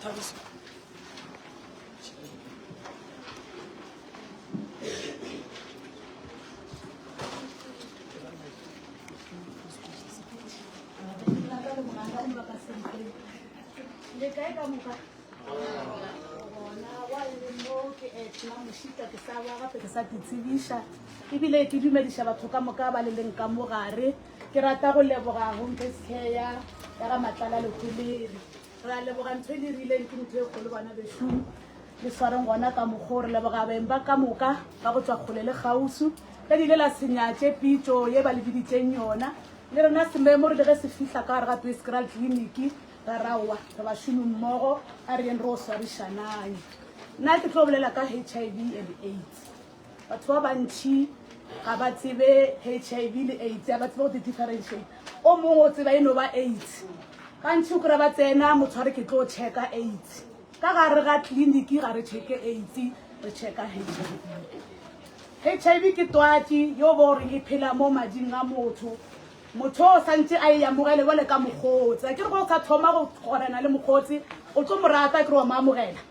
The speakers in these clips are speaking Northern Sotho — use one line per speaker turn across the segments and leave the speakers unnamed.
Thabiso.
Le kae ka moka? Gona wa le mo ke Edna Mošita ke sa ba gape ke sa te tsebiša ebile ke dumediša batho ka moka ba le leng ka mo gare ke rata go leboga home based care ya ya ga Matlala Lehulere re a leboga ntho e le rileng ke ntho e kgolo bana bešung le swareng gona ka mokgwa re leboga beng ba ka moka ba go tswa kgole le kgausu le ile la senyatše pitšo ye ba le biditšeng yona le rena sememo re le ge se fihla ka gare ga Beeskraal tleliniki ra raowa re bašomi mmogo a re yeng re o swarišanang nna ke tlo bolela ka HIV and AIDS batho ba bantšhi ga ba tsebe HIV le AIDS ga ba tsebe go di differentiate o mongwe o tseba e no ba AIDS gantši o kry ba tsena motho a re ke tlo checka AIDS ka gare ga tleliniki ga re checke AIDS re checka HIV HIV ke twatši yo bo gore e phela mo mading a motho motho o santse a e amogele bjale ka mokgotsi a ke re go sa thoma go gorana le mokgotsi o tlo mo rata ke re wa mo amogela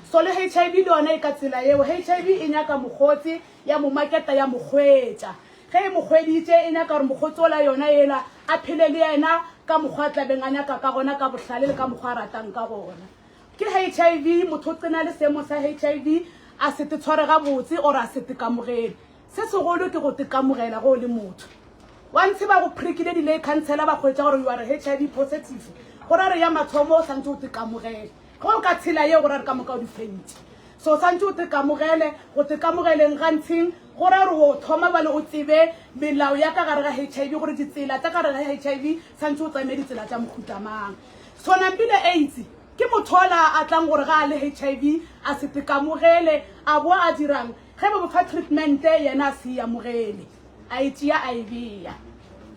so le HIV le yona e ka tsela yeo HIV e nyaka mokgotsi ya mo maketa ya mo kgwetša ge e mo kgweditše e nyaka gore mokgotsi ola yona ela a phele le yena ka mokgwa a tlabeng a nyaka ka gona ka bohlale le ka mokgwa a ratang ka gona ke HIV motho o tsena le seemo sa HIV a se te tshware gabotse or a se te kamogele se segolo ke go te kamogela go le motho Once ba go prickile di khansela ba kgwetša gore you are HIV positive go ra re ya mathomo o santse o te kamogele ge o ka tshela ye go ra re ka moka o di fentše so santse o te kamogele go te kamogeleng gantsheng go ra re o thoma bale o tsebe melao ya ka gare ga HIV gore ditsela tša ka gare ga HIV santse o tsamaye ditsela tša mohutamang so nampile AIDS ke motho ola a tlang gore ga a le HIV a se te kamogele a boa a dirang ge ba mo fa treatment yena a se e amogele a e tšea a e bea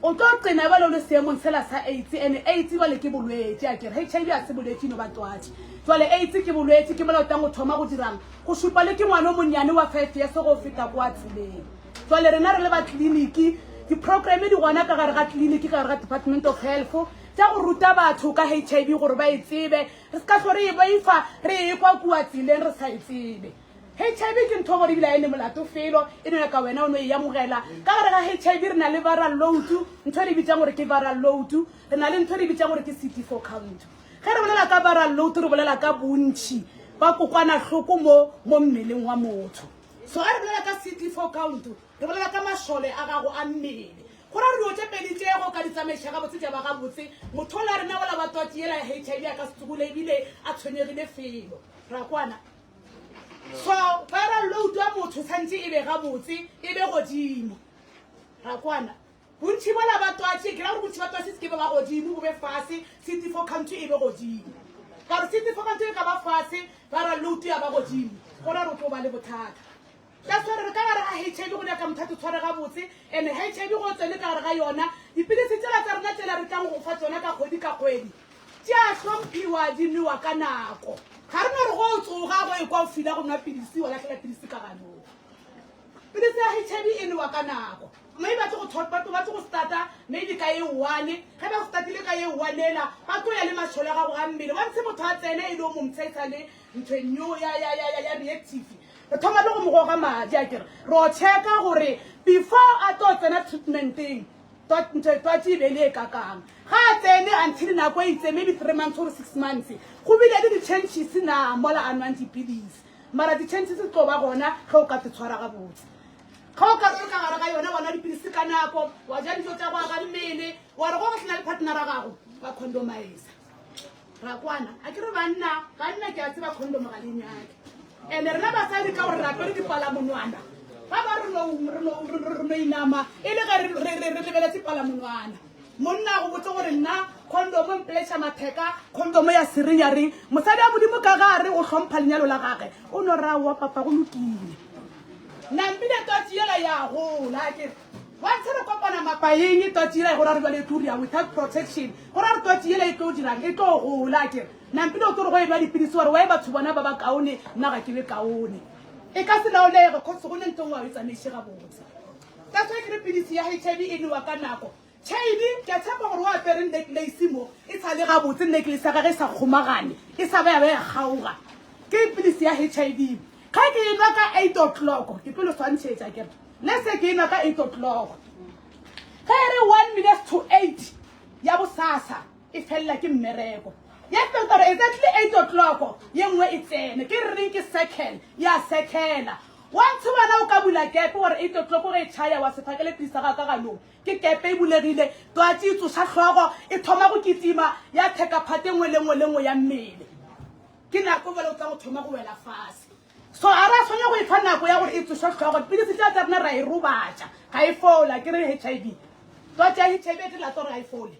o tlo qena bjale o le seemong sela sa AIDS ene AIDS bjale ke bolwetši a kere HIV a se bolwetši no ba twatši jwale AIDS ke bolwetši ke mola o tlang go thoma go dirang go šupa le ke ngwana o monnyane wa 5 years go feta kwa tseleng jwale rena re le ba tleliniki di-programme di gona ka gare ga tleliniki ka gare ga department of health tša go ruta batho ka HIV gore ba e tsebe re se ka hlo re e boifa re e kwa kua tseleng re sa e tsebe HIV ke ntho gore ebile a e ne molato felo e no nyaka wena o no e amogela ka gare ga HIV re na le viral load ntho e re bitsang gore ke viral load re na le ntho e re bitsang gore ke CD4 count ge re bolela ka viral load re bolela ka bontšhi ba kokwanahloko mo mo mmeleng wa motho so ge re bolela ka CD4 count re bolela ka mašole a gago a mmele go ra re dilo tše pedi tše go ka di tsamaiša gabotse tša ba gabotse motho o la rena ola wa twatši yela ya HIV a ka se tsogole ebile a tshwenyegile felo ra kwana So viral load ya motho tshwanetse e be gabotse e be godimo ra kwana bontši bola ba twatše ke ra gore bontši ba twatše se ke be ba godimo bo be fase CD4 count e be godimo ka gore CD4 count e ka ba fase viral load ya ba godimo go ra re o tlo ba le bothata ka tshware re ka gare ga HIV go nyaka motho a te tshware gabotse and HIV go tsene ka gare ga yona dipilisi tsela tsa rena tsela re tlang go fa tsona ka kgwedi ka kgwedi Di a hlomphiwa, di nwewa ka nako. Ga re no re go o tsoga go ekwa o fila go nwa pilisi wa lahlela pilisi ka ganong. Pilisi ya HIV e nwewa ka nako. Maybe ba tlo go ba tlo go starta maybe ka e one. Ge ba go startile ka e one ela, ba tlo ya le mašole a gago ga mmele. Once motho a tsene e le o mongwe e sa le ntho e new ya ya ya ya ya reactive. Re thoma le go mo goga madi akere. Re o checka gore before a tlo tsena treatmenteng Twatši e be e le e kakang. Ga a tsene until nako e itse maybe 3 months or 6 months. Go bile le di-changes na mola a nwang dipilisi. Mara di-changes di tlo ba gona ge o ka te tshwara gabotse. Ge o ka re ka gare ga yona wa nwa dipilisi ka nako, wa ja dijo tša go aga mmele, wa re go go hlena le partnera gago, ba condomise. Ra kwana. A ke re banna, banna ke a tseba condom ga le nyake. Ene rena basadi ka gore re apere dipalamonwana. Ba ba re no re no re no inama e le ge re re re lebeletse palamonwana. Monna go botse gore nna condom e mpletša matheka, condom ya serenya reng. Mosadi wa Modimo ka ga re o hlompha lenyalo la gage, o no ra wa papa go lokile. Nampile twatši yela ya gola akere. Once re kopana mapaeng twatši yela go ra re bjale e tlo dira without protection. Go ra re twatši yela e tlo dirang e tlo gola akere. Nampile o tlo re go enwa dipilisi wa re why batho bona ba ba kaone nna ga ke be kaone. E ka se laolege cause go ne ntho nngwe ga o e tsamaiše gabotse. That's why ke re pilisi ya HIV e nwewa ka nako. Chain, ke a tshepa gore o apere necklace mo, e sa le gabotse necklace ya gage e sa kgomagane, e sa ba ya ba ya kgaoga. Ke pilisi ya HIV. Ge ke e nwa ka 8 o'clock, ke tlo le swantšhetša ke re, le se ke e nwa ka 8 o'clock. Ge e re 1 minutes to 8 ya bosasa, e felela ke mmereko. Ya feta gore exactly 8 o'clock ye nngwe e tsene. Ke re reng ke circle, ya circela. Once wena o ka bula kepe gore 8 o'clock ge e tšhaya wa se fakele pilisi ya gago ka ganong. Ke kepe e bulegile, twatši e tsoša hlogo, e thoma go kitima, ya theka phate nngwe le nngwe le nngwe ya mmele. Ke nako bjale o tla go thoma go wela fase. So ga ra swanela go e fa nako ya gore e tsoše hlogo. Dipilisi tša tša rena ra e robatša, ga e fola. Ke re HIV. Twatši ya HIV e tla gore ga e fole.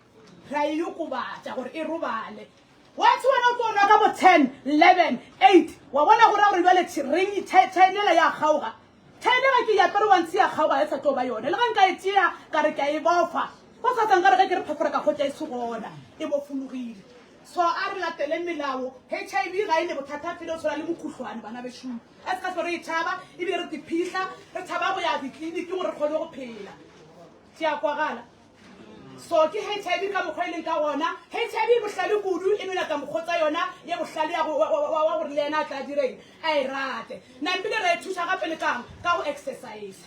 Ra e okobatša gore e robale. Wa tseba wena o tlo nwa ka bo 10, 11, 8, wa bona go ra gore bjale ring chain yela ya kgaoga. Chain ga ke e apere wa ntshiya kgaoga e sa tlo ba yone. Le ge nka e tšea ka re ke a e bofa, go sa tla nkare ge ke re phefora ka hwetša e se gona, e bofologile. So a re lateleng melao. HIV ga e ne bothata felo tshwana le mokhuhlwane bana bešung. A se ka hlwa re e tšhaba ebile re tiphihla, re tšhaba go ya ditleliniki gore re kgone go phela. Tše a kwagala. So ke HIV ka mokgwa e leng ka gona. HIV e bohlale kudu, e no nyaka mokgotsa yona ye bohlale ya go, wa, wa, wa, wa gore le yena a tla direng, a e rate. Nampile ra e thuša gape le kang? Ka go exercise.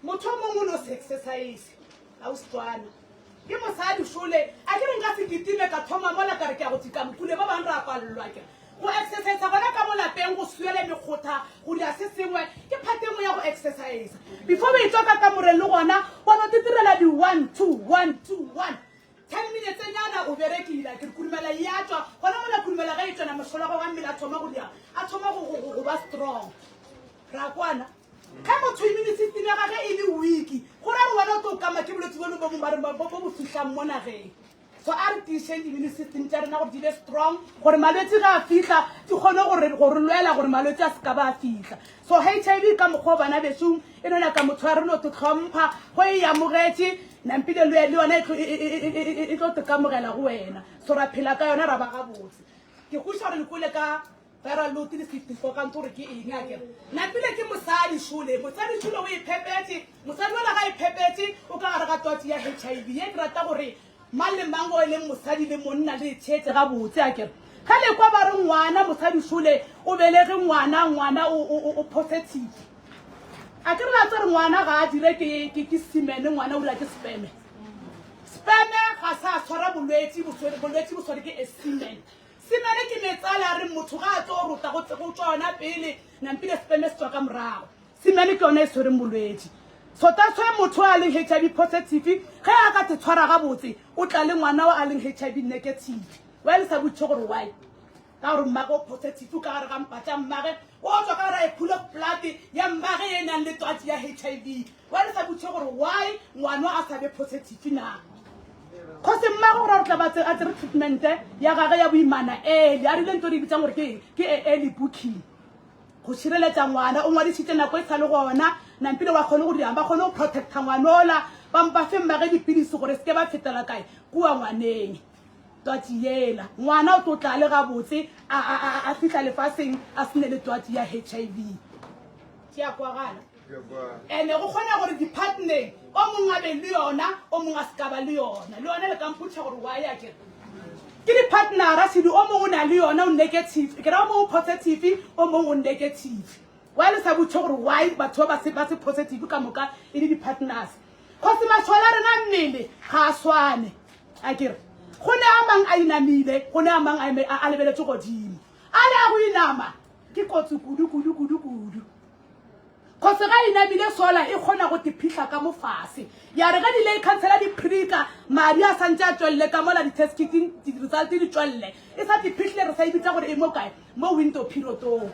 Motho o mongwe o no se exercise, ausi Tswana. Ke mosadi šole, a ke re nka se kitime ka thoma mola ka re ke ya go tika mokule, ba bang ra palelwa ke go exercise gona ka mo lapeng, go swiela mekgotha, go dira se sengwe, ke part e nngwe ya go exercise. Before o etšwa ka kamoreng le gona wa no titirela di one two one two one ten minutes nyana o berekile, ke re kurumela e a tšwa gona mola, kurumela ge e tšwa na mašole a gago a mmele a thoma go dira, a thoma go ba strong. Ra kwana? Ge motho immune system ya gage e le weak, go ra gore wena o tlo kama ke bolwetse bo bo bongwe ba bo bo fihlang mo nageng. So a re tiišeng di-immune system tša rena gore di be strong, gore malwetse ge a fihla di kgone gore go re lwela gore malwetse a se ka ba a fihla. So HIV ka mokgwa o bana bešong e no nyaka motho wa re no te tlhompha, go e amogetše nampile le yona e tlo te kamogela go wena. So ra phela ka yona ra ba gabotse. Ke kwešiša gore le kwele ka Viral load le 54 ka ntse gore ke eng a kere napile ke mosadi šole mosadi šole o e phepetše mosadi ola ga e phepetše o ka gare ga twatši ya HIV ye ke rata gore mang le mang o e leng mosadi le monna le e theetse gabotse a kere ge le kwa ba re ngwana mosadi šole o belege ngwana ngwana o positive a ke re la tsere ngwana ga a dire ke ke ke semen ngwana o dira ke sperm sperm ga sa tshwara bolwetsi bolwetsi bo tshware ke a semen Semene ke meetse ale a reng motho ga a tlo rota go go tšwa yona pele, nampile sperm se tšwa ka morago. Semene ke yona e swereng bolwetši. So that's why motho a leng HIV positive ge a ka te tshwara gabotse o tla le ngwana wa a leng HIV negative. Why le sa botšiše gore why? Ka gore mmage o positive ka gare ga mpa tša mmage, o tswa ka gare a pool of blood ya mmage e nang le twatši ya HIV. Why le sa botšiše gore why ngwana a sa be positive na? Cause mmagwe gore a re tla ba a tsere treatment ya gage ya boimana early, a rile ntho re e bitsang gore ke eng, ke early booking go šireletša ngwana. O ngwadišitše nako e sa le gona, nampile wa kgone go dirang, ba kgone go protecta ngwanola, ba ba fe mmage dipilisi gore se ke ba fetela kae kua ngwaneng. Twatši yela ngwana o tlo tla le gabotse a fihla lefaseng a sene le twatši ya HIV. Ke a kwagala. Ene go kgona gore di-partneng o mongwe a be le yona o mongwe a se ka ba le yona. Le yona le ka mpotša gore why a kere ke di-partnera sedi o mongwe o na le yona o negative, ke ra o mongwe o positive o mongwe o negative. Why le sa botše gore why batho ba ba se positive ka moka e le di-partners? Cause masole a rena a mmele ga a swane a kere go ne a mang a inamile, go ne a mang a lebeletše godimo. A le a go inama ke kotsi kudu kudu kudu kudu. Cause ga inamile sola e kgona go te phihla ka mo fase. Ya re ge di le khansela di prika, madi a santse a tšwelele ka mola di test kit di result di tšwelele. E sa te phihlile re sa e bitsa gore e mo kae? Mo window periodong.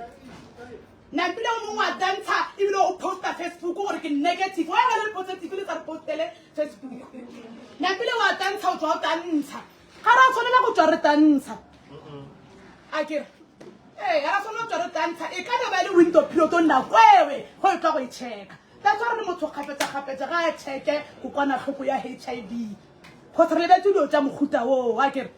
Nampile o mongwe a tantsha ebile o posta Facebook gore ke negative. Why ga le positive le sa re postele Facebook? Nampile wa tantsha o tswa o tantsha. Ga ra tshwanela go tswa re tantsha. A ke re Ee, ga ra swanela go tšwa re tantsha. E ka no ba e le window period o nako ewe go e tla go e checka. That's why re re motho kgafetsa-kgafetsa ga a checke kokwanahloko ya HIV. Cause re lebetše dilo tša mohuta woo, akere?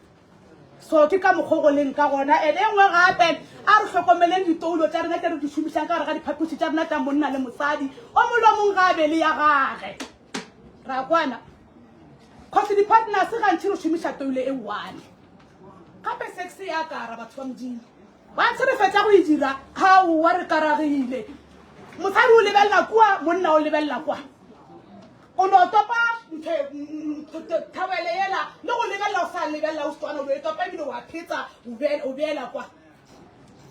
So ke ka mokgwa o go leng ka gona. And e nngwe gape, a re hlokomeleng ditoulo tša rena tše re di šomišang ka gare ga diphapoši tša rena tša monna le mosadi. O mongwe le o mongwe ga a be le ya gage. Ra kwana? Cause di-partners gantši re šomiša toile e one. Gape sex e a kara batho ba Modimo. Once re fetša go e dira, aowa re karagile. Mosadi o lebelela kua, monna o lebelela kwa. O no topa ntho thawele yela le go lebelela o sa lebelela o setswana o e topa ebile wa phetsa o beela kwa.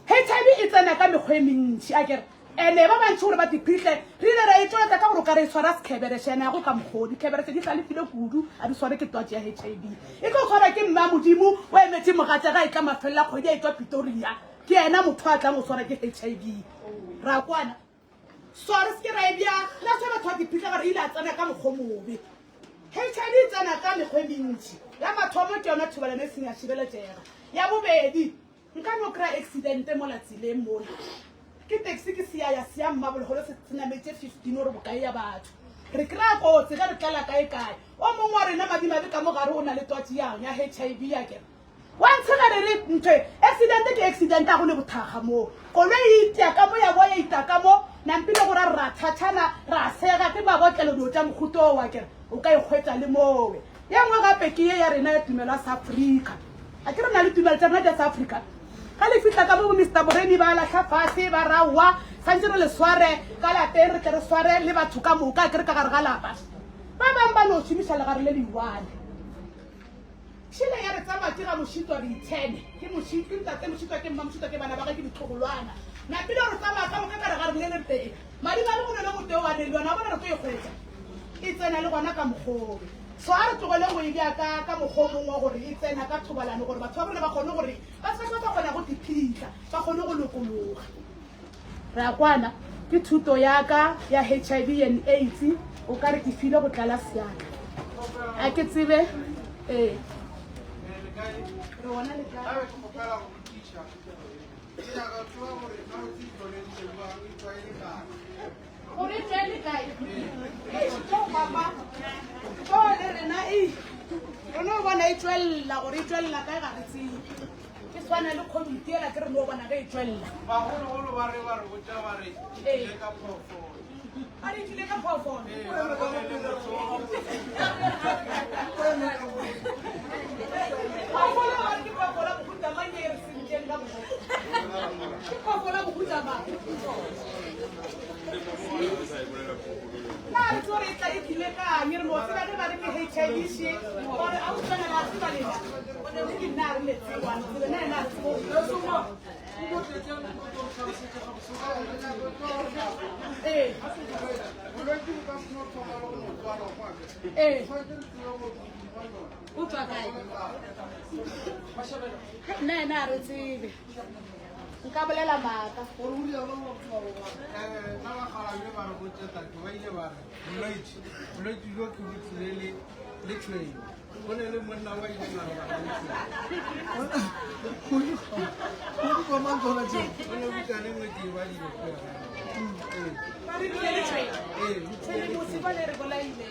HIV e tsena ka mekgwa e mentši a kere ene ba bantši gore ba diphihle re ile ra e tšweletsa ka gore o ka re e tshwara sekhebereše ene ya go ka mokgwa dikhebereše di hlalefile kudu a di tshware ke twatši ya HIV e tlo tshwara ke mme a modimo o emetše mogatša ga e tla mafelela kgwedi a e tswa Pretoria ke yena motho a tlang go tshwara ke HIV ra kwana So re se ke ra e bea la se batho ba diphitlha ba re ile a tsena ka mokgwa mobe. HIV e tsena ka mekgwa e mentši. Ya mathomo ke yona thobalano e seng ya šireletšega. Ya bobedi, nka no kry-a accident mola tseleng mola. Ke taxi ke sia ya sia mmabolegolo se se nametše 15 ore bokae ya batho. Re kry-a kotsi ge re tlala kae kae. O mongwe wa rena madimabe ka mo gare o na le twatši yang ya HIV ya kere. Wa ntshega re re ntho e accident ke accident a go ne bothakga moo. Koloi e itia ka mo ya boa ya ita ka mo nampile go ra re ra thathana ra sega ke mabotlelo dilo tša mohuta o wa kere o ka ikgwetša le mowe. Ye nngwe gape ke ye ya rena ya tumelo ya Seafrika. A ke re na le tumelo tša rena tša Seafrika. Ge le fihla ka mo bo Mister Moremi ba lahla fase ba ra wa santse re le sware ka lapeng re tle re sware le batho ka moka ke re ka gare ga lapa. Ba bang ba no šomiša legare le le one. Šele ya re tsamaya ke ga Mošitwa re itshene. Ke Mošitwa, ke ntate Mošitwa, ke mma Mošitwa, ke bana ba ge, ke ditlogolwana. Napile re tsamaya ka moka ka re ga re le le tee. Madimabe go ne le motee wa ne le yona, wa bona re tlo e hwetša. E tsena le gona ka mokgobe. So a re tlogeleng go e bea ka, ka mokgwa o mongwe wa gore e tsena ka thobalano gore batho ba rona ba kgone gore ba se ba kgona go tiphihla, ba kgone go lokologa. Re a kwana? Ke thuto ya ka ya HIV and AIDS, o ka re ke file go tlala seatla. A ke tsebe, ee. Re gona le kae? Gore e tšwele kae? Eish, tlo papa. Tlo le rena, ei. Re no bona e tšwelela, gore e tšwelela kae ga re tsebe. Ke swana le COVID yela ke re no bona ge e tšwelela.
Bagologolo ba re ba re botša ba re
Ee.
tlile ka phoofolo.
Ba re tlile ka phoofolo.
Ee, ba re ba le motho wa go
Phoofolo ba re ke phoofolo ya mohuta mang e re sentšeng ka moka? Ke phoofolo ya mohuta mang? Na re tsebe gore e tla e tlile kang? Re no tseba ge ba re ke HIV še, gore a utlwana la tseba lena. O tšwa kae? Nna ena a re tsebe. Nka bolela maaka.
Gore o rialo nna bakgalabje ba re botša tate ba ile ba re bolwetši bolwetši bjo ke bo tlile le le tšhwene Go ne le monna wa ileng a robala le tšhwene.
Go di kwa mang tsona tšeo?
Go ne bukana e nngwe ke e badile kua gae. Ee.
Ba re bile le tšhwene.
Ee, bo tlile le
Tshedimosi ba le re bolaile.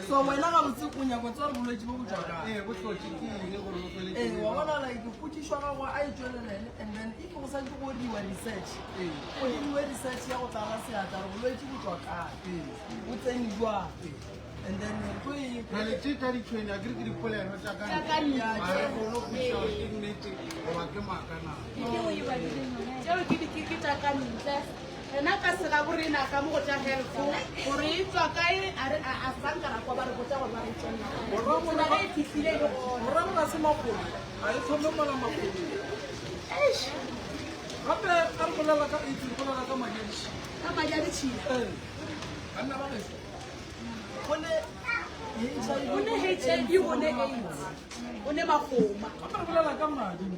So wena gabotse o nyaka go tseba gore bolwetši bo bo tšwa kae?
Ee, bo hlotše ke eng gore bo feleletše
Ee,
bo
wa
eba
bona like potšišo ya gago a e tšwelelele and then if go santse go diriwa research,
Ee.
go diriwe research ya go tlala seatla gore bolwetši bo tšwa kae,
Ee.
bo tsene jwang. And then re tlo e
Bjale tše tša ditšhwene a ke re ke dipolelo tša ka
Tša ka
ntle.
ntle.
Ga re kgone go kwešiša gore ke nnete goba ke maaka na.
Tšeo ke di ke tša ka ntle. Rena ka segabo rena ka mo go tša health gore e tswa kae a re a a sa nka ra kwa ba re botša gore ba re tšwelela kae. Tsela ge e fihlile e le gona.
Go ra gore ga se makgolo, ga e thome mola makgolong.
Eish,
Gape ga re bolela ka AIDS re bolela ka madi a ditšhila.
ka madi a ditšhila.
Ee, banna ba gešo. Go ne HIV,
Go ne HIV, go ne AIDS, go ne magoma.
Gape re bolela ka madi mo.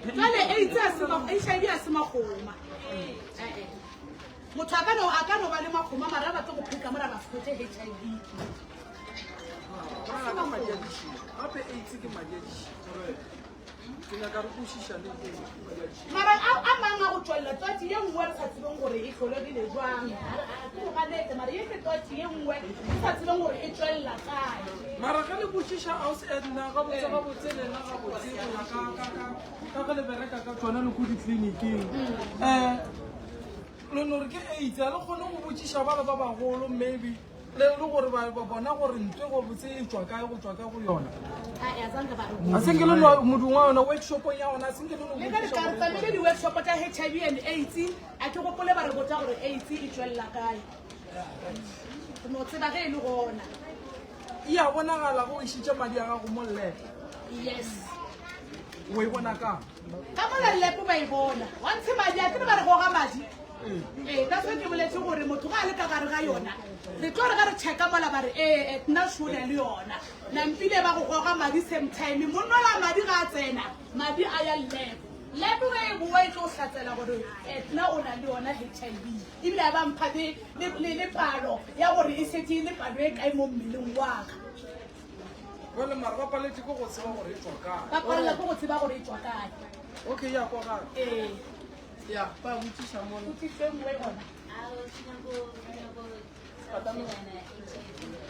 Jwale AIDS a se HIV a se magoma. Eh, eh. Motho a ka no a ka no ba le magoma mara a batle go pheka mara ba se hwetše HIV.
Re bolela ka madi a ditšhila. Gape AIDS ke madi a ditšhila. Ke nyaka re kwešiša le eng madi a ditšhila.
Mara a a mang a go tšwelela twatši ye nngwe re sa tsebeng gore e hlolegile jwang. A re- a ke go ganetse mara ye ke twatši ye nngwe re sa tsebeng gore e tšwelela kae.
Mara ge le botšiša ausi Edna gabotse gabotse lena gabotse go ya ka ka ka ka ge le bereka ka tšona le ko ditleliniking um le no re ke AIDS a le kgone go botšiša bale ba bagolo maybe Le le gore ba ba bona gore ntwe go botse e tšwa kae go tšwa kae go yona.
Ae, a zange ba re
A senke le no modung wa yona workshopong ya gona a senke le no
le ge re ka re tsamaile di-workshop tša h i v and aids a ke gopole ba re botsa gore aids e tšwelela kae re no tseba ge e le gona
E a bonagala go išitše madi a gago mo llepe.
Yes.
O e bona kang?
Ka mola llepe ba e bona. Wa ntshe madi a ke re ba re goga madi. Ee, that's why ke boletse gore motho ga a le ka gare ga yona re tlo re ge re checka mola ba re ee nna šone le yona nampile ba go goga madi same time monnola madi ga a tsena madi a ya llepe llepe ge e boa e tlo hlatsela gore nna o na le yona h i v ebile a ba mpha le le, le palo ya gore e šetše e le palo e kae mo mmeleng wa ka.
Jale mara ba paletše ke go tseba gore e tšwa kae.
Ba palela ke go tseba gore e tšwa kae.
Okay, ya kwagala.
Ee.
Ya, ba botšiša mola.
Potšišo e nngwe gona.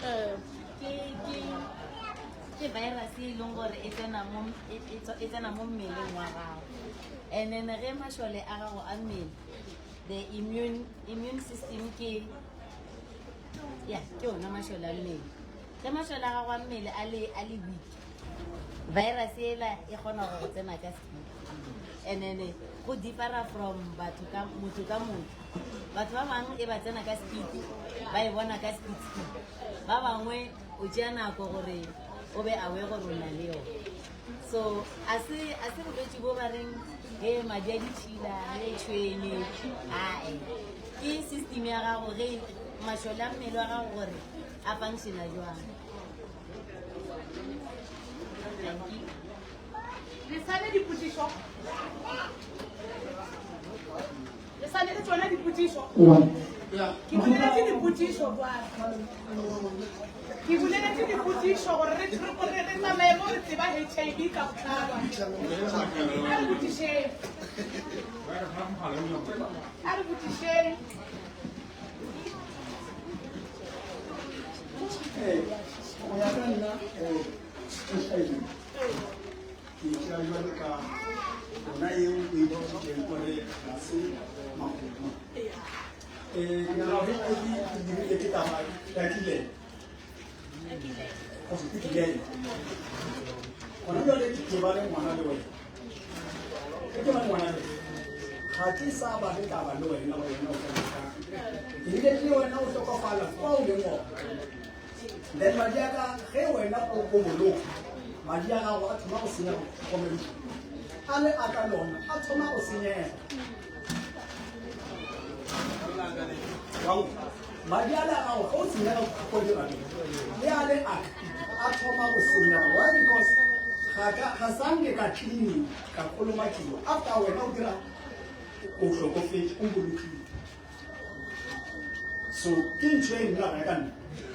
Eh. Ke ke ke virus e leng gore e tsena mo e, e, e tsena mo mmeleng wa gago. And then ge mašole a gago a mmele the immune immune system ke ya ke ona mašole a mmele ge mašole a gago a mmele a le a le weak virus ela e kgona go go tsena ka speed and then go differa from batho ka motho ka motho batho ba bangwe e ba tsena ka speed ba e bona ka speed speed ba bangwe o tšea nako gore o be aware gore o na le yone so a se a se bolwetši bo ba reng he madi a ditšhila he tšhwene ae ke system ya gago ge mašole a mmele wa gago gore a functiona jwang. Thank you.
Le sane dipotšišo le sane le tsona dipotšišo ke boleletše dipotšišo jwale ke boleletše dipotšišo gore re re re tsamaye mo re tseba h i v ka botlalo a re botšišeng a re botšišeng
Go ya ka nna HIV ke e tšea bjalo ka yona eo o e biditšeng gore ga se magoma. Ke nagana gore HIV e dirile ke taba ya kilelo. Go se kilelo. Gona bjale ke ba le ngwana le wena. Ge ke ba le ngwana le wena, ga ke sa ba le taba le wena gore wena o tla dira. Ebile ke wena o hlokofala kwa o leng gona. Then madi a ka ge wena o o boloka madi a gago a thoma go senyega tlhokomedišo a le a ka lona a thoma go senyega madi a le a gago ge o senyega ko dirabeng le a le a a thoma go senyega why because ga ka ga sanke ka clinic ka kolomakiwa after wena o dira o hlokofetše o bolokile so ke ntho e nna ga ka nna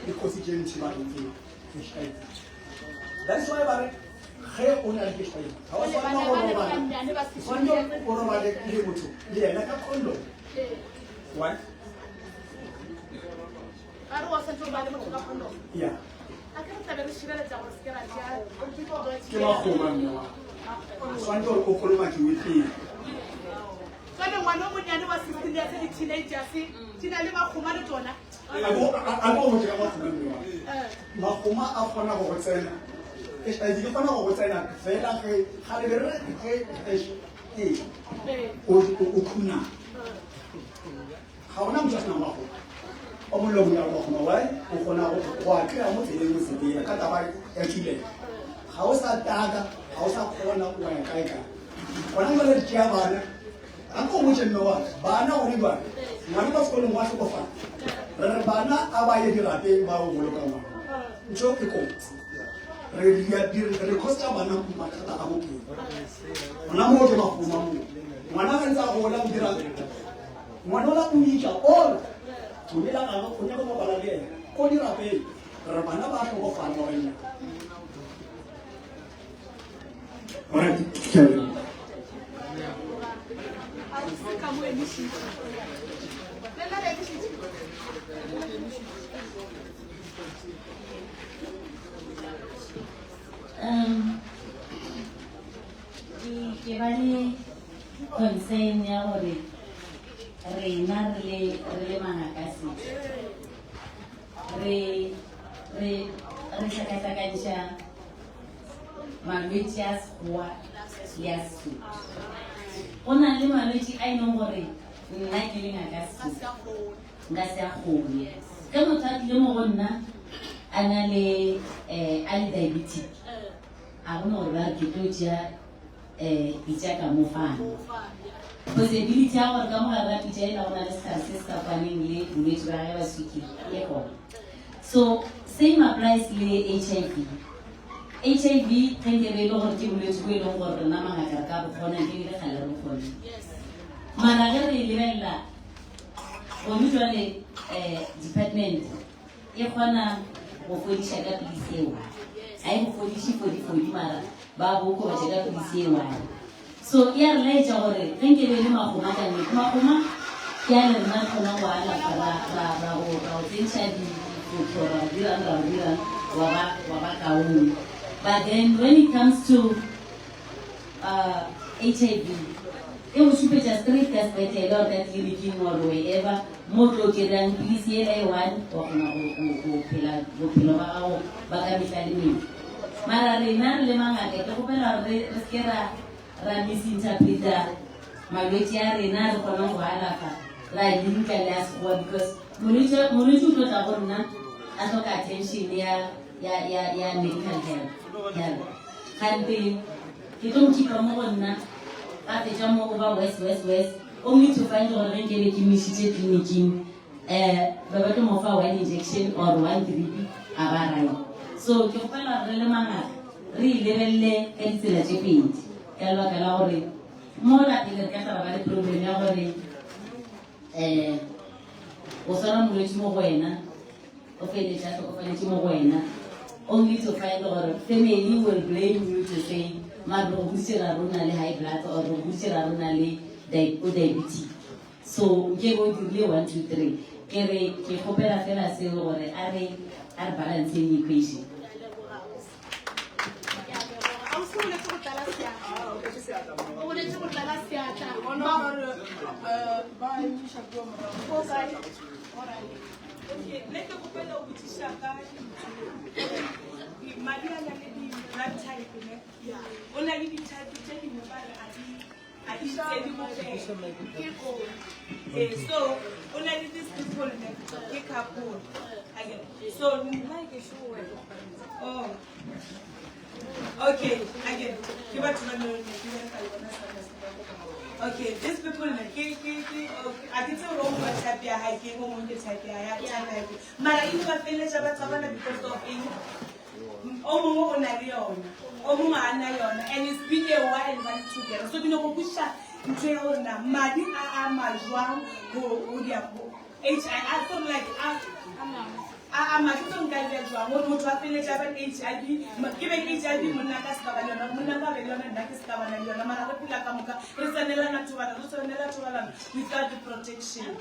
e kgositše ntho ba reng ke HIV that's why ba re ge o na le HIV ga wa tshwanela go robala tshwanetse o robale le motho le yena ka condom why
Ba re wa santse o robale motho ka condom
ya
a ke re tlabe re šireletša gore se ke ra tšea
ke magoma mme wa tshwanetse gore o kolomakiwe pele
Jwale ngwana o monyane wa 16 years le teenagers di na le makgoma le tsona.
A ko botse ka makgoma mme wa. Makgoma a kgona go go tsena. HIV e kgona go go tsena fela ge ga le re ge e o o khuna. Ga ona motho a senang makgoma. O mongwe le o mongwe a makgoma why o kgona go a kry-a mo tseleng o sepela ka taba ya thulelo. Ga o sa taka ga o sa kgona o ya kae kae. Gona jwale re tšea bana a ko botše mme wa ka bana gone jwale ngwana kwa sekolong wa hlokofala re re bana a ba ye dirapeng ba o boloka ngwana ntho e kotsi re costa bana mathata a bophelo gona moo ke magoma moo ngwana ga ntse a gola o dira ngwana ola o itša ola tshomela gagwe o nyaka go bapala le ena ko dirapeng re bana ba hlokofala ba bannyane. Alright, ke a leboga.
Um, ke ke ba le concern ya gore rena re le re le mangaka setso. Re re re hlakahlakantšha malwetši a Sekgowa le a Sesotho. Go na le malwetši a e leng gore nna ke le ngaka ya Sesotho nka se a kgone. Ge motho a tlile mo go nna a na le um a le diabetic, a gona gore ba re ke tlo tšea um pitša ka mo fana. Possibility ya gore ka mo gare ga pitša ela go na le sehlare se se sa kwaneng le bolwetši ba gage ba swikiri e gona. So same applies le HIV. HIV ge nke be e le gore ke bolwetši bo e leng gore rena mangaka re ka bo kgona nke e le kgale re bo kgonne. Mara ge re e lebelela gone jwale um department e kgona go fodiša ka pilisi e one. Ga e go fodiše fodi-fodi mara ba bo okobatša ka pilisi e one. So e a re laetša gore ge nke be e le magoma ka nnete, magoma ke a le rena re kgonang go alafa ra, ra, ra go, ra go tsentšha difotho, ra go dirang, ra go dirang, wa ba, wa ba kaone. But then when it comes to uh, HIV, e go šupetša straight ka sepetlele or ka tleliniking or wherever mo tlo kry-ang pilisi ela e one wa kgona go, go, go phela bophelo ba gago ba ka mehla le mehla. Mara rena re le mangaka ke kgopela gore re re seke ra ra misinterpreta malwetši a rena re kgonang go alafa ra linka le a Sekgowa because molwetši molwetši o tlo tla go nna a hloka attention ya ya ya ya medical help help kgante ke tlo mo keepa mo go nna ga fetša mo o ba worse worse worse only to find gore ge nkebe ke mo išitše tleliniking um ba ba tlo mo fa one injection or one drip a ba right. So ke kgopela gore re le mangaka re e lebelele ka ditsela tše pedi ka lebaka la gore mo lapele re ka tla ba le problem ya gore um o swara molwetši mo go wena o feleletše a hlokofaletše mo go wena only to find gore family will blame you to say mare re go boditše ra re o na le high blood or re go boditše ra re o na le o diabetic. So nke be o dirile 1 2 3. Ke re ke kgopela fela seo gore a re a re balanceng equation.
Ausi o boletse go tlala seatla. O boletse go tlala seatla.
Bona ba re eh, ba emiša kua morago.
O kae? Alright.
Okay, nna ke kgopela go botšiša ka madi a na le di-blood type ne o na le di-type tše dingwe ba re a di a di tsene mo Ee, so o na le these people ne ke couple again so nna ke sure oh okay again ke batho ba ne ke bereka le bona sa okay these people ne ke ke ke okay a ke tsebe gore o mongwe type ya hae ke eng o mongwe ke type ya ya type ya ke mara ile ba feleletša ba tsabana because of eng o mongwe o na le yona o mongwe ga na yona and it's been a while ba le together so ke nyako kwešiša ntho ya gore na madi a ama jwang go dia h i a so like a a ama ke tlo nka dira jwang gore motho a feletše a ba le h i v ke be le h i v monna ka se ka ba le yona monna ka be le yona nna ke se ka bana le yona mara re phela ka moka re tsenelana thobalano re tsenela thobalano without the protection.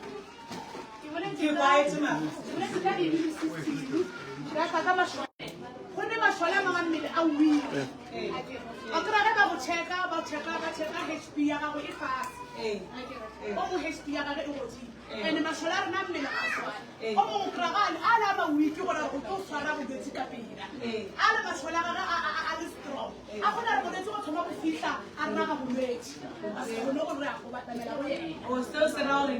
Ke boletse
Ke
ka
kwaetse mama.
ke boletse ka immune system. Ka tla ka mašole. Go ne mašole a mangwe a mmele a weak. A kry-a ge ba go checka, ba checka, ba checka H_B ya gago e fase. O mongwe H_B ya gage e godimo. And mašole a rena a mmele ga a swane. O mongwe o kry-a ga a le a le a ma weak gore o tlo tshwara bolwetsi ka pela. A le mašole a gage a le strong. A kgona re bolwetsi go thoma go fihla a raga bolwetsi. A se kgone go ra go batamela go yena.
O seo se ra gore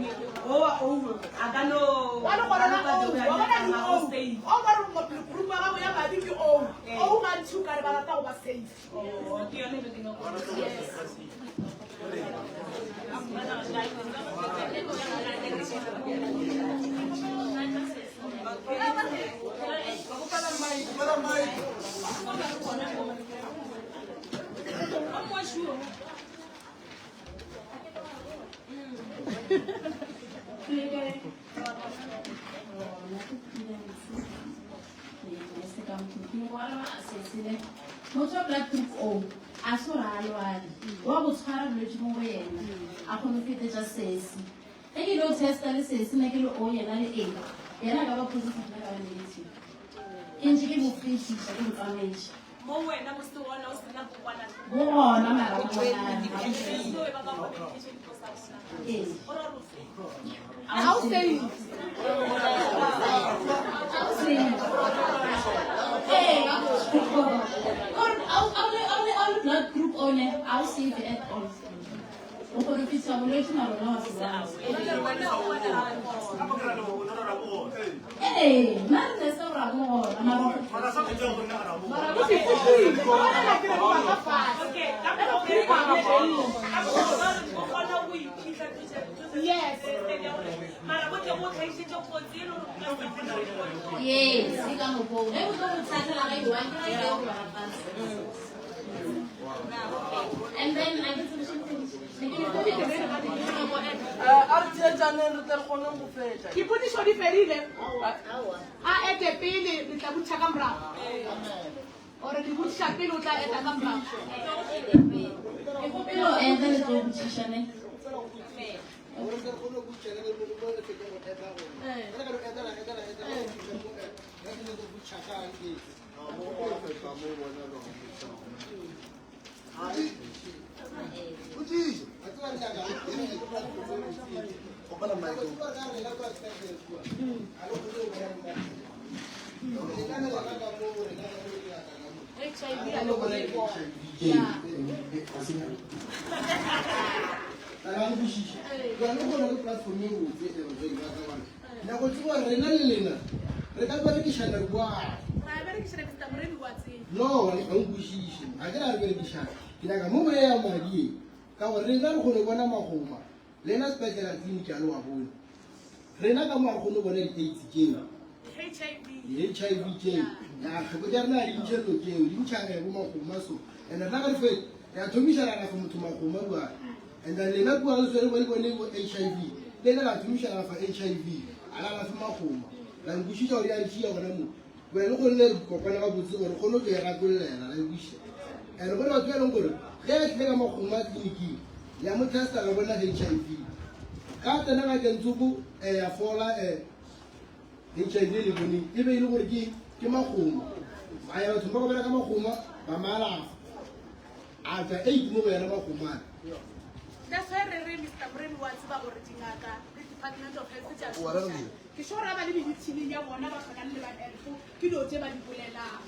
o wa over a ka no
Wa le gona la O, wa bona di O. O ba re group ya gago ya madi ke O. O gantši o ka re ba rata go ba safe.
Oh, ke yone be ke nyako.
Yes.
Motho wa blood group O a se gore a lwale wa go tshwara bolwetse mo go yena a kgone go fetetša sesi ge ke ile go testa le sesi nna ke le O yena le A yena a ka ba positive nna ka ba negative ke ntše ke mo fetiša ke mo tsamaiša
Mo wena mo se gona o sena kokwana.
Bo gona mara bo gona. Ee.
Ga o safe.
Ga o safe. O ne a o safe at all. O kgone go fetisa bolwetse mara ona wa se lwale. Ee, nna re ne se ra bo gona mara
Yes.
Yes, e ka mokgwa oo. Ge o tlo go tlhatlhela ga e-one, ke ga e go robala fatshe. And then a ke tsebe
A re theetšaneng re tle re kgoneng go fetša.
Dipotšišo di fedile. A ete pele re tla botšiša ka morago. Ore di botšiša pele o tla eta ka morago.
Ke kgopela o ete re tlo botšiša ne.
Nyako tseba rena le lena re ka berekišana jwang?
Ra berekišana Mr. Moremi wa tseba.
No, ga o nkwešiše. Ga ke ra re berekišana. Ke nyaka mo go ya madi e. Ka gore rena re kgone go bona magoma. Lena sepetlela tleliniki a le wa bone. Rena ka mo ga re kgone go bona di-AIDS tšeo.
HIV.
Di-HIV tšeo. Ya, tlhoko tša rena ga di ntšhe dilo tšeo. Di ntšha bo magoma so. And rena ga re fetša, re a thomiša ra alafa motho magoma kua. And then lena kua le swere le bone bo HIV. Le lena la thomiša la alafa HIV. A la alafe magoma. La nkwešiša gore ya re tšea gona mo. Wena le kgonne re kopana gabotse gore kgone go tlo e rakollela la nkwešiša. And go ne batho ba e leng gore ge a tlile ka magoma tleliniking ya mo testa la bona HIV. Ga tsena ngakeng tsoko ya fola HIV le boneng e be e le gore ke ke magoma. Ba ya bathong ba go bereka magoma ba mo alafa. A tšwa eight mo go yena magomane.
That's why re re Mr. Moremi wa tseba gore dingaka le Department of Health tša thuša. Ke sure ba le meeting ya bona ba hlakane le ba health ke dilo tše ba di bolelang.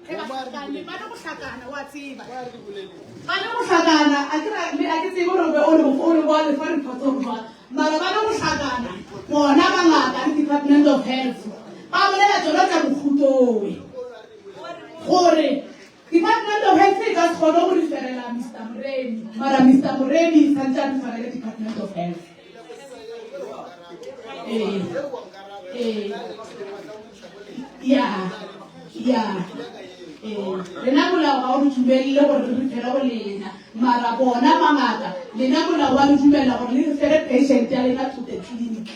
Ge ba hlakane ba le go hlakana wa tseba. Ba le go hlakana a ke ra a ke tsebe gore o be o re o re wa lefa report gore jwang. Mara ba le go hlakana bona ba ngaka le Department of Health ba bolela tsona tša mokhutowe gore Department of Health e ka se kgone go referela Mister Moremi, mara Mister Moremi santse a referele Department of Health. Ee, ee, ya, ya, ee. Rena molao ga o re dumelele gore re refere go lena, mara bona mangaka, lena molao wa le dumela gore le refere patient ya lena to the clinic.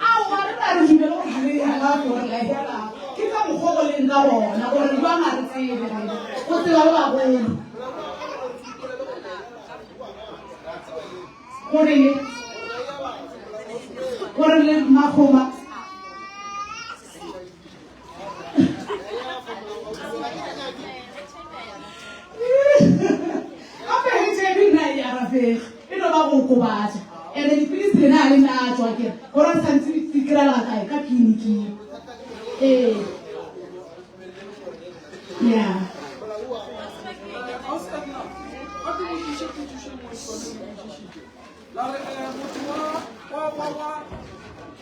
Aowa, re tla re dumele gore ga re e alafe gore la e alafa. Ke ka mokgwa go leng ka gona, gore jwang ga re tsebe rena, go tseba ba bagolo. Gore le, gore le makgoma. Gape HIV nna e arafege, e no ba go okobatša. Ene dipilisi lena ga le natšo akere, gore re santse di kry-ela kae ka tleliniking. Ee. Ya.
Ausi Edna, a ke botšiše potšišo e nngwe sone o botšišitše. La re eh, motho wa wa wa wa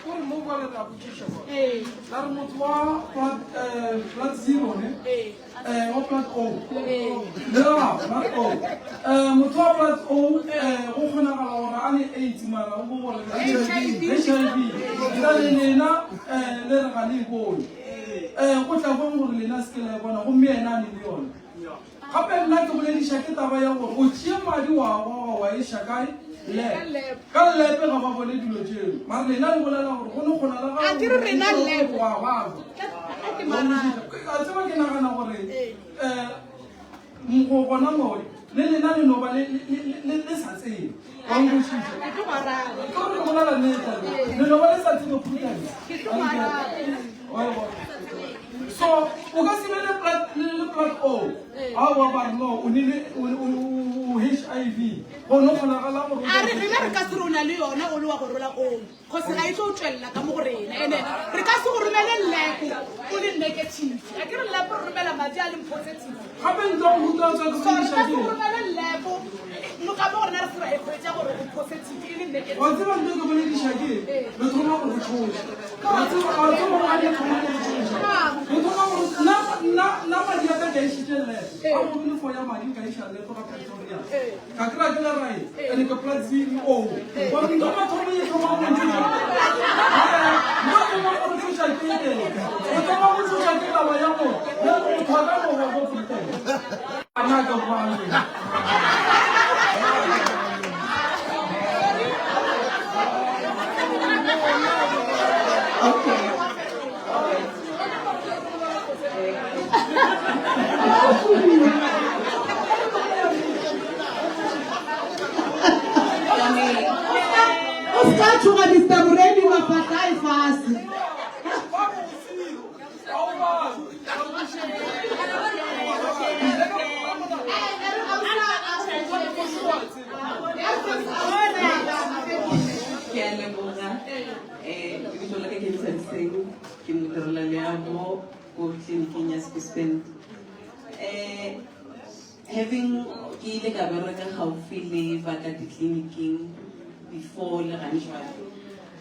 o re mo kwa le ra botšiša kwa.
Ee.
La re motho wa plat eh plat zero ne?
Ee.
Eh wa plat O.
Ee.
Le ra plat O. Eh motho wa plat O eh go kgonagala gore a ne AIDS mara o bo gore
HIV.
HIV. Jwale lena eh le re ga le e bone. Eh go tla bong gore lena se ke la e bona gomme yena a ne le yona. Gape nna ke bolediša ke taba ya gore o tšee madi wa goga wa iša kae? Lab. Ka lab ga ba bone dilo tšeo. Mara lena le bolela gore go no kgona le ga
A ke re rena lab.
wa balwa.
A ke marabe.
A tseba ke nagana gore um go gona moo le lena le no ba le le le sa tsebe. Wa nkwešiša?
Ke tlo go araba.
Ke gore ke bolela nnete. Le no ba le sa tsebe Prudence.
Ke tlo go araba.
Wa e bona? So o ka se be le blood le le blood O. Aowa ba re no o nile o o HIV. Go no kgonagala gore o
A re rena re ka se re o na le yona o le wa go rola O. Cause ga e tlo tšwelela ka mo go rena. Ene re ka se go romele lab o le negative. A ke re lab re romela madi a leng positive.
Gape ntle go ruta o tswa ke
So re
bolediša
ka se
ke
go romele lab no ka mo go rena re se ra e hwetša gore o positive e le negative.
Wa tseba ntle ke bolediša ke re thoma go re tšhoša. Wa tseba wa tseba gore le thoma go re tšhoša. Re thoma go nna nna nna madi a ka ke a išitše lab. A go bile fo ya madi ka iša lab ga Pretoria. Ka kry-a ke le right and ke blood CEO. Gore ntho mathomo e thoma go ntšhoša. Ntho thoma go re tšhoša ke eng? O thoma go tšhoša ke taba ya gore motho a ka no ba ko Britain. A na ke rwale.
Okay.
O se ka tšhoga Mister Moremi mafahla a e fase.
Ke a leboga. Eh, lebitso la ka ke Nthabiseng, ke modirelaleago ko tleliniking ya Spispent. Eh, having ke ile ka bereka gaufi le ba ka ditleliniking before le gane jwale.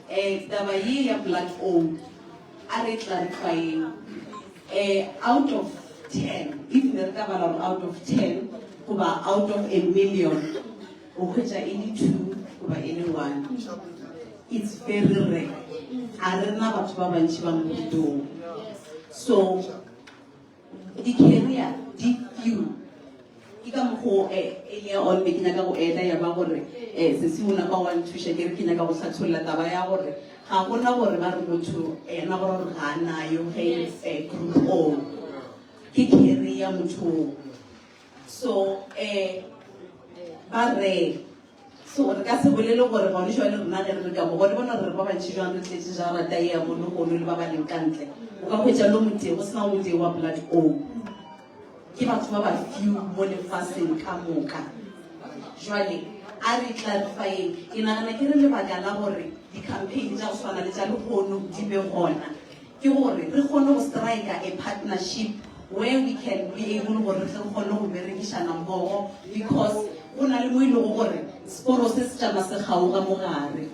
Eh, taba ye ya blood O, a re clarifyeng. Eh, out of 10, if ne re ka bala gore out of 10 goba out of a million, o hwetša e le 2 goba e le 1. It's very rare. A re na batho ba bantši ba mohuta oo. So, di-carrier di few. Ke ka mokgo earlier on be ke nyaka go eda ya ba gore sesi o napa wa nthuša ke re ke nyaka go hlatholla taba ya gore ga gona gore ba re motho ena go ra gore ga a nayo ge e group O ke carrier motho oo. So ba rare. So re ka se bolele gore gone jwale rena ge re le ka mo, gone bona gore re ba bantši jwang re tletše jarata ye ya mo lehono le ba ba leng ka ntle. O ka hwetša lo motee, go se na o motee wa blood O. Ke batho ba ba few mo lefaseng ka moka. Jwale a re clarifyeng. Ke nagana ke re lebaka la gore di-campaign tša go swana le tša lehono di be gona ke gore re kgone go strike a partnership where we can be able gore re tle re kgone go berekišana mmogo because go na le mo e lego gore seporo se se tšama se kgaoga mo gare,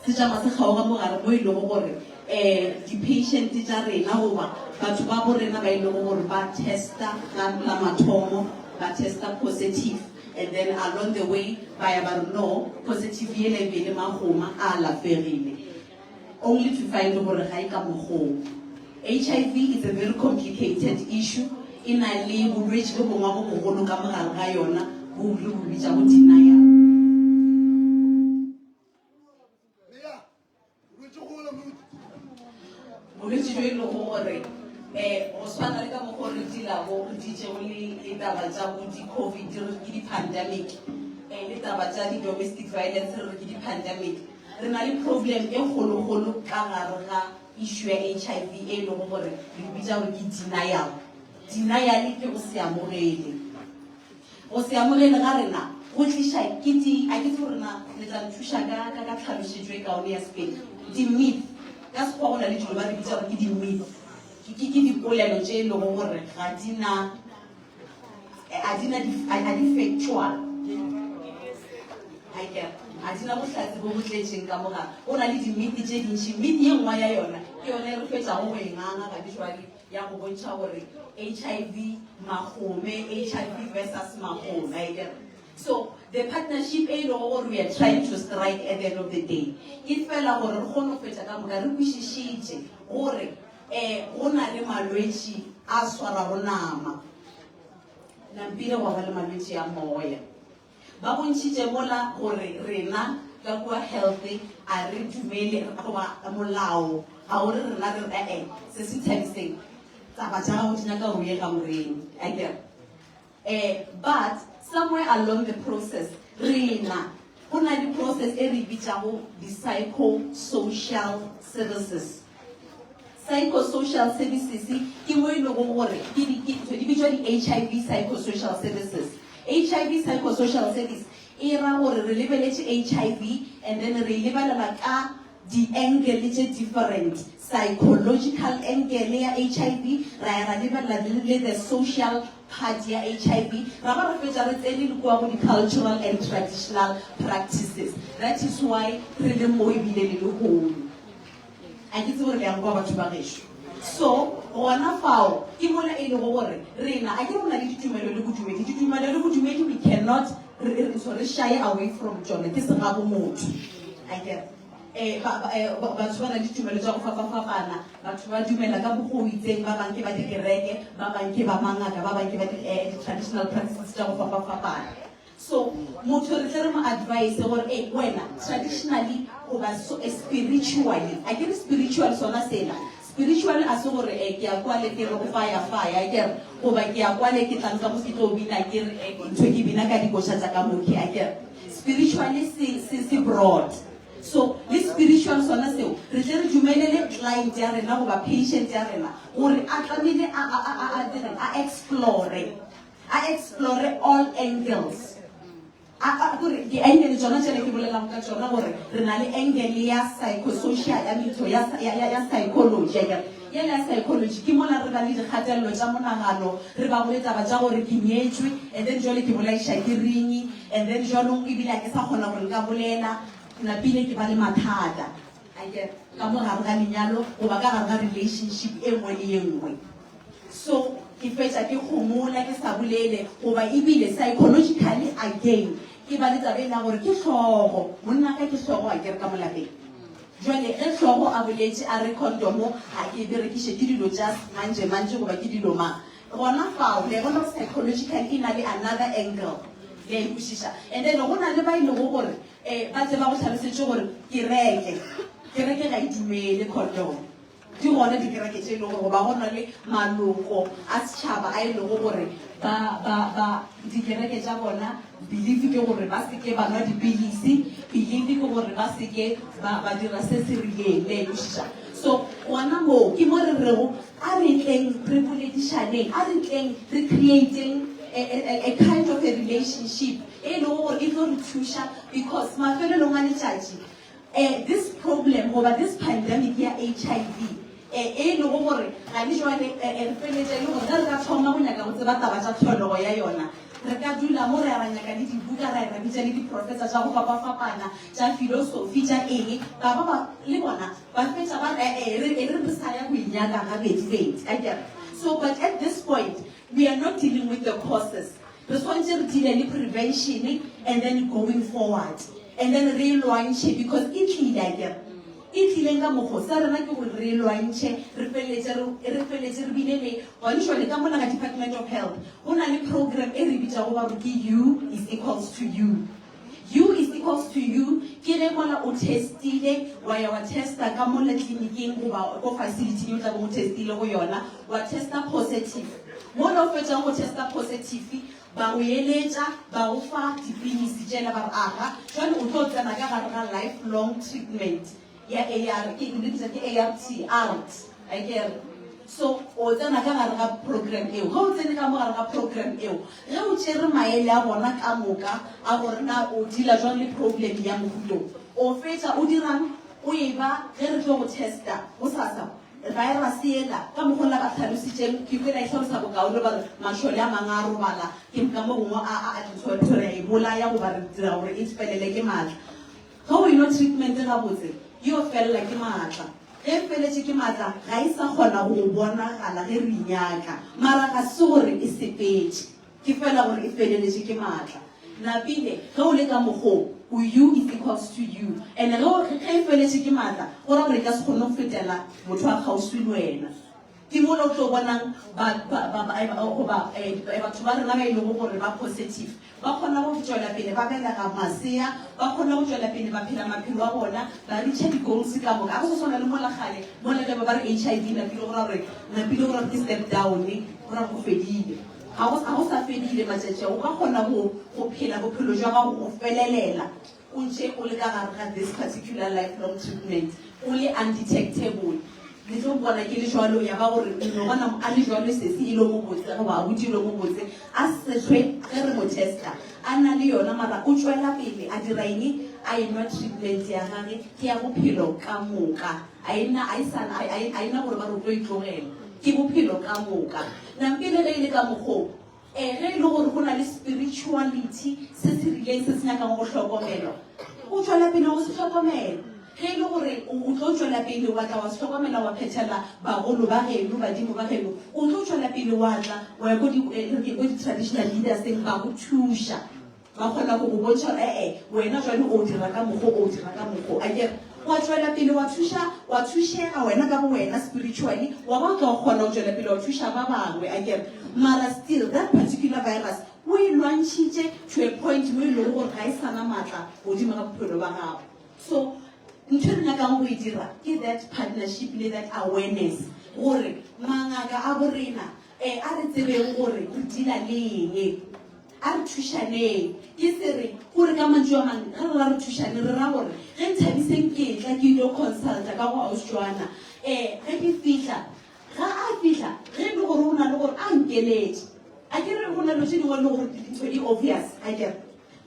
se tšama se kgaoga mo gare mo e lego gore um di-patient tša rena goba batho ba bo rena ba e lego gore ba testa ga la mathomo ba testa positive and then along the way ba ya ba re no positive yela e be e le magoma a alafegile. Only to find gore ga e ka mokgoo. HIV is a very complicated issue, e na le bolwetši bo bongwe bo bogolo ka mogare ga yona bo re bo bitšago denial. Bolwetši bjo e lego gore um go swana le ka mokgwa o re dealago re ditšego le le taba tša bo di-covid re re ke di-pandemic um le taba tša di-domestic violence re re ke di-pandemic. Re na le problem e kgolokgolo ka gare ga issue ya HIV e e lego gore re e bitša gore ke denial. Denial ke go se amogele. Go se amogele ga rena go tliša ke di, a ke tsebe gore na le tla nthuša ka, ka, ka tlhalošetšo e kaone ya Sepedi. Di-myth. Ka Sekgowa go na le dilo ba re bitša gore ke di-myth. Ke, ke, ke dipolelo tše e lego gore ga di na A di na di, a di factual. Akere, a di na bohlatse bo bo tletšeng ka mo gare. Go na le dimiti tše dintši. Miti ye nngwe ya yona ke yona e re fetšago go e nganga gane jwale, ya go bontšha gore HIV, magome, HIV versus magome, akere. So, the partnership e e lego gore we are trying to strike at the end of the day, ke fela gore re kgone go fetša ka moka re kwešišitše gore um go na le malwetši a swarago nama. Nampile gwa ba le malwetši a moya. Ba bontšhitše mola gore rena ka kua health a re dumele goba molao ga o re rena re re e-e se se thabiseng taba tša gago di nyaka gore o ye kamoreng akere. Eh, but somewhere along the process rena go na le process e re e bitšago di-psycho-social services. Psychosocial services ke mo e lego gore ke di, ke, di bitšwa di-HIV psychosocial services. HIV psychosocial service e ra gore re lebeletše HIV and then re e lebelela ka. di-angle tše different, psychological angle ya HIV, ra ya ra lebelela le the social part ya HIV, ra ba ra fetša re tsene le kua go di-cultural and traditional practices. That is why re le mo ebile le lehono. A ke tsebe gore le a nkwa batho ba gešo. So, gona fao ke mola e lego gore rena, a ke re go na le ditumelo le bodumedi. Ditumelo le bodumedi we cannot re, re, so re shy away from tšona, ke segabo motho. A ke re? Eh, ba, ba, eh, ba, batho ba na le ditumelo tša go fapafapana, batho ba dumela ka mokgwa o itseng, ba bang ke ba dikereke, ba bang ke ba mangaka, ba bang ke ba di, eh, di-traditional practices tša go fapafapana. So motho re tle re mo advise gore e wena traditionally goba so eh, spiritually, a ke re spiritual sona sela, spiritual a se gore eh, ke ya kwale ke re go fire fire a ke re, goba ke ya kwale ke tla nka mo ke tlo bina ke re eh, ntho ke bina ka dikoša tša ka mokhe a ke re, spiritually se se se broad. So le spiritual sona seo re tle re dumelele client ya rena goba patient ya rena gore a tlamehile a a a a direng a explore. A explore all angles. A, a, gore di-angle tšona tšele ke bolelago ka tšona gore re na le angle ya psychosocial, ya metho, ya, ya, ya, ya psychology, akere. Yela ya psychology ke mola re ba le dikgatelelo tša monagano, re bago le taba tša gore ke nyetšwe and then jwale ke bolaiša ke ring and then jwanong ebile ga ke sa kgona gore nka bolela, napile ke ba le mathata, akere, ka mo gare ga lenyalo goba ka gare ga relationship e nngwe le ye nngwe. So ke fetša ke homola ke sa bolele goba ebile psychologically again ke ba le taba e la gore ke hlogo, monna ka ke hlogo akere ka mo lapeng. Jwale ge hlogo a boletše a re condom ga ke e berekiše ke dilo tša manje manje goba ke dilo mang, gona fao le a bona gore psychologically e na le another angle, le a e kwešiša? And then go na le ba e lego gore um ba tle ba go hlalosetše gore kereke, kereke ga e dumele condom. Di gona dikereke tše e lego gore goba go na le maloko a setšhaba a e lego gore ba, ba, ba, dikereke tša bona belief ke gore ba se ke ba nwa dipilisi, belief ke gore ba se ke ba, ba dira se se rileng, le a e kwešiša? So, gona moo ke mo re rego a re tleng re boledišaneng, a re tleng re create-eng a, a, a, a kind of a relationship e lego gore e tlo re thuša because mafelelong a letšatši Eh, this problem goba this pandemic ya HIV eh, e lego gore ga le jwale eh, eh, re feleletša e le gore ge re ka thoma go nyaka go tseba taba tša tlholego ya yona, re ka dula mo re ya ra nyaka le dibuka, ra ya ra bitša le diprofessor tša go fapafapana tša philosophy tša eng, ba ba ba le bona ba fetša ba re eh, re e re re sa ya go e nyaka gabedi-bedi, akere. So but at this point we are not dealing with the causes, Re swanetše re deale le prevention and then going forward and then re e lwantšhe because e tlile akere. E tlileng ka mokgo, sa rena ke gore re e lwantšhe re feleletše re, re feleletše re bile le, gone jwale ka mola ga Department of Health go na le program e re e bitšago ba re ke U is equals to U. U is equals to U ke ge mola o testile, wa ya wa testa ka mola tleliniking goba ko facility-ing ye o tla bego o testile go yona, wa testa positive. Mola o fetšang go testa positive, ba go eletša, ba go fa dipilisi tšela, ba re aga, jwale o tlo tsena ka gare ga life long treatment ya AR, ke, ke bitša ke ART, ART, akere. So o tsena ka gare ga program eo. Ge o tsene ka mo gare ga program eo, ge o tšere maele a bona ka moka a gore na o deala jwang le problem ya mohuta o, o fetša o dirang? O e ba ge re tlo go testa gosasa, virus yela ka mokgwa la ba hlalositšeng, ke kwele a e hlalosa bokaone, ba re mašole a mangwe a robala, ke ka mo gongwe a, a, a dintho, ntho re a e bolaya goba re dira gore e felele ke maatla. Ge o enwa treatment gabotse, e yo felela ke maatla. Ge e feletše ke maatla, ga e sa kgona go bonagala ge re e nyaka. Mara ga se gore e sepetše, ke fela gore e feleletše ke maatla. Napile, ge o le ka mokgwa o, o U is equals to U. And-e ge o, ge e feletše ke maatla, go ra gore e ka se kgone go fetela motho wa kgauswi le wena. Ke mola o tlo bonang ba, ba, ba, ba, goba batho ba rena ba e lego gore ba positive, ba kgona go tšwela pele ba belega masea, ba kgona go tšwela pele ba phela maphelo a bona, ba reacha di-goals ka moka. Ga go sa swana le mola kgale, mola ge ba ba re HIV napile go ra gore, napile go ra gore ke step down, go ra gore go fedile. Ga go, ga go sa fedile matšatši a, o ka kgona go, go phela bophelo jwa gago go felelela. O ntše o le ka gare ga this particular life long treatment, o le undetectable. Le tlo mpona ke le jwalo, ya ba gore le no bona a le jwalo sesi e le o mobotse goba abuti e le o mobotse, a se hlwe ge re mo testa a na le yona, mara o tšwela pele a dira eng? a enwa treatment ya gage ke ya bophelo ka moka. A e na, a e sa, a, a, a e na gore ba re o tlo e tlogela. Ke bophelo ka moka. Nampele ge e le ka mokgo, eh, ge e le gore go na le spirituality se se rileng se se nyakang go hlokomelwa, o tšwela pele go se hlokomela. Ge e le gore o, o tlo tšwela pele wa tla wa se hlokomela wa phethela bagolo ba geno, badimo ba geno, o tlo tšwela pele wa tla wa ya ko di, eh, re ke ko di-traditional leaders-eng ba go thuša. Ba kgona go go bontšha gore e-e, wena jwale o dira ka mokgo, o dira ka mokgo. Akere wa tšwela pele wa thuša, wa thušega wena ka bowena spiritually, wa ba o tla kgona go tšwela pele wa thuša ba bangwe. Akere mara still that particular virus o e lwantšhitše to a point mo e lego gore ga e sa na maatla godimo ga bophelo ba gago. So ntho e re nyakang go e dira ke that partnership le that awareness gore mangaka a borena eh, a re tsebeng gore re deala le eng. A re thušaneng. Ke se re, gore ka mantšu a mang, ge re ra re thušane, re ra gore ge Nthabiseng ke etla ke ile consulta ka go Ausi Joana, eh, ge ke fihla, ga a fihla, ge e le gore o na le gore a nkeletše. A ke re go na dilo tše dingwe e le gore dintho di obvious, a ke re.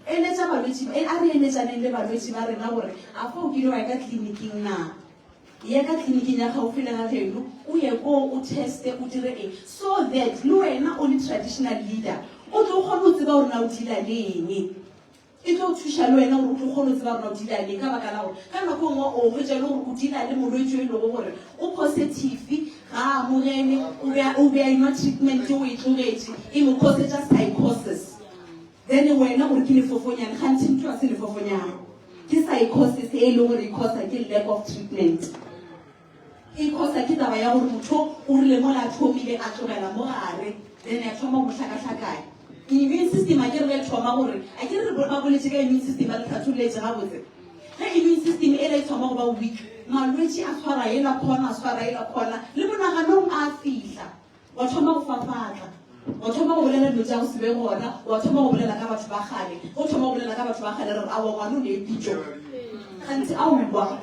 Eletša balwetši, a re eletšaneng le balwetši ba rena gore a fa o kile wa ya ka tleliniking na. Eya ka tleliniking ya gaufi le ga geno, o ye koo o teste, o dire eng, so that le wena o le traditional leader o tlo kgone go tseba gore na o deala le eng. E tlo thuša le wena gore o tlo kgone go tseba gore na o deala le eng, ka baka la gore ka nako e nngwe o hwetša e le gore o deala le molwetši o e lego gore o positive, ga a amogele, o be o be a enwa treatment o e tlogetše, e mo causetša psychosis. Then wena o re ke lefofonyane, kganthe ntho ga se lefofonyane. Ke psychosis e leng gore e causa ke lack of treatment. E causa ke taba ya gore motho o rile mola a thomile a tlogela mo gare, then ya thoma go mo hlakahlakanya. Immune system a ke re ge thoma gore, a ke re ba boletše ka immune system ba le hlatholletše gabotse. Ge immune system ela e thoma go ba weak, malwetši a tshwara yela khona, a tshwara yela khona, le monaganong a fihla. Wa thoma go fafatla. Wa thoma go bolela dilo tša go se be gona. Wa thoma go bolela ka batho ba kgale. Ge o thoma go bolela ka batho ba kgale, re re, Aowa, ngwana o ne pitšo. Kganthe, aowa.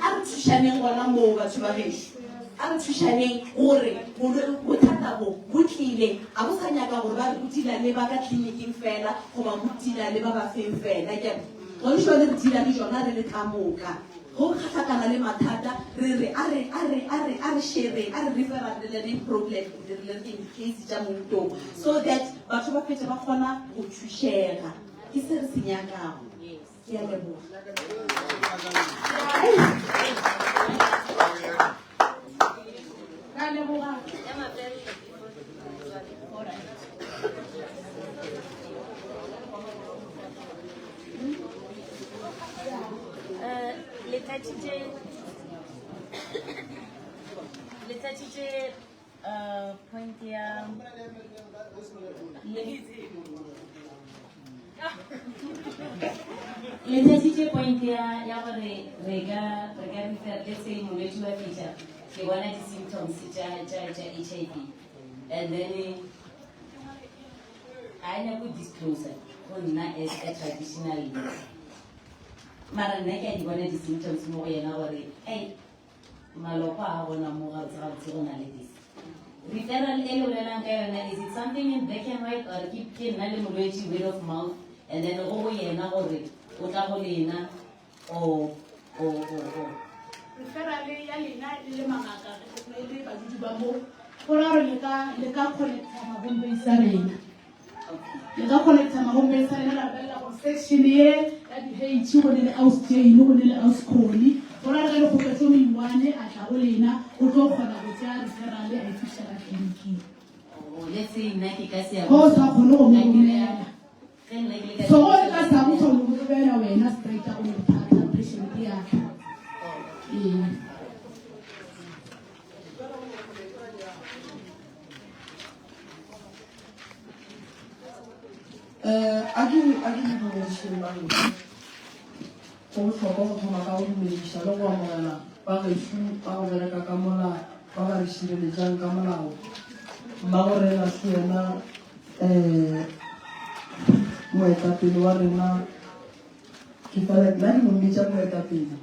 A re thušaneng gona moo, batho ba gešo. A re thušaneng gore bothata bo bo tlile. A bo sa nyaka gore ba re bo deala le ba ka tleliniking fela goba bo deala le ba ba feng fela. Ke re, gone jwale re deala le jona re le ka moka. Ge o kgahlakana le mathata, re re, a re, a re, a re, a re shereng, a re referalelaneng problem, re le re di-case tša moutong, so that batho ba fetše ba kgona go thušega. Ke se re se nyakago. Ke a leboga.
Ra leboga.
Eh, le tlatšitše le tlatšitše eh, point ya le tlatšitše point ya ya gore re ka re ka refer let's say molwetši wa fihla ke bona di-symptoms tša tša tša HIV and then Ga a nyake go discloser go nna as a traditional leader. Mara nna ke a di bona di-symptoms mo go yena gore ei malokwa a gona mo gabotse gabotse go na le this. Referral e le bolelang ka yona is it something in black and white or ke ke nna le molwetši word of mouth and then go go yena gore o tla go lena or or or or.
Referral ya lena le le mangaka le le badudi ba mo go ra gore le ka le ka connecta ma-home base a rena le ka connecta ma-home base a rena la bolelela gore section ye ya di-h go ne le aus jane go ne le aus cony go ra re ge le kgopetse o iwane a tla go lena o tlo kgona go tsea referral a e fiša ka tleliniking
Oh, let's say nna ke ka se ya
go o sa kgone go mo romela So go le ka sa go kgone go romela wena straight go mo phata patient ya ka. Ee.
Eh, a ke a ke le dumedišeng bagešo. Go bohlokwa go thoma ka go dumediša le go amogela ba gešo ba go bereka ka mola ba ba re šireletšang ka molao. Mmagorena se yena um moetapele wa rena ke fela nna ke mo mmitša moetapele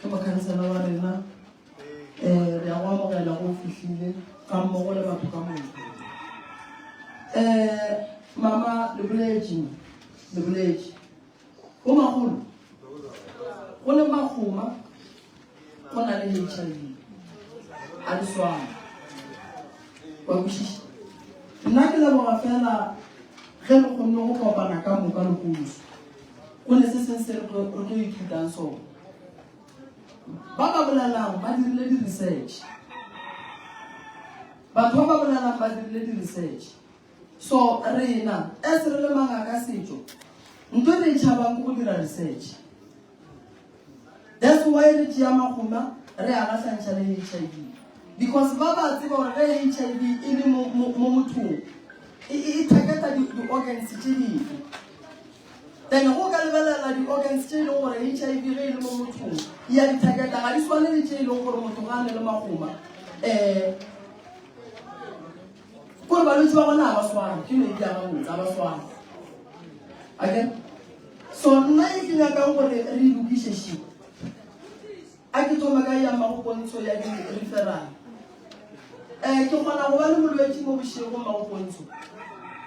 ke mokhansela wa rena um re ya go amogela go fihlile ga mmogo le batho ka moka um mama le boletše le boletše. Bomakgolo, go le makgoma go na le HIV. A di swane. Wa kwešiša? Nna ke leboga fela ge re kgonne go kopana ka moka lehono. Go ne se seng se re tlo ithutang sona. Ba ba bolelang ba dirile di-research. Batho ba ba bolelang ba dirile di-research. So rena as re le mangaka a setšo, ntho e re e tšhabang ke go dira research. That's why re tšea magoma re a gahlantšha le HIV. Because ba ba tseba gore ge HIV e le mo, mo, mo mothong, e, e, e targeta di-organs tše dingwe. Then go ka lebelela di-organs tše e leng gore HIV ge e le mo mothong e ya di targeta, ga di swane le tše e leng gore motho ga a ne le magoma. Um Kore balwetši ba gona ga ba swane, ke no e bea gabotse, ga ba swane. Akere? So nna e ke nyakang gore re e lokiše še. A ke thome ka ya mmago pontsho ya di-referral. Um ke kgona go ba le molwetši mo bošego mmago pontsho.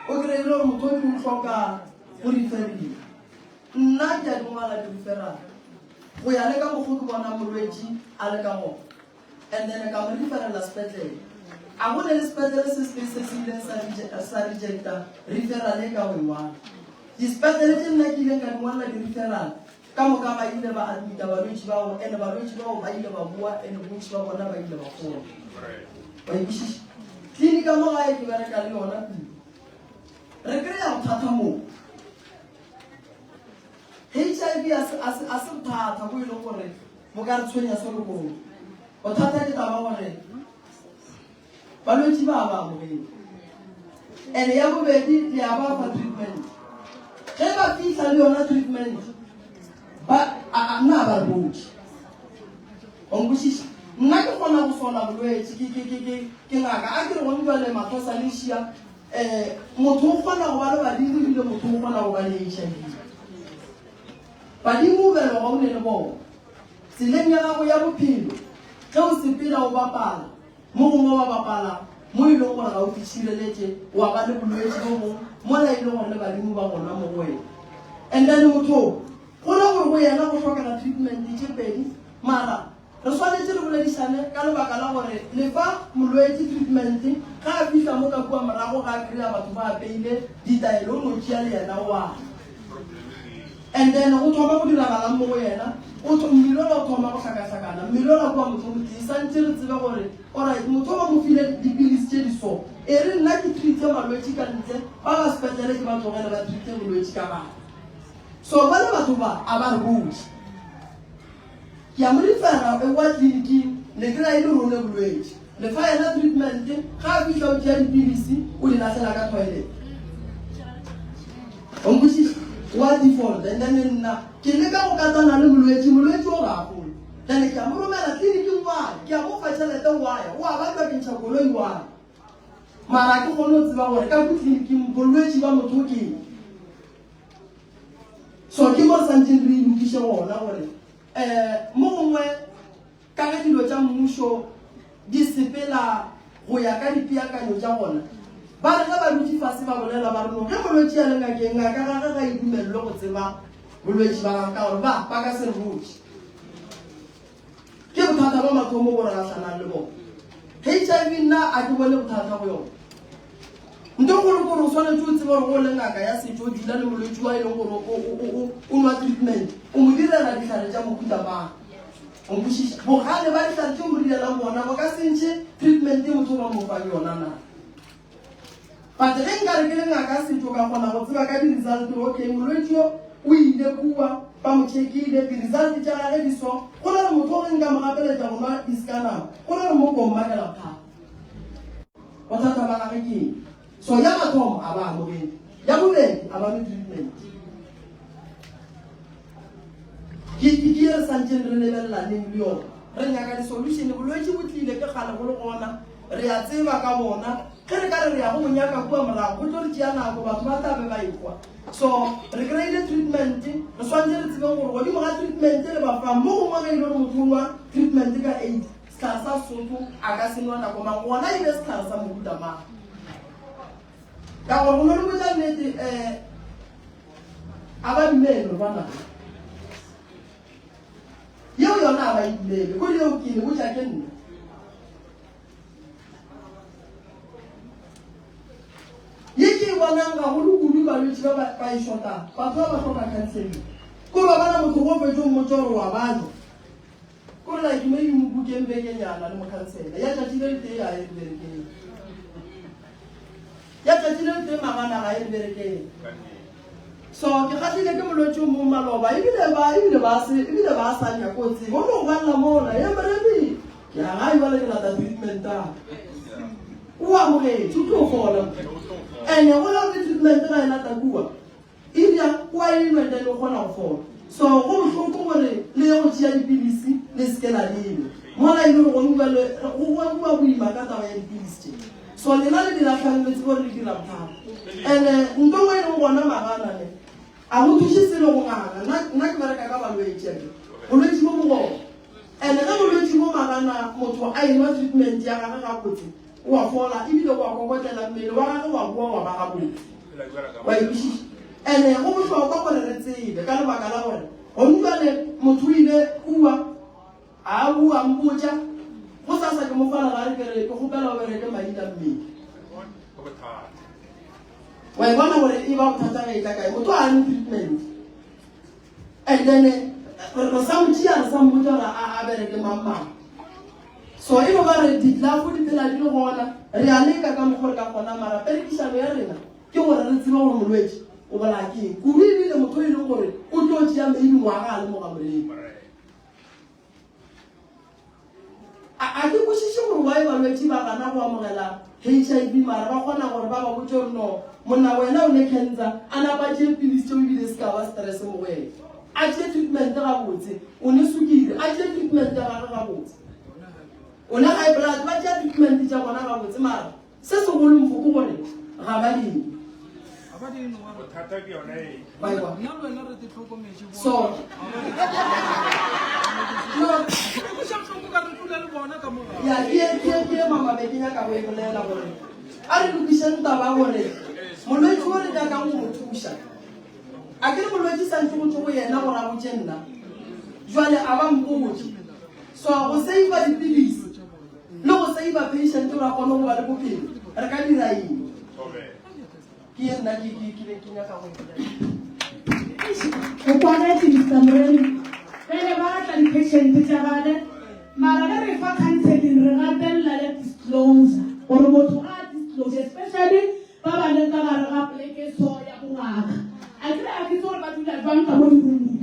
O kry-e le gore motho o ke o hloka go referiwa. Nna ke a di ngwala di-referral go ya le ka mokgo ke bona molwetši a le ka gona. And then ka mo referela sepetlele. A go ne le sepetlele se setee se se ileng sa sa rejecta referral e ka go e ngwala. Disepetlele tše nna ke ileng ka di ngwalela di-referral, ka moka ba ile ba admita balwetši bao, and balwetši bao ba ile ba boa, and bontši ba bona ba ile ba fola. Wa e kwešiša? Clinic ka mo gae ke bereka le yona kudu. Re kry-a bothata moo. HIV a se, a se, a se bothata bo e leng gore bo ka re tshwenya so lehono. Bothata ke taba gore balwetši ba ba amogele. And ya bobedi le a ba fa treatment. Ge ba fihla le yona treatment, ba a, a, nna a ba re botše. Wa nkwešiša? Nna ke kgona go sola bolwetši, ke, ke, ke, ke, ke ngaka. A ke re gone jwale mathosa le šia, eh, motho o kgona go ba le badimo ebile motho o kgona go ba le HIV. Badimo o belegwa o ne le bona. Tseleng ya gago ya bophelo, ge o sepela o bapala, mo gongwe wa bapala mo e leng gore ga o itšhireletše, wa ba le bolwetši bo bong mola e le gore le badimo ba gona mo go wena. And then motho go ra gore go yena go hlokega treatment tše pedi, mara Re swanetše re boledišane ka lebaka la gore le fa molwetši treatment ge a fihla mo ka kua morago ga a kry-a batho ba apeile ditaelo o no tšea le yena o a and then go thoma go diragalang mo go yena o mmele ola o thoma go hlakahlakana mmele ola kua motho motee santše re tsebe gore alright motho ba mo file dipilisi tše di so e re nna ke treate malwetši ka ntle ba ba sepetlele ke ba tlogele ba treate bolwetši ka gare so bale batho ba a ba re botše Ke a mo refera e kwa tleliniking, ne ke ra e le rone bolwetši. Le fa yena treatment, ga a fihla o tšea dipilisi o di lahlela ka toilet. O nkwešiša? O a default and then nna ke leka go katana le molwetši, molwetši o ga a fole. Then ke a mo romela tleliniking wa ya, ke a mo fa tšhelete wa ya, o a batla ke ntšha koloi wa ya. Mara ga ke kgone go tseba gore ka ko tleliniking bolwetši ba motho ke eng. So ke mo re santšeng re e lokiše gona gore um mo gongwe ka ge dilo tša mmušo di sepela go ya ka dipeakanyo tša gona, ba re ge ba dutše fase ba bolela ba re no ge molwetši a le ngakeng, ngaka gage ga e dumelelwe go tseba bolwetši ba gagwe ka gore ba ba ka se re botše. Ke bothata ba mathomo bo re gahlanang le bona. HIV nna a ke bone bothata go yona. Nto kgolo ke gore o swanetše o tsebe gore go le ngaka ya setšo o dula le molwetši wa e leng gore o nwa treatment, o mo direla dihlare tša mohuta mang. O nkwešiša? Bogale ba dihlare tše o mo direlang bona bo ka se ntšhe treatment e motho o ba mo fang yona na. But ge nkare ke le ngaka ya setšo ka kgona go tseba ka di-result gore okay molwetši yo o ile kua ba mo checkile di-result tša gage di so, go ra gore motho o ge nka mo gapeletša go nwa di-scanner go ra gore mo ko mmakela bothata. Bothata ba gage ke eng? So ya mathomo a ba amogele, ya bobedi a ba nwe treatment. Ke ke ke ye re santšeng re lebelelaneng le yona. Re nyaka di-solution. Bolwetši bo tlile ke kgale go le gona. Re a tseba ka bona. Ge re ka re re ya go bo nyaka kua morago, go tlo re tšea nako, batho ba tla be ba ehwa. So re kry-ile treatment, re swanetše re tsebeng gore godimo ga treatment le ba fang, mo gongwe ge e le gore motho o nwa treatment ka AIDS, sehlare sa Sesotho a ka se nwa nako mang, gona e be sehlare sa mohuta mang. Ka gore go no le botša nnete, um a ba dumele gore ba nago. Yeo yona a ba e dumele. Kore yeo ke le botša ke nna. Ye ke e bonang gagolo kudu balwetši ba ba e šotang, batho ba ba hloka counseling. Kore wa bona motho go fetše o mmotša gore wa bajwa. Kore like maybe mo bukeng bekenyana le mo counsela. Ya tšatši le letee a ye berekeng. Ya tšatši le letee magana ga ye berekeng. So ke kgahlile ke molwetši o mong maloba ebile ba ebile ba se ebile ba sa nyako o tseba. O no gwalla mola, ye moremi. Ke ya gae bjale ke lata treatment ya ka. O amogetše, o tlo fola. Ene go la gore treatment ga e lata kua. E bjang, o a e nwa and then o kgona go fola. So go bohloko gore le ye go tšea dipilisi le se ke la di nwa. Mola e le gore gone bjale go go boima ka taba ya dipilisi tše. So lena le di lahlang le tsebe gore le dira bothata. Ene nto nngwe e leng gona magana ne a go thuše selo go nganga. Nna nna ke bereka ka balwetši akere. Bolwetši bo bo gona. And ge bolwetši bo magana motho a enwa treatment ya gage gabotse, o a fola ebile o a kokotlela mmele wa gage wa boa wa ba gabotse. Wa e kwešiša? And go bohlokwa gore re tsebe ka lebaka la gore gone jwale motho o ile kua a bua mpotša go sasa ke mo fa legare ke re ke kgopela o bereke maina mmele. Wa e bona gore e ba bothata ge e tla kae? Motho a nwe treatment. And then re sa mo tšea re sa mmotša gore a bereke mang mang. So e no ba re ditlafo di phela di le gona, re a leka ka mokgwa re ka kgona mara perekišano ya rena ke gore re tsebe gore molwetši o bolaya ke eng. Kudu ebile motho e leng gore o tlo tšea maybe ngwaga a le mo ga moremi. A, a ke kwešiše gore why balwetši ba gana go amogela HIV mara ba kgona gore ba ba botše gore no monna wena o ne cancer a napa a tšee pilisi tšeo ebile e se ka ba stress mo go yena. A tšee treatment gabotse. O ne sukiri a tšee treatment ya gagwe gabotse. O ne high blood ba tšea treatment tša bona gabotse mara Se segolo mfo ke gore ga ba di nwe.
Bothata ke yona e.
Ba e kwa?
Nna le wena re te hlokometše bona.
So, no,
Re kweša bohloko ka re dula le bona ka mo gae.
ya ke ke ke mama be ke nyaka go e bolela gore a re lokišeng taba gore molwetši o re nyakang go mo thuša a ke re molwetši santse go tšwe go yena gore a botše nna jwale a ba mpotše so go save dipilisi Le go save patient gore a kgone go ba le bophelo, re ka dira eng? Ke ye nna ke ke ke be ke nyaka go e bolela.
O kwagetše Mister Moremi. Pele ba tla di-patient tša gage, mara ge re fa counseling re gatelela ya disclosure gore motho ga a disclose especially ba ba leng ka gare ga poleke so ya bongaka. Akere a ke itse gore ba dula jwang ka mo di-roomong.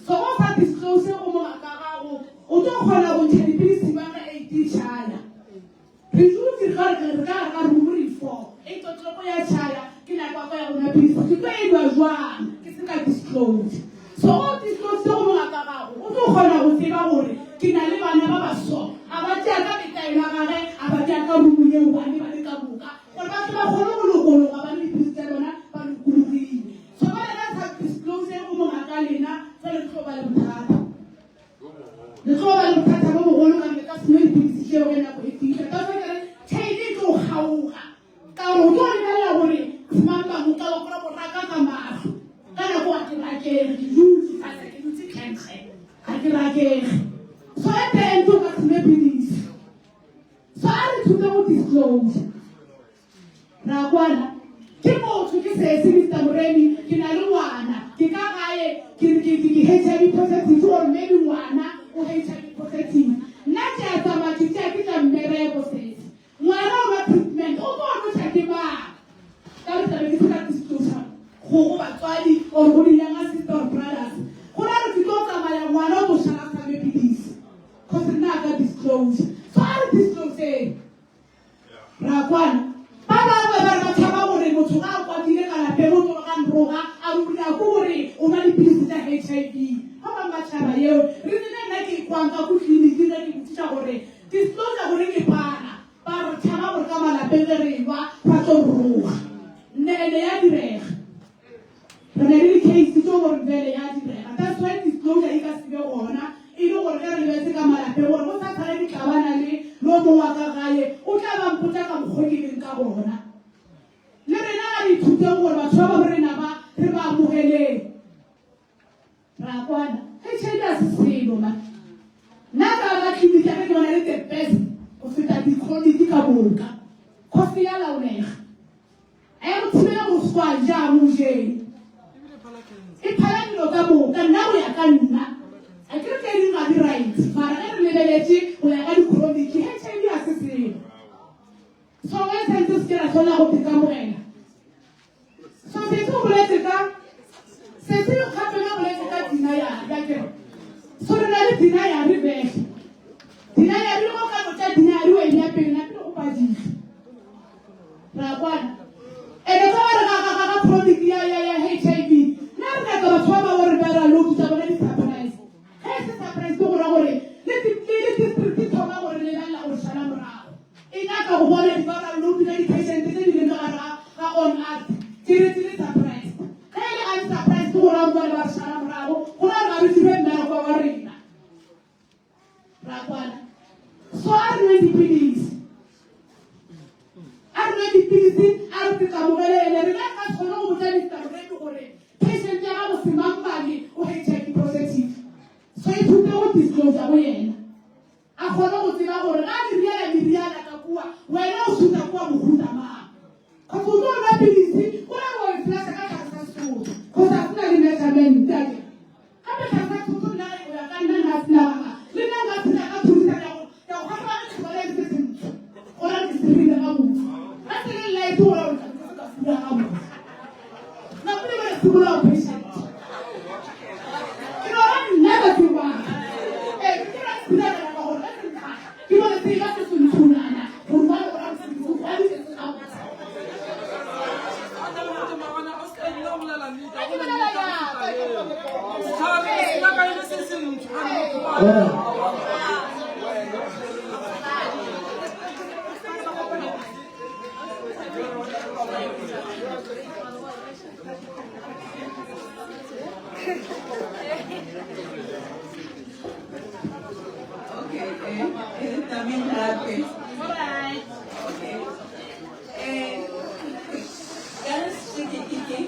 So ge o sa disclose go mongaka gago O tlo kgona go ntšha dipilisi ba ka eight tšhaya. Re dutse re ka re ka gare ga room re fo. Eight o'clock ya tšhaya ke nako ya ka ya go nwa pilisi. Ke tlo e nwa jwang ke se ka disclose. So o disclose go mongaka gago o tlo kgona go tseba gore ke na le bana ba ba so. A ba tšea ka metaelo ya gage a ba bea ka room yeo ba ne ba le ka moka gore ba tle ba kgone go lokologa ba nwe dipilisi tša bona ba lokologile. So ba le ka sa disclose go mongaka lena jwale le tlo ba le bothata. Le tlo ba le bothata bo bogolo ka le ka se nwe dipilisi tšeo ge nako e fihla. Ka fo ke re chain e tlo kgaoga. Ka gore o tlo lebelela gore mang mang o tla wa kgona go raka ka mahlo. Ka nako ga ke rakege, ke dutse fase ke dutse kgenkge. Ga ke rakege. So at the end o ka se nwe pilisi. So a re ithute go disclose. Ra kwana. Ke motho ke sesi Mister Moremi, ke na le ngwana. Ke ka gae ke ke ke ke HIV positive or maybe ngwana o HIV positive. Nna ke a tsamaya ke tšea ke tša mmereko sesi. Ngwana o nwa treatment, o tlo nwetša ke mang? Ka re tlabe ke se ka disclosure go go batswadi or go di-younger sister or brothers. Go ra re ke tlo tsamaya ngwana o tlo šala a sa nwe pidisi. Cause nna a ka disclose. So a re discloseng. Ra kwana. Ba bangwe ba re ba tšhaba gore motho ga a kwatile ka lapeng o tlo re ga nroga a re o dira ko gore o nwa dipilisi tša HIV. Ba bangwe ba tšhaba yeo. Reason e nna ke e kwang ka ko tleliniking ge ke botšiša gore disclosure gore ke para, ba re tšhaba gore ka malapeng ge re elwa ba tlo re roga. Nne ene ya direga. Re na le di-case tšeo gore bjale ya direga. That's why disclosure e ka se be gona e le gore ge re lebetse ka malapeng gore go sa tshware ditlabana le le o mongwe wa ka gae o tla ba mpotša ka mokgo ke leng ka gona. Le rena ga re ithuteng gore batho ba ba rena ba re ba amogeleng. Ra kwana. HIV ga se selo man. best go feta di-chronic ka moka cause ya laolega. A ya go thibela go swa ja mo jeng. E phala dilo ka moka nna go ya ka nna. A ke re tse dingwe ga di right mara ge re lebeletše go ya ka di-chronic HIV ga se selo. So ge sentse se ke ra swanela go tekamogela. So sesi o boletse ka sesi gape ba boletse ka denial ya kere. So re na le denial vele. Denial le go ka no tša denial o e ya pele na pele go padile. Ra kwana. Ene ka ba re ga ga ga chronic ya ya ya HIV. Na re nyaka batho ba ba gore ba ra load tsa bona di surprise. Ge e se surprise ke go ra gore le le district thoma gore lebelela gore šala morago. E nyaka go bona di-viral load tša di-patient tše di leng ka gare ga ga on art di re di le surprised. Ge e le unsurprised go ra gore ba re šala morago, go ra gore ga re dire mmereko wa rena. Ra kwana. So a re nweng dipilisi. A re nweng dipilisi, a re tsekamogele ene rena re ka se kgone go botsa Mister Moremi gore patient ya gago semangmane o HIV positive. So ithute go disclose go yena. A kgone go tseba gore ga a di riela meriana ka kua, wena o suta kua mohuta mang. Cause o tlo nwa pilisi, o ra gore o e flasha ka tlhare sa Sesotho, cause ga se na le measurement akere. Gape tlhare sa Sesotho nna go ya ka nna nka se nagana, le nna nka phela ka thulisa ka go ka go gafa ke bona le se sentsho. Go ra ke se rile gabotse. Ga se le light go ra gore se ka fula gabotse. Nako le bone simolola go patient. Ke no ra nna ba ke wa. Eh, ke ra phula ka nako gore se ntlha. Ke bone se ba se sentshunana gore ba go ra se se gwa di se gabotse.
Okay, eh, eh, también gape. Okay. Eh, ka ge se ke ke ke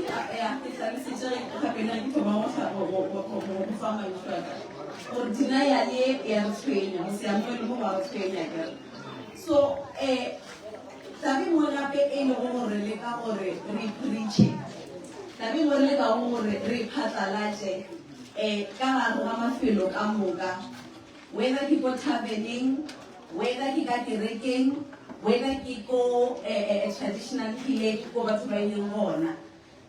ya ke hlalosetše ge gape nna ke thoma go hla- go- go- go- go- go fa mantšu a ka gore denial ye ya re tshwenya go se amogele mo go a re tshwenya akere so um Taba e nngwe gape e lego gore re leka gore re e preache, taba e nngwe re lekago gore re e phatlalatše um ka gare ga mafelo ka moka, whether ke ko taverneng, whether ke ka kerekeng, whether ke ko eh, eh, traditional healing ko batho ba ileng gona.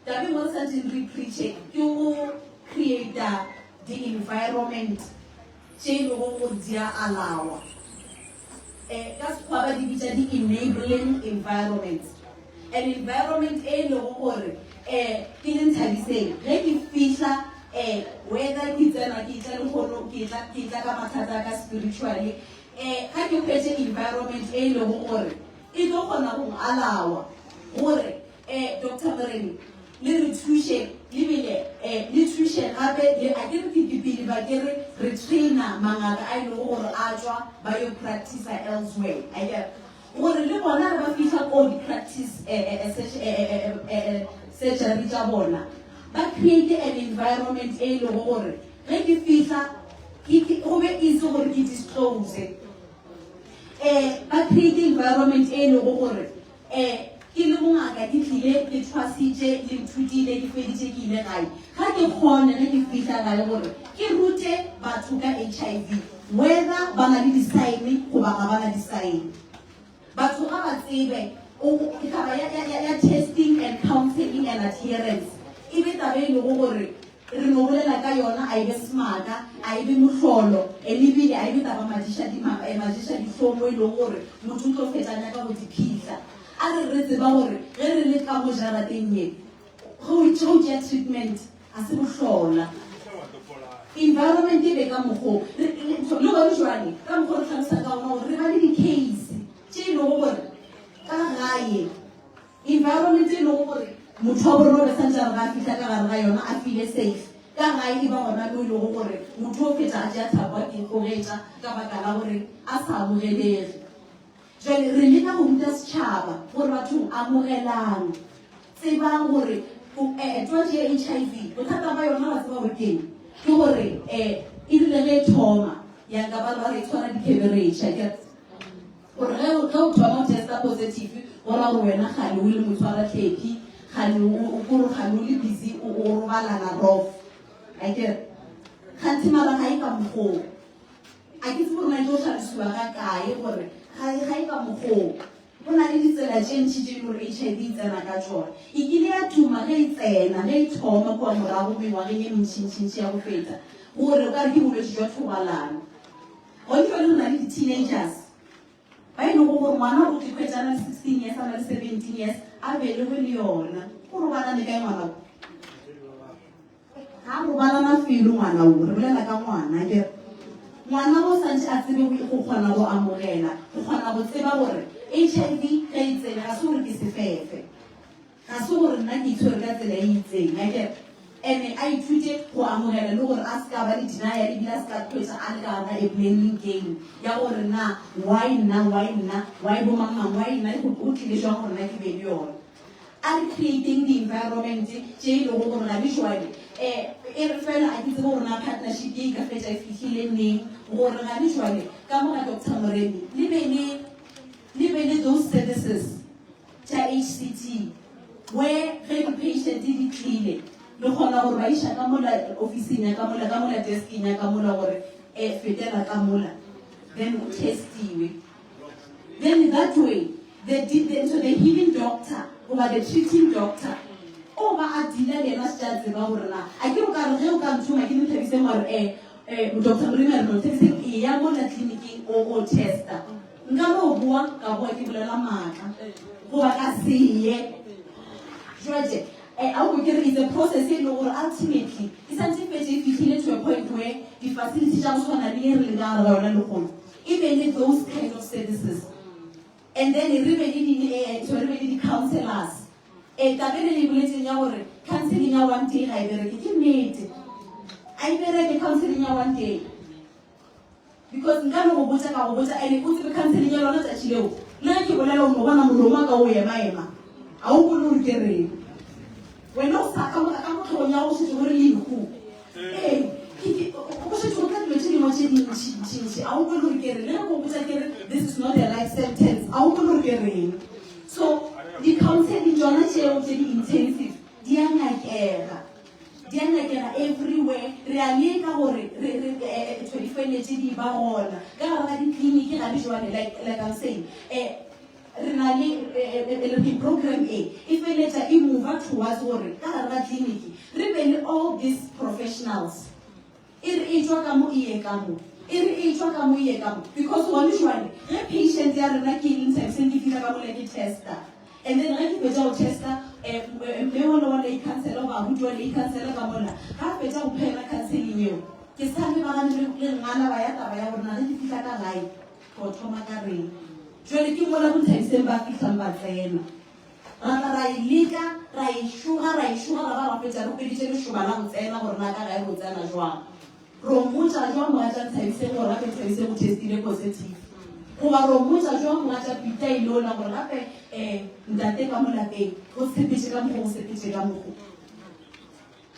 Taba e nngwe re santšeng re e preache ke go creata di-environment tše e lego gore di a alawa. Eh, ka Sekgowa ba di bitša di-enabling environments. An environment e e lego gore eh, ke le Nthabiseng ge ke fihla eh, whether ke tsena ke tla lehono ke tla ke tla ka mathata a ka spiritually eh, ga ke hwetše environment e e lego gore e tlo kgona go alawa gore Eh, Doctor Moremi, le re thuše, le bile eh, le thuše gape le, a ke re ke ke pele ba ke re re trainer mangaka a e lego gore a tšwa ba yo practicer elsewhere, a ke re gore le bona ge ba fihla ko di practice eh, eh, eh, eh, eh, eh, eh, surgery tša bona ba create an environment e e lego gore ge ke fihla go be easy gore ke disclose eh ba create environment e e lego gore E, ke le mongaka, ke tlile, ke thwasitše, le nthutile, ke feditše, ke ile gae. Ga ke kgone ge ke fihla gae gore ke rute batho ka HIV, whether ba na le disaene goba ga ba na disaene. Batho ga ba tsebe, o, o, taba ya, ya, ya, ya testing and counseling and adherence e be taba e lego gore Re no bolela ka yona, a e be semaka, a e be mohlolo, and ebile a e be taba majiša di, ma, eh, majiša dihlong mo e lego gore motho o tlo fetša a nyaka go di phihla. A re re tseba gore ge re le ka mo jarateng ye, ge o, ge o tšea treatment, ga se bohlola. Environment e be ka mokgo, re, le, le gona jwale, ka mokgo re hlalosa ka gona gore re ba le di-case tše e lego gore ka gae, Environment e lego gore motho wa borena o be santse a re ga a fihla ka gare ga yona a feel-e safe. Ka gae e ba gona mo e lego gore motho o fetša a tšea thapo a ikgogetša ka baka la gore a sa amogelege. Jwale re leka go ruta setšhaba gore bathong amogelang, tsebang gore twatši ya HIV bothata ba yona wa tseba gore keng? Ke gore e rile ge e thoma ya nka ba re ba re e tshwara dikheberetšhe akere. Gore ge o, ge o thoma o testa positive, go ra gore wena kgale o le motshwaratlhephi, kgale o, o, kore kgale o le busy o, o robalana rof. Akere? Kganthe mara ga e ka mokgoo. A ke tsebe gore na e tlo hlalošiwa ga kae gore ga, ga e ka mokgoo. Go na le ditsela tše ntši tše e le gore HIV e tsena ka tšona. E kile ya tuma ge e tsena, ge e thoma kua morago mengwageng e mentšintšintši ya go feta, gore o ka re ke bolwetši jwa thobalano. Gone jwale re na le di-teenagers ba e lego gore ngwana o tlo ikhwetša a na le 16 years, a na le 17 years, a belegwe le yona. O robalane kae ngwana wo? Ga a robalana felo ngwana wo, re bolela ka ngwana akere. Ngwana wo santše a tsebe go kgona go amogela, go kgona go tseba gore HIV ge e tsene ga se gore ke sefefe. Ga se gore nna ke itshwere ka tsela e itseng, akere. Ene a ithute go amogela le gore a se ka ba le denial ebile a se ka ikhwetša a le ka gare ga a blaming game ya gore na why nna, why nna, why bo mang mang, why nna, go tlile jwang gore nna ke be le yona. A re createng di-environment tše e lego gore ga di jwale um e re fela a ke tsebe gore na partnership ye e ka fetša e fihlile neng gore ga di jwale ka mo ga Doctor Moremi le be le le be le those services tša HCT where ge di-patient di tlile le kgona gore ba iša ka mola ofising ya ka mola ka mola deskeng ya ka mola gore um fetela ka mola then o testiwe. Then that way the, the, so the healing doctor goba the treating doctor o ba a deala le yena a šetše a tseba gore na a ke o ka re ge o ka nthoma ke Nthabiseng wa re um doctor Moremi a re no Nthabiseng eya mola tleliniking o o testa nka no boa ka boa ke bolela maaka goba ka seye jwale eh, a ke re it's a process e leng gore ultimately e santse e fetse e fitlhile to a point where di-facility tša go tshwana le ye re leng ka gare ga yona lehono E be le those kind of services and then re be le di eh, sorry, re be le di-councillors. Eh, taba e le le boletseng ya gore counseling ya one day ga e bereke ke nnete. A e bereke counseling ya one day. Because nka no go botša ka go botša ene o tsebe counseling ya lona tšatši leo. Le ge ke bolela o no bona molomo wa ka o ema-ema. A o bone gore ke reng. Wena o sa ka mo ka mo tlhogong ya gago go šetše go re lehu. Ee, ke, ke, go šetše go tla dilo tše dingwe tše dintši, ntši, ntši. A o kwe le gore ke reng? Le ge ke go botša ke re, this is not a life sentence, a o kwe le gore ke reng? So, di-counseling tšona tšeo tše di-intensive di a nyakega. Di a nyakega everywhere. Re a leka gore re, re, eh, eh, di feletše di ba gona. Ka gare ga ditleliniki ga le jwale, like, like I'm saying, eh, Re na le, re ke program e, e feletša e mover towards gore ka gare ga tleliniki re be le all these professionals. E re e tšwa ka mo e ye ka mo, e re e tšwa ka mo e ye ka mo. Because gone jwale ge patient ya rena ke e Nthabiseng ke fihla ka mola ke testa and then ge ke fetša go testa mme wola wa lay counsellor goba abuti wa lay counsellor ka mola ga a fetša go pha yona counselling eo ke sa lebagane le ngala ba ya taba ya gore na ge ke fihla ka gae Go thoma ka reng? Jwale ke mola boNthabiseng ba fihlang ba tsena. Ra tla ra e leka, ra e šoga, ra e šoga ra ba ra hwetša re hweditše lešoba la go tsena gore na ka gae go tsena jwang. Ro mmotša jwang mogatša Nthabiseng gore gape Nthabiseng o testile positive? Goba ro mmotša jwang mogatša Peter Ilola gore gape um ntate ka mo lapeng go sepetše ka mokgo go sepetše ka mokgo?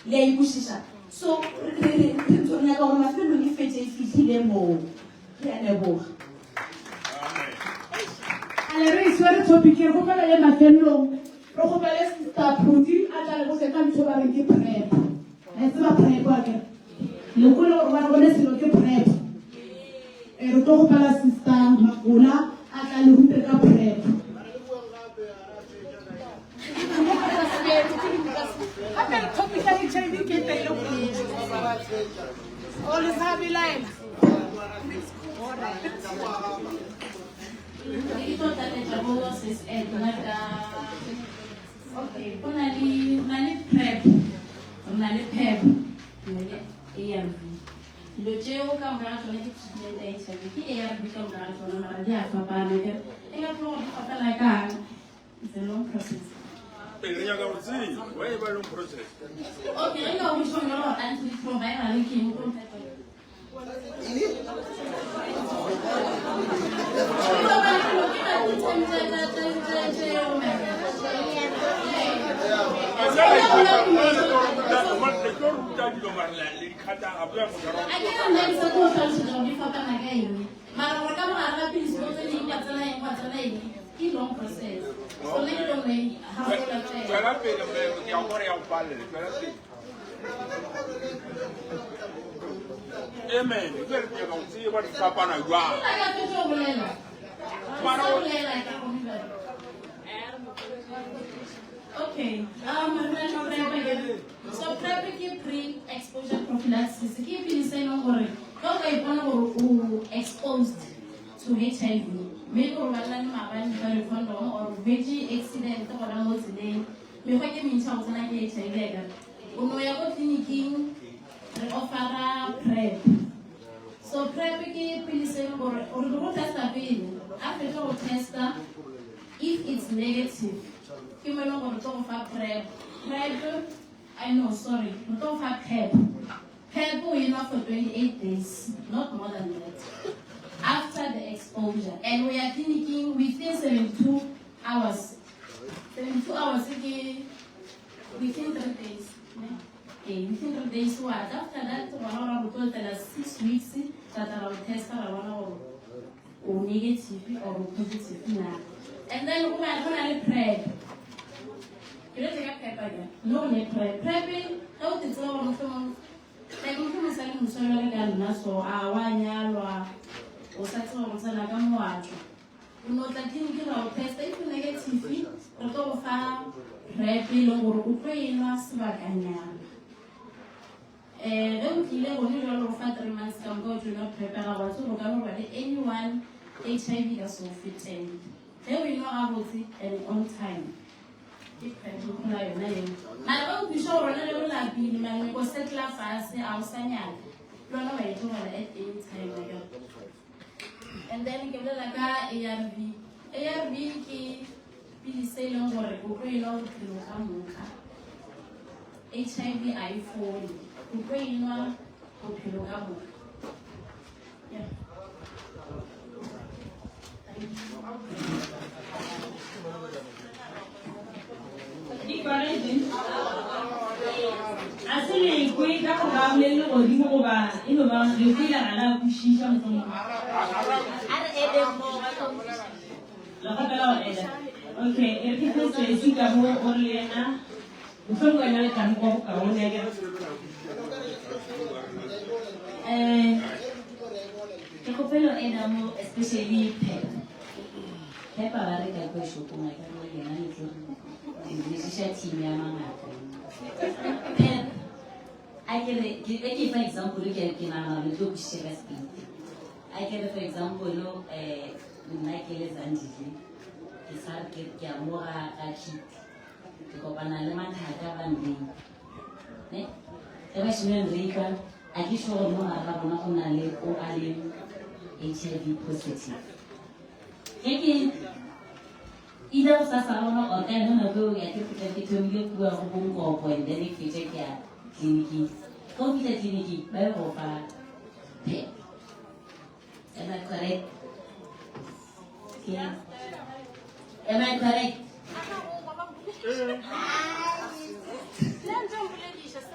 Le a e kwešiša? So, re, re, re, re, re nyaka gore mafelelong e fetše e fihlile moo. Ke a leboga.
Ale re e swere topic re kgopela ye mafelelong re kgopele sister Phuti a tla le botse ka ntho ba reng ke prep. Le tseba prep a kere? Le kwele gore ba re bone selo ke prep. E re tlo kgopela sister Makola a tla le rute ka prep. Gape topic ya HIV ke e telele kudu. O le sa belaela.
Ne ke tlo tlaletša bo sis Edna ka okay go na le na le prep re na le pep re na le ARV dilo tšeo ka moka ga tsone ke treatment ya HIV ke ARV ka moka ga tsone mara di a fapana e ka tlo gore di fapana kang It's a long process.
Ee, re nyaka go tseba why e ba long process.
Okay, re ka go tšhong gore antiretroviral ke eng go mphe tsone. A ke re nna ke sa tlo go hlalosetša gore di fapana ka eng. Mara gore ka mogare ga pilisi go tsene eng, gwa tsena eng, gwa tsena eng, ke long process. So nna ke tlo no e hafola fela.
Tswela pele mme ke a gore ya go palela. Tswela pele. Amen. Ke re ke go tseba di fapana jwang.
Nna ka fetša go bolela.
Mara
Sa bolela ke go bjale. Okay, re na le PrEP akere. So PrEP ke pre-exposure prophylaxis. Ke pilisi e leng gore ge o ka ipona gore o exposed to HIV, maybe o robalelane le maabane ka di-condom or o hwetše accident gona mo tseleng, mekgwa ke mentši ya go tsena ke HIV akere. O no ya ko tleliniking re offera PrEP. So PrEP ke pilisi e leng gore o re go testa pele, a fetša go testa If it's negative, ke mo e leng gore re tlo go fa PrEP. PrEP, I no, sorry, re tlo go fa PEP. PEP o e nwa for 28 days, not more than that. After the exposure. And o ya tleliniking within 72 hours. 72 hours ke within 3 days. Ne? Ee, within 3 days wa tla. After that, gona gore re tlo letela 6 weeks, ra tla ra go testa ra bona gore o negative or o positive na. And then go ba go na le PrEP. Ke letse ka PrEP akere. Mme go ne PrEP. PrEP ge o te tseba gore mohlomong like mohlomong sa le moswa jwale ka nna so a wa nyalwa o sa tseba gore tsena ka moatla. O no tla tleliniki ra o testa if o negative re tlo go fa PrEP e leng gore o tlo e nwa sebakanyana. Eh, ge o tlile gone jalo go fa 3 months ka moka o tlo nwa PrEP ya gago, wa tseba gore o ka no ba le anyone HIV ka se o fetele. Ge o e nwa gabotse and on time, ke PrEP o phela yona eo. Mara ge o kwešiša gore wena le o lapile, mara o nyaka go settler fase, a o sa nyaka, le wena wa e tlogela at any time akere. And then ke bolela ka ARV. ARV ke pilisi e leng gore o tlo e nwa bophelo ka moka. HIV a e fole, o tlo e nwa bophelo ka moka. Yeah. Thank you.
Ikwagetše? A se lekwe ka go ba bolele godimo goba e no ba lekwe la ga la kwešiša mohlomongwe.
A re edeng moo ba tlo kwešiša.
Le kgopela go eda. Okay, e re ke fe sesi ka mo o re le yena mohlomongwe wena le tla mo kwa bokaone akere.
Eh, ke kgopelo eda mo especially pep. Pep a ba reka kwa shopong a ka le lena le tlo le tliša team ya mangaka. Pep a ke re ke e ke fa example ke ke nagana le tlo kwešiša ka speed. A ke re for example eh nna ke le Zandile ke sa re ke ke a mo ga ga Kit. Ke kopana le mathaka ba nreng. Ne? Ge ba šime nreipa a ke sure gore mo gare ga bona go na le o a leng HIV positive. Ge ke ile go sasa ga bona or ka yone nako eo ya ke fihla ke thomile kua go bonkoko and then ke fetša ke ya tleliniking. Ge o fihla tleliniking ba be go fa PEP. Am I correct? Okay. Am I correct?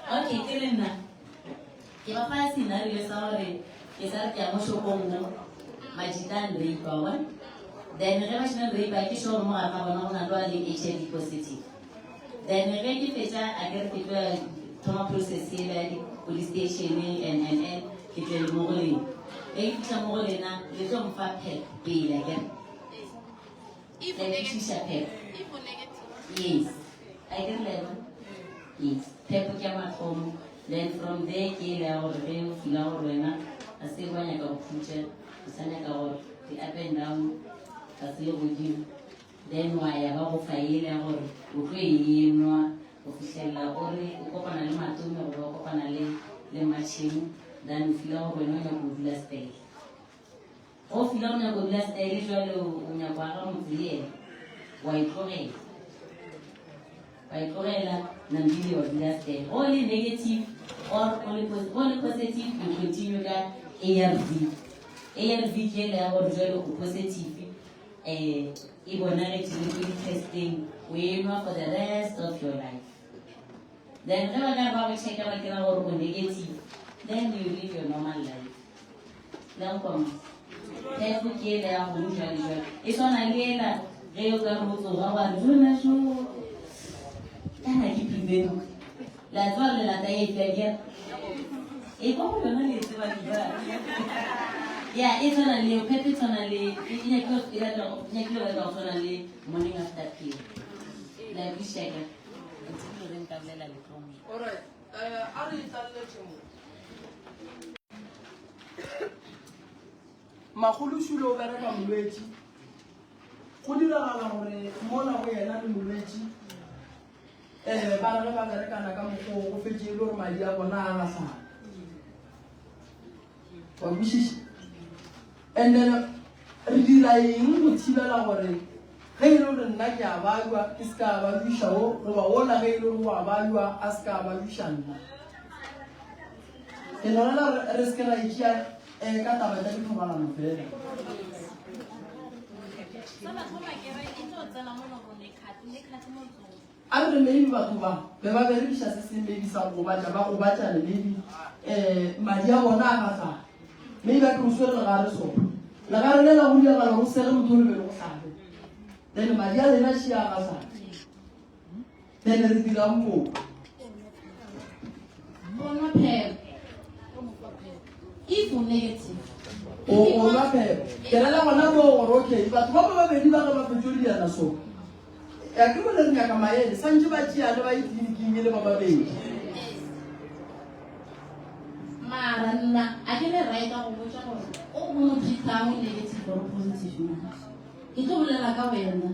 Okay, ke le nna. Ke ba fa scenario sa gore ke sa re ke ya mo shopong mo majita a nrape wa bona. Then ge ba šena nrape ke sure mo gare ga bona go na le wa leng HIV positive. Then ge ke fetša a ke re ke tlo ya thoma process yela ya di-police station and and and ke tle le mo go lena. Ge ke fihla mo go lena le tlo mfa PEP pele akere.
If
La
o negative.
kwešiša PEP.
If o negative.
Yes. Akere le a e bona? Yes. PEP ke ya mathomo. Then from there ke ele ya gore ge o fila gore wena ga se wa nyaka go khutša, o sa nyaka gore di up and down tlase le godimo, then wa ya ba go fa ele ya gore o tlo e enwa go fihlelela o re o kopana le matome goba o kopana le le matšheng, then o fila gore wena o nyaka go dula style. Ge o fila o nyaka go dula style jwale o nyaka go aga motse le yena, wa e tlogela. Wa e tlogela nambile wa dula style. Ge o le negative or o le ge o le positive you continue ka ARV. ARV ke ele ya gore jwale o positive eh e bonagetše le ko di-testeng o enwa for the rest of your life. Then ge ba ka re ba go checka ba kry-a gore o negative, then you live your normal life. La nkwa mos? PEP ke ela ya gong jwale jwale. E swana le ela ge o ka re o tsoga wa re jona jo kana ke prevent. La tseba lelata e tla ke e kwa go yona le tseba diba. Ya e tshwana le PEP e tshwana le e nyakile e batla nyakile batla go tshwana le morning after pill. La kwešiša ke? Ke tsebile ge nka bolela le tlo mo.
Alright, eh, a re itlaleletše mo. Makgolo Šule o bereka molwetši. Go diragala gore mola go yena le molwetši um ba re ge ba berekana ka mokgwa o go fetše e le gore madi a bona a gahlana. Wa kwešiša? And then re dira eng go thibela gore ge e le gore nna ke a bajwa ke se ka bajuša wo goba wola ge e le gore wa bajwa a se ka bajuša nna? Ke nagana gore re se ke ra itšea um ka taba tša dithobalano fela. A re re maybe batho ba be ba berekiša se seng maybe sa go gobatša, ba gobatšane maybe um madi a bona a gahlana. Maybe a ke o swere legare so. Legare le la go diragala gore o sege motho o le be le go hlabe. Then madi a lena šia a gahlana. Then re dirang moo?
O nwa phepho. If o negative.
O o nwa phepho. Ke rela gona moo gore okay batho ba ba babedi ba ge ba fetšo diana so. Ya ke bone re nyaka maele santše ba tšeane ba ye tleliniking e le ba babedi.
Mara nna a ke ne right go botša gore o mo treatang o negative or positive na. Ke tlo bolela ka wena.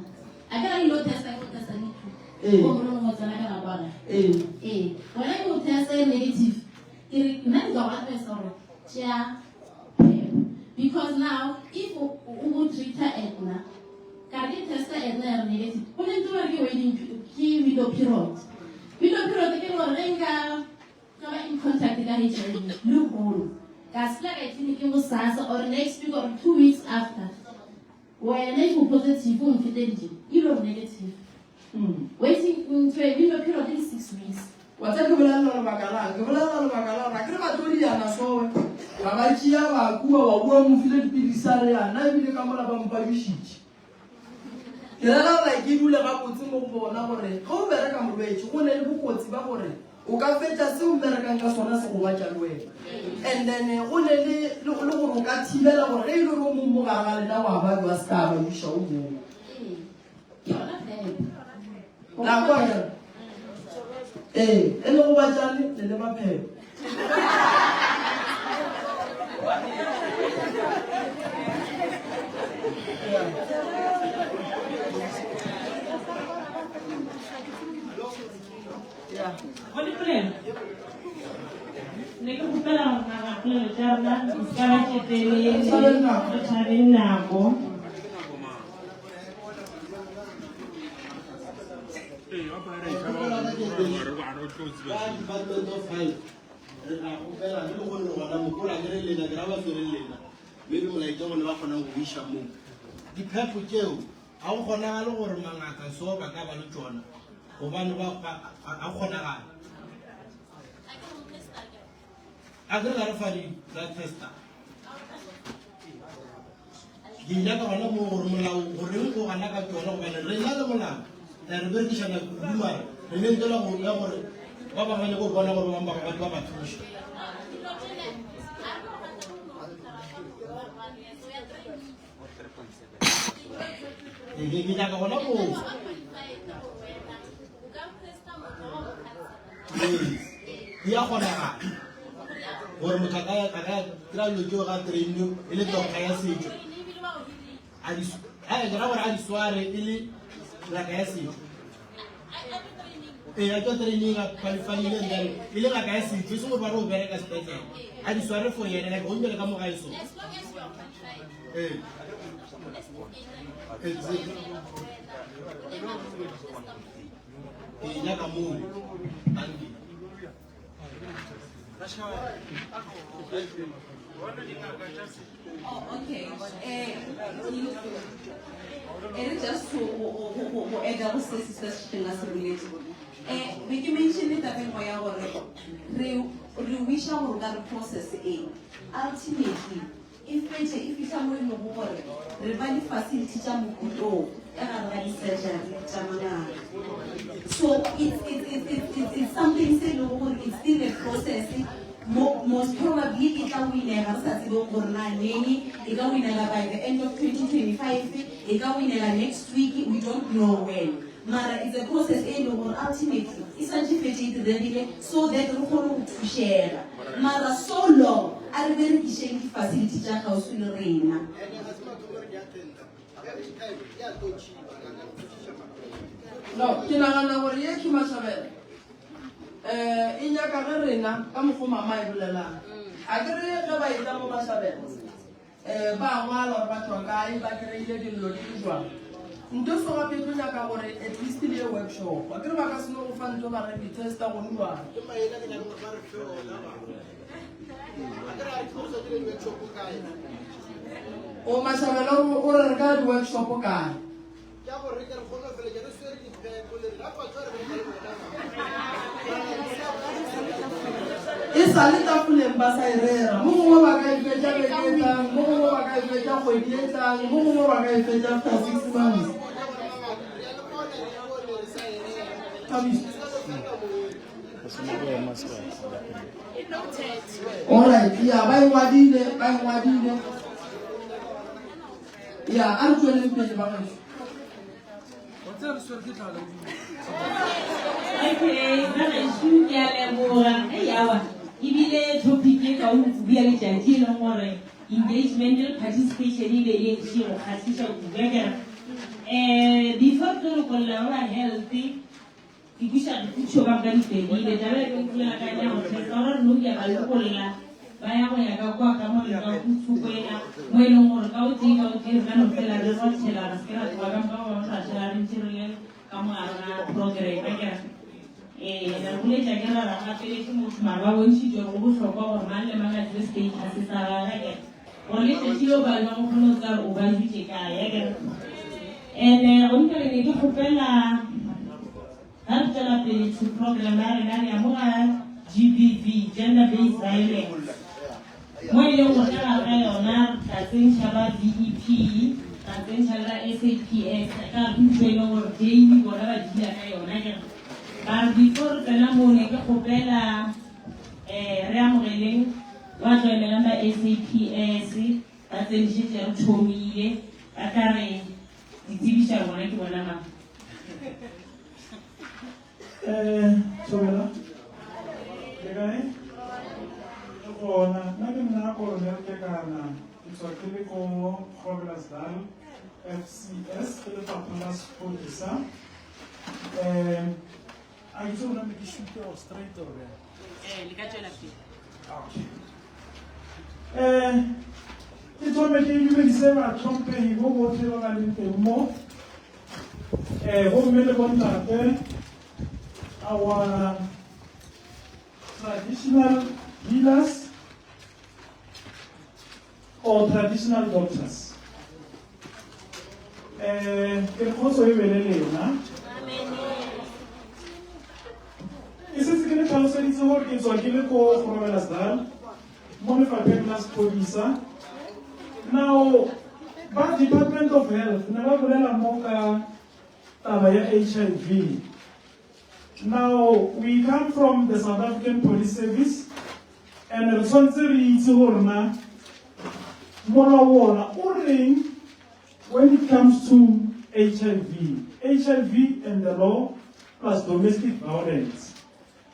A ke ra ile o testa ke o testa le two.
Ee.
O mongwe le mongwe o tsena ka nako ya
Ee.
Ee. Wena ke o testa e negative. Ke re nna ke tla go advise gore tšea PrEP. Because now if o o treata Edna Ka re ke testa ena ya re negative. Go ne ntse ba re ke waiting ke window period. Window period ke gore ge nka ka ba in contact ka HIV le golo ka sela ka tleliniking gosasa or next week or 2 weeks after wena if o positive o mfeteditše ile gore negative. Waiting ntho e window period ke 6 weeks.
Wa tseba ke bolelela lebaka lang? Ke bolelela lebaka la gore a ke re ba tlo diana sowe ga ba tšea ba kua wa bua mo file dipilisi a re ya nna ebile ka mola ba mpabišitše. Ke rera gore ke dule gabotse mo go bona gore ge o bereka molwetši go ne le bokotsi ba gore o ka fetša se o mmerekang ka sona se gobatša le wena. And then go ne le le gore o ka thibela gore ge e le gore o mong mo gare ga lena wa ba wa se ka ba iša o mongwe. La kwa ke re? Ee, e le gobatšane le le maphelo.
Go le polelo ne ke kgopela gore naga polelo tša rena di se ka ba tše telele re tšhabeng nako.
Department of Health re tla kgopela le gore gona mokola ke re lena ke ra ba swereng lena maybe molaetša bone ba kgonang go iša moo diphepho tšeo ga go kgonagale gore mangaka so ba ka ba le tšona gobane ga kgonagale a ke re ga re fa di-blood tester Ke nyaka gona moo gore molao goreng o gana ka tšona gobane rena le molao re re berekišana kudu mara re ne ntle la go ya gore ba bangwe ba nyaka go bona gore ba bangwe ba ba ba thuša. Ke nyaka gona moo. Ee, di a kgonagala gore motho a ka ya kry-a dilo tšeo ga trainwe e le doctor ya setšo a di a ke ra gore a di sware e le ngaka ya setšo ee a tswa training a qualifyile and then e le ngaka ya setšo e seng gore ba re o bereka sepetlele a di sware for yena like go mbele ka mo gae so ee exactly Ke e nyaka moo. Dankie.
Oh, okay. Eh, e re just go go go go add go se se se a se boletse. Eh, be ke mention tabeng go ya gore re re wisha gore ka re process e ultimately e fetše e fihla mo e lego gore re ba di-facility tša mohuto ka gare ga di-surgery tša mangaka. So it's, it's, it's, it's, it's, it's something se e lego gore it's still a process mo, most probably e tla winega re sa tsebeng gore na neng e ka winega by the end of 2025 e ka winega next week we don't know when mara it's a process e leng gore ultimately e swantše fetše e diregile so that re kgone go thušega mara so long a re berekišeng di-facility tša kgauswi le rena.
No, ke nagana gore ye ke Mashabela um e nyaka ge rena ka mokgo mama e bolelang. A ke re ge ba etla mo Mashabela um ba ngwala gore ba tšwa kae, ba kry-ile dillo di le jwang. Nto so gape e tlo nyaka gore at least le ye workshop. A ke re ba ka se no go fa nto ba re di-testa gone jwang.
Ke maina ke nyaka gore ba re fe ona ba. A ke re a re tlosa ke di-workshop kae?
O Mashabela o re re ka di-workshop kae?
Ke a gore re ke re kgone go feletša re swere dipheko le rena batho ba re bereka le bona.
E sa le tafoleng ba sa e rera. Mo gongwe ba ka e fetša beke e tlang, mo gongwe ba ka e fetša kgwedi e tlang, mo gongwe ba ka e fetša after 6 months. Thabiso. Alright, ya ba e ngwadile, ba e ngwadile. Ya, a re tšweleng pele ba gešo.
Okay, ba gešo ke a leboga. Ei awa, ebile topic e kaone kudu ya letšatši e leng gore engagement le participation e be e ntši go kgahliša kudu akere. Um before re tlo lokolla ba ba health Ke kweša dipotšišo ka moka di fedile. Taba e ke bolela ka yona ya go testa gore re no ya ba lokolla ba ya go ya ka kwa ka mo ka thoko ena mo e leng gore ka o tee ka o tee re ka no fela re rothela ra se ke ra tloga ka moka ba bangwe ra šala re ntše re le ka mo gare ga program akere. Ee, re boletša ke ra ra gapeletše motho mara ba bontšhitše gore go bohlokwa gore mang le mang a tsebe status sa gagwe akere gore le tšatši leo ba jwang o kgone go tseba gore o ba dutše kae akere. And-e go mpele ne ke kgopela ga re tšwela pele to program ya rena re ya mo ga GBV, gender based violence, mo e leng gore ka gare ga yona re tla tsentšha ba VEP, ra tsentšha le ba SAPS ka gare ke ntho e leng gore daily bona ba deala ka yona akere. Mara before re tsena moo ne ke kgopela um re amogeleng ba tlo emelang ba SAPS. Ba tsenišetše re thomile, ba tla re ditsebiša bona ke bona mang.
Eh, Thobela. Le kae? Ke gona. Nna ke nna Colonel Kekana. Ke tswa ke le ko Groblersdal FCS, ke lefapha la sepodisa. Eh, a ke tsebe gore ke shoot or straight or bjang.
Eh, le ka tšwela pele.
Okay. Eh, ke thome ke dumedise batlhomphegi bo botlhe ba ba leng teng mo. Eh, gomme le bontate, our traditional healers or traditional doctors. Eh, ke re kgotso e be le lena. Ke setse ke le tlhaloseditse gore ke tswa ke le ko Groblersdal mo lefapheng la sephodisa. Now, ba Department of Health ne ba bolela mo ka taba ya HIV. Now, we come from the South African Police Service and re tshwanetse re itse gore na molao ona o reng when it comes to HIV. HIV and the law plus domestic violence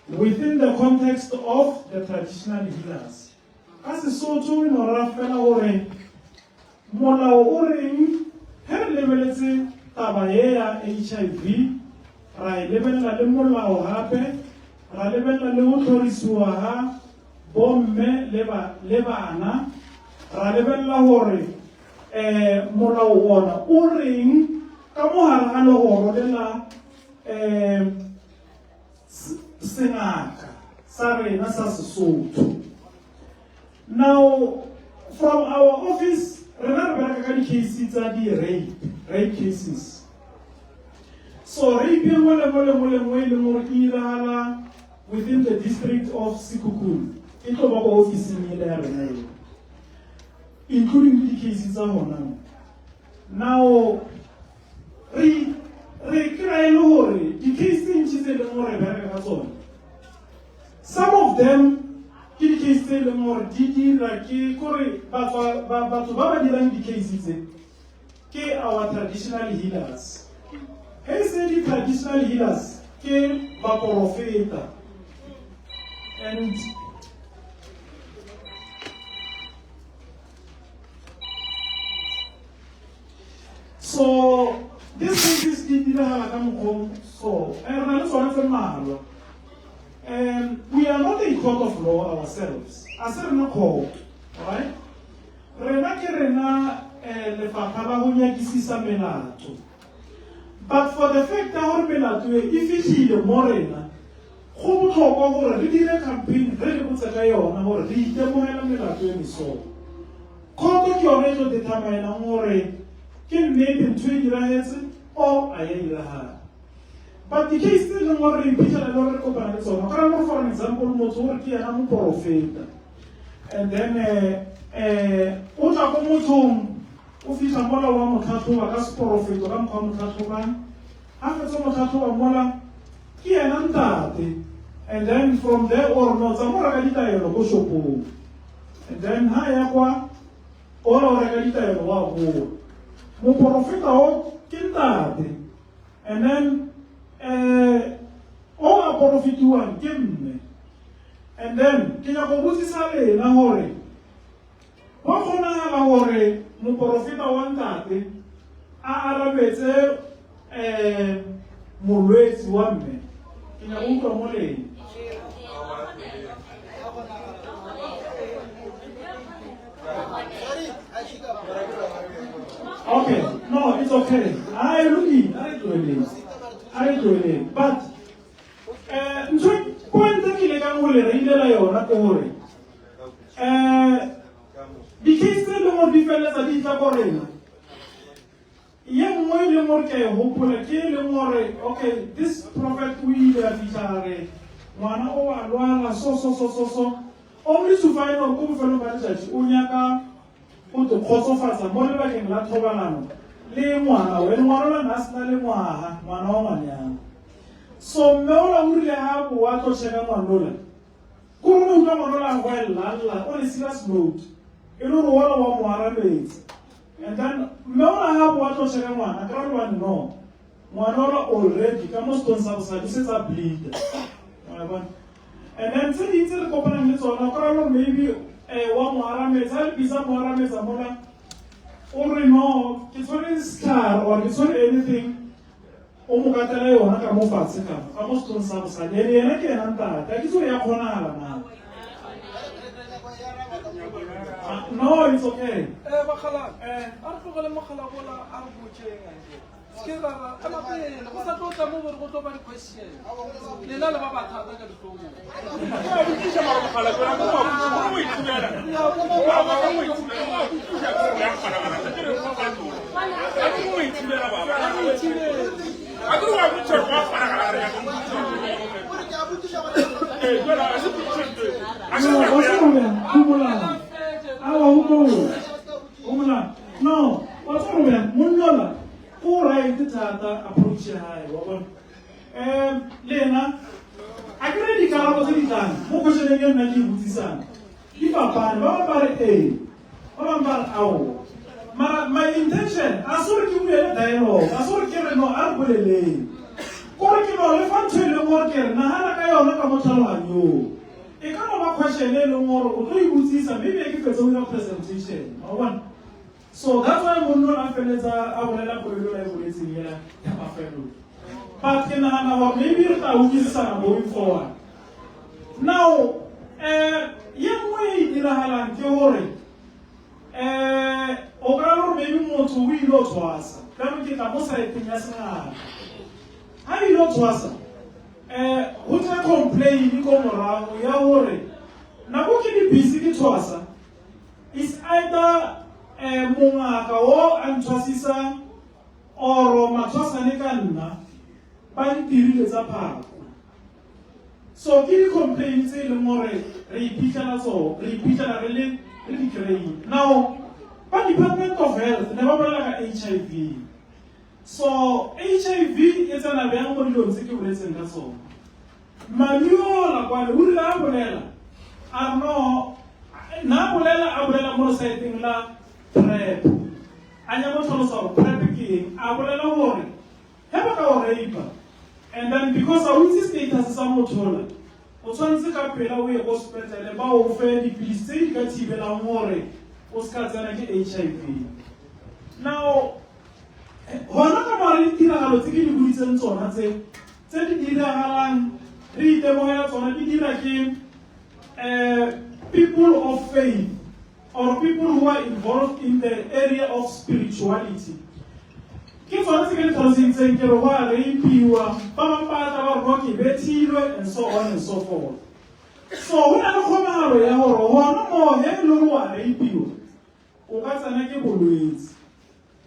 within the context of the traditional healers. Ka Sesotho e no ra fela gore molao o reng ge re lebeletse taba ye ya HIV, ra e lebelela le molao gape ra lebelela le go tlhorisiwa ga bomme le, ba, le bana, ra lebelela gore um molao ona o reng ka mo gare ga legoro le la um sengaka sa rena sa Sesotho. Now, from our office rena re bereka ka di-case tsa di-rape, rape cases. So rape e nngwe le nngwe le nngwe le nngwe e leng gore e iragala within the district of Sekhukhune e tlo ba ko ofising ele ya rena eo, including le di-case tsa gona mo. Now re re kry-a e le gore di-case tse ntši tse e leng gore re bereka ka tsone, some of them ke di-case tse e leng gore di dira ke kore batho ba ba dirang di-case tse ke our traditional healers. Ge e se di-traditional healers ke baporofeta and so these cases di diragala ka mokgwa so eh, re na le tsone tse mmalwa. We are not a court of law ourselves, a se rena court, right? Rena ke rena eh, lefapha la go nyakisisa melato, but for the fact ya gore melato e e fihlile mo rena, go botlhokwa gore re dire campaign re le botse ka yona gore re itemogela melato e meso. Khoto ke yone e tlo determinang gore ke nnete ntho e diragetse or a ya diragala. But di-case tse e leng gore re iphitlhela le gore re kopana le tsona, ka gore for an example motho o re ke yena moporofeta and then eh, eh, o tla ko mothong o fitlha mola wa mo tlhatlhoba ka seporofeto ka mokgwa mo tlhatlhobang, ga fetsa mo tlhatlhoba mola ke yena ntate, and then from there or no tsa mo reka ditaelo ko shopong, and then ha ya kwa ora o reka ditaelo wa boa. Moporofeta o ke ntate, and then eh o a porofetiwang ke mme. And then ke nyaka go botsisa lena gore wa kgonagala gore moporofeta wa ntate a arabetse um molwetsi wa mme? Ke nyaka go utlwa mo lena. Okay, no, it's okay. I lokile, a re tloheleng. A re tloheleng. But eh ntho point e ke lekang go le reilela yona ke gore eh di-case tse e leng gore di feleletsa di tla ko rena, ye nngwe e leng gore ke a e gopola ke e leng gore okay, this prophet o ile a fitlha a re ngwana o a lwala so so so so so, only to find gore ko bofelong ba letšatši o nyaka go te kgotsofatsa mo lebakeng la thobalano le ngwana o, ene ngwana ola ne a sena le ngwaga, ngwana wa ngwanyana. So mme ola o rile ga boa tlo checka ngwanola, kore o utlwa ngwanola a goelela a lla on a serious note, e le gore ola wa mo arabetse. And then mme ola ga boa tlo checka ngwana, kry gore no ngwana ola already ka mo setong sa bosadi o setse a bleeda, wa bona. And then tse ding tse re kopanang le tsona, o kry-a gore maybe eh, wa mo arametsa, a le bisa mo arametsa mola, o re no ke tshwere setlhare or ke tshwere anything, o mo katela yona ka mo fatshe ka mo, ka mo setong sa bosadi, ene yena ke yena ntate. A ke itse gore ya kgonagala na. Ah, no, it's okay.
Eh, bakgalabje, a re tlogele mogala bola a re botšeng anke. Se ke ra ra ema pele, go sa tlo tla mo gore go tlo ba di-question. Lena le ba ba thata ka dihlogong.
Ke a botšiša mara mogala ke wena o a botšiša, o ithibela. Baba, o ithibela, o a botšiša ke re yang kgonagala, ke re o a tlola. A ke o ithibela baba. A ke re o a botšiša gore wa kgonagala re nyaka go botšiša. Ee, jwale a se potšišo ntho e. A se
No,
nako
wa
ya.
tseba gore homolang. Aowa, homola. Homolang. No, wa tseba gore bjang, monna ola o right thata approach ya hae, wa bona. Um, le yena a ke re dikarabo tse di tlang mo questioneng e nna ke e botsisang di fapane. Ba bangwe ba re ee, ba bangwe ba re aowa. Mara my intention a se gore ke bulele dialogue, a se gore ke re no a re boleleng, kore ke no le fa ntho e leng gore ke re nagana ka yona ka mo tlhaloganyong. E ka no ba question e leng gore o tlo e botsisa maybe e ke fetse go dira presentation, wa bona. So that's why monna o ne a feleletsa a bolela polelo e boletseng ela ya mafelelo. But ke nagana gore maybe re tla utlwisisana going forward. Now, eh, ye nngwe e e diragalang ke gore eh o kry-a gore maybe motho o ile o tshwasa, jaanong ke tla mo saeteng ya sengaka, ga ile o tshwasa eh go tle complain ko morago ya gore nako ke le busy ke tshwasa, is either um mongaka wo a ntshwasisang oro matshwasane ka nna ba ntirile tsa phako. So ke di-complaint tse e leng gore re iphitlhela tso re iphitlhela re le re di kry-ile. Now ba Department of Health ne ba bolela ka H_I_V. So H_I_V e tsena bjang mo dilong tse ke boletseng ka tsona? Mami ola kwale o rile a bolela a re no na bolela a bolela mo lesaeteng la PrEP. A nyaka go tlhalosa gore PrEP ke eng, a bolela gore Ge ba ka o raper and then because a o itse status sa motho ola, o tshwanetse ka pela o ye ko sepetlele ba o fe dipilisi tse di ka thibelang gore o se ka tsena ke H_I_V. Now gona ka mogare ditiragalo tse ke di boditseng tsona tse tse di diragalang re itemogela tsona di dira ke um people of faith or people who are involved in the area of spirituality. Ke tsone tse ke di tlhaloseditseng ke re go a reipiwa, ba bangwe ba tla ba re no ke bethilwe and so on and so forth. So go na le kgonagalo ya gore gona moo ge e le gore wa reipiwa o ka tsena ke bolwetse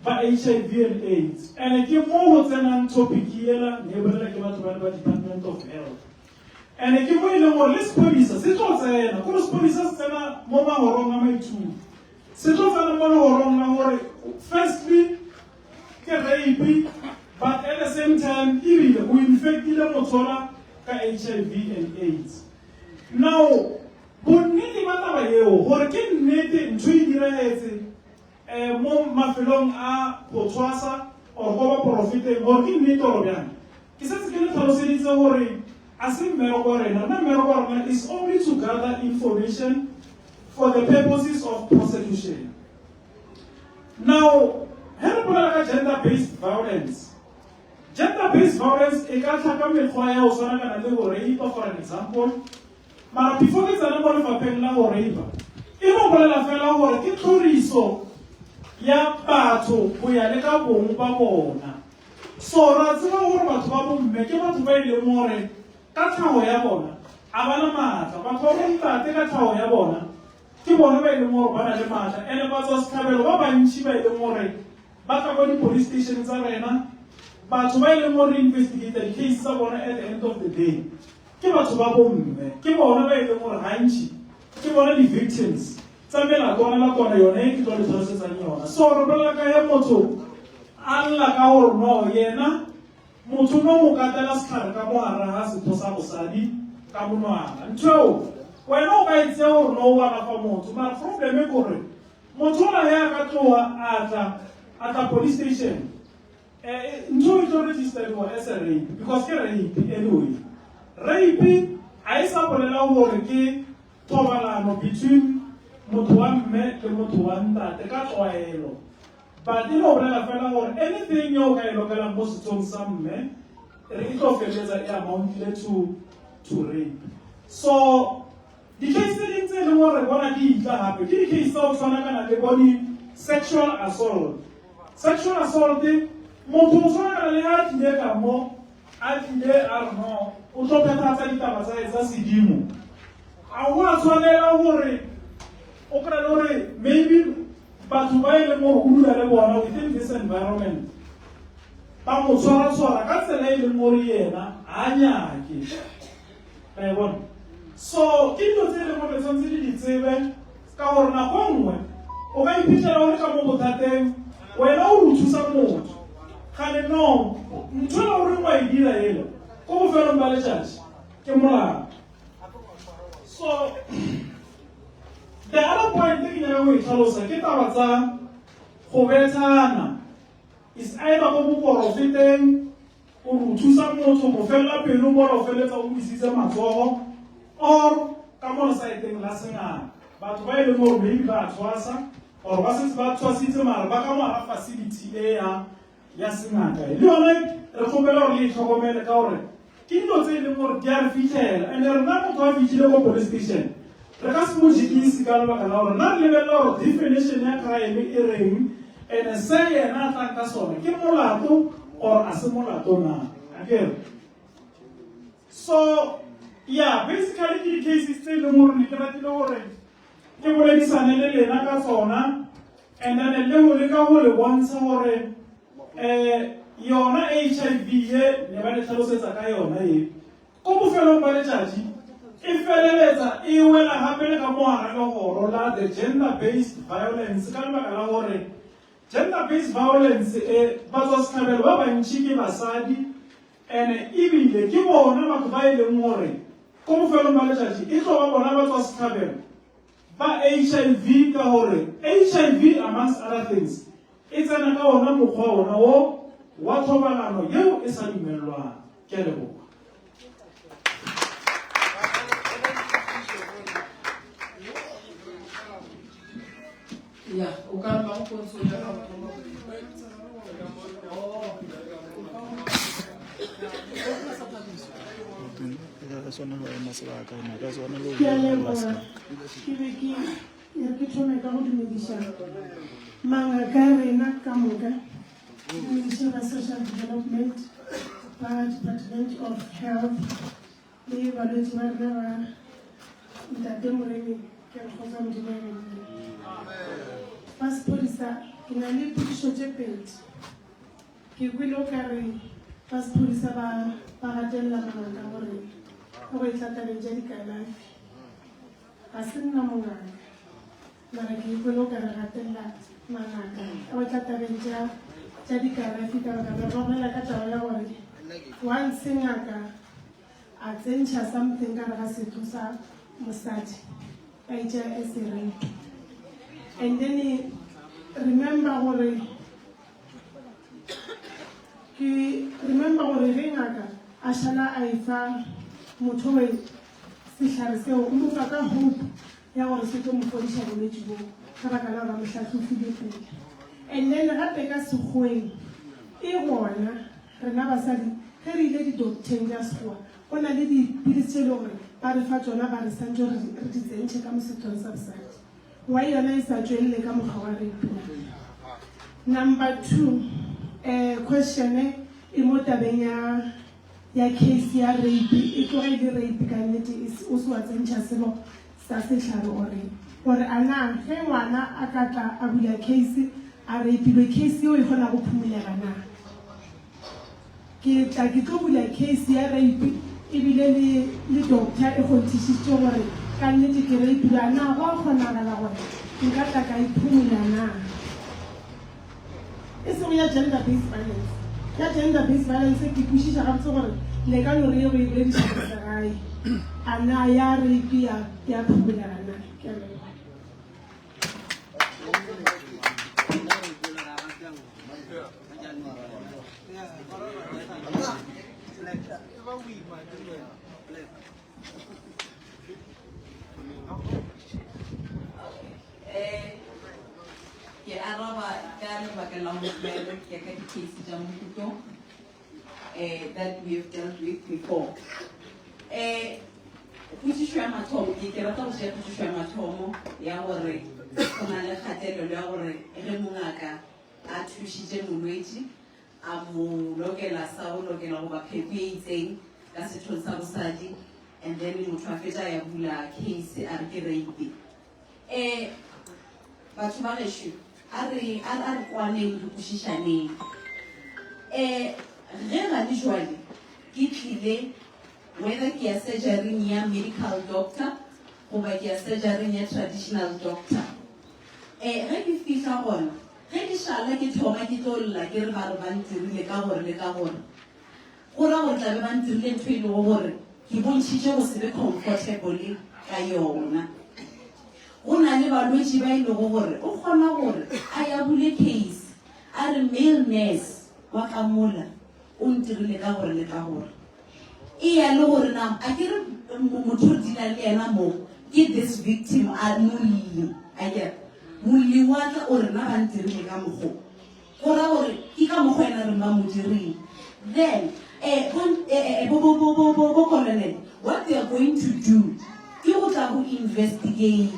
ba H_I_V and AIDS. And ke mo go tsenang topic yela ne e bolela ke batho ba le ba Department of Health. And ke mo e leng gore le sephodisa se tlo tsena, kore sephodisa se tsena mo magorong a maithuto. Se tlo tsena mo legorong la gore firstly ke rape but at the same time ebile o infectile motho ola ka H_I_V and AIDS. Now bonnete ba taba eo gore ke nnete ntho e diragetse um mo mafelong a go tshwasa or ko baporofeteng gore ke nnete or bjang. Ke setse ke le tlhaloseditse gore a se mmereko wa rena. Rena mmereko wa rena is only to gather information for the purposes of prosecution. Now, he re bolela ka gender based violence, gender based violence e ka tlha ka mekgwa ya go tshwana kana le go rape for an example. Mara before ke tsena mo lefapheng la go rape, e no bolela fela gore ke tlhoriso ya batho go ya le ka bong ba bona. So ra tseba gore batho ba bomme ke batho ba e leng gore ka tlhago ya bona a ba na maatla. Batho ba bontate ka tlhago ya bona ke bona ba e leng gore ba na le maatla. And batswa setlhabelo ba bantši ba e leng gore ba tla kwa di-police station tsa rena, batho ba e leng gore re investigate di-case tsa bona at the end of the day ke batho ba bomme. Ke bona ba e leng gore gantši ke bona di-victims tsa melatswana-latswana yone e ke tlo le tlhalosetsang yona. So re bolela ka he motho a lla ka gore no yena motho no mo katela setlhare ka mo gare ga setho sa bosadi ka monwana. Ntho eo wena o ka e tseya gore no o alafa motho, mara problem e kore motho ola he a ka tloga a tla a tla police station ntho e tlo registeriwa as a rape because ke rape anyway. Rape a e sa bolela gore ke thobalano between motho wa mme le motho wa ntate ka tlwaelo, but e no bolela fela gore anything e o ka e lokelang mo setsong sa mme re e tlo feleletsa e amountile to rape. So di-case tse ding tse e leng gore re bona di itla gape ke di-case tsa go tshwana kana le bo di-sexual assault. Sexual assault motho o tshwana kana le ha a tlile ka mo a tlile a re no o tlo phethagatsa ditaba tsa tsa sedimo, a go a tshwanela gore o kry-e le gore maybe batho ba e leng gore o dula le bona within this environment ba mo tshwara-tshwara ka tsela e leng gore yena ga a nyake. Ra e bona? So ke dilo tse e leng gore tshwanetse le di tsebe ka gore nako nngwe o ka iphitlhela o le ka mo bothateng wena o re o thusa motho gane no ntho e o reng wa e dira ela ko bofelong ba letšatši ke molato. So the other point e ke nyaka go e tlhalosa ke taba tsa go bethana is either ko boporofeteng o re o thusa motho go felela pelo mola o feleletsa o wisitse matsogo or ka mo lesaeteng la sengaka batho ba e leng gore maybe ba tshwasa or ba setse ba tshwasitse mara ba ka moara facility e ya ya sengaka e. Le yone re kgopela gore le e tlhokomele ka gore ke dilo tse e leng gore di a re fitlhela and rena motho a fitlhile ko police station re ka se mo jikise ka lebaka la gore nna re lebelela gore definition ya crime e reng and se yena a tlang ka sone ke molato or a se molato na. Akere? So yeah, basically ke di-cases tse e leng gore ne ke ratile gore ke boledisane le lena ka tsona and then le go leka go le bontsha gore um yona HIV ye ne ba le tlhalosetsa ka yona ye ko bofelong ba letšatši e feleletsa e wela gape le ka mogara legoro la the gender based violence ka lebaka la gore gender based violence e batswasetlhabelo ba bantši ke basadi ene ebile ke bona batho ba e leng gore ko bofelong ba letšatši e tlo ba bona batswasetlhabelo ba HIV ka gore HIV amongst other things e tsena ka ona mokgwa ona wo wa thobalano yeo e sa dumelelwang. Ke a leboga.
Ya, o ka re Mampotso o nyaka go thoma go
Ke a leboga. Ke be ke e re ke thome ka go dumediša mangaka a rena ka moka, ke dumediše ba Social Development, ba Department of Health le balwetši ba rena ba Ntate Moremi, ke re kgotsa Modimo a be le lena. Ba sephodisa, ke na le potšišo tše pedi. Ke kwele o ka re ba sephodisa ba ba gatelela mongaka gore ge go etla tabeng tša dikalafi ga se nna mongaka mara ke ikwele o ka re gatelela mangaka ge go etla tabeng tša tša dikalafi ka baka la ba bolela ka taba ya gore once ngaka a tsentšha something ka gare ga setho sa mosadi ba e tšea as a rape and then remember gore ke remember gore ge ngaka a šala a e fa motho we sehlare seo o mo fa ka hope ya gore se tlo mo fodiša bolwetši bo ka baka la gore a mo hlahlofile pele and then gape ka sekgoweng e gona Rena basadi ge re ile di-docteng tša Sekgowa, go na le dipilisi tše e le gore ba re fa tšona ba re santše re re di tsentšhe ka mo sethong sa bosadi. Why yona e sa tšwelele ka mokgwa wa rape na? Number two, eh, question e mo tabeng ya ya case ya rape, e tloga e le rape ka nnete, e se- o se wa tsentšha selo sa sehlare o reng? Gore a na ge ngwana a ka tla a bula case a rapilwe case yeo e kgona go phumulega na? Ke tla ke tlo bula case ya rape ebile le le doctor e kgonthišitše gore ka nnete ke rapilwe a na go a kgonagala gore nka tla ka e phumula na? E sego ya gender based violence. Ya gender based violence ke kwešiša gabotse gore le ka no re ye go e bolediša motsegae. A na ya rape ya ya phumolega na? Ke a leboga.
Eh, ke araba ka lebaka la go ke ka di-case tša mohuto eh, that we have dealt with before. Eh, potšišo ya mathomo ke ke rata go tšea potšišo ya mathomo ya gore go na le kgatelelo ya gore ge mongaka a thušitše molwetši a mo lokela sa go lokela goba pheko e itseng ka sethong sa bosadi and then motho a fetša ya bula case a re ke rape. Um batho ba gešo a re a re kwaneng re kwešišaneng. Um ge gane jwale ke tlile whether ke ya surgery ya medical doctor goba ke ya surgery ya traditional doctor um ge ke fihla gona Ge ke šala ke thoma ke tlo lla ke re ba re ba ntirile ka gore le ka gore, go ra gore tla be ba ntirile ntho e lego gore ke bontšhitše go se be comfortable ka yona. Go na le balwetši ba e lego gore o kgona gore a ya bule case a re male nurse wa ka mola o ntirile ka gore le ka gore. E ya le gore na a ke re motho o dealang le yena mo ke this victim a molli a kere molli wa tla o re na ba ntirile ka mokgo go ra gore ke ka mokgo yena reng ba mo dirile then eh, bo, eh, eh, bo, bo, bo, bo, bo, bo colonel what they are going to do ke go tla go investigate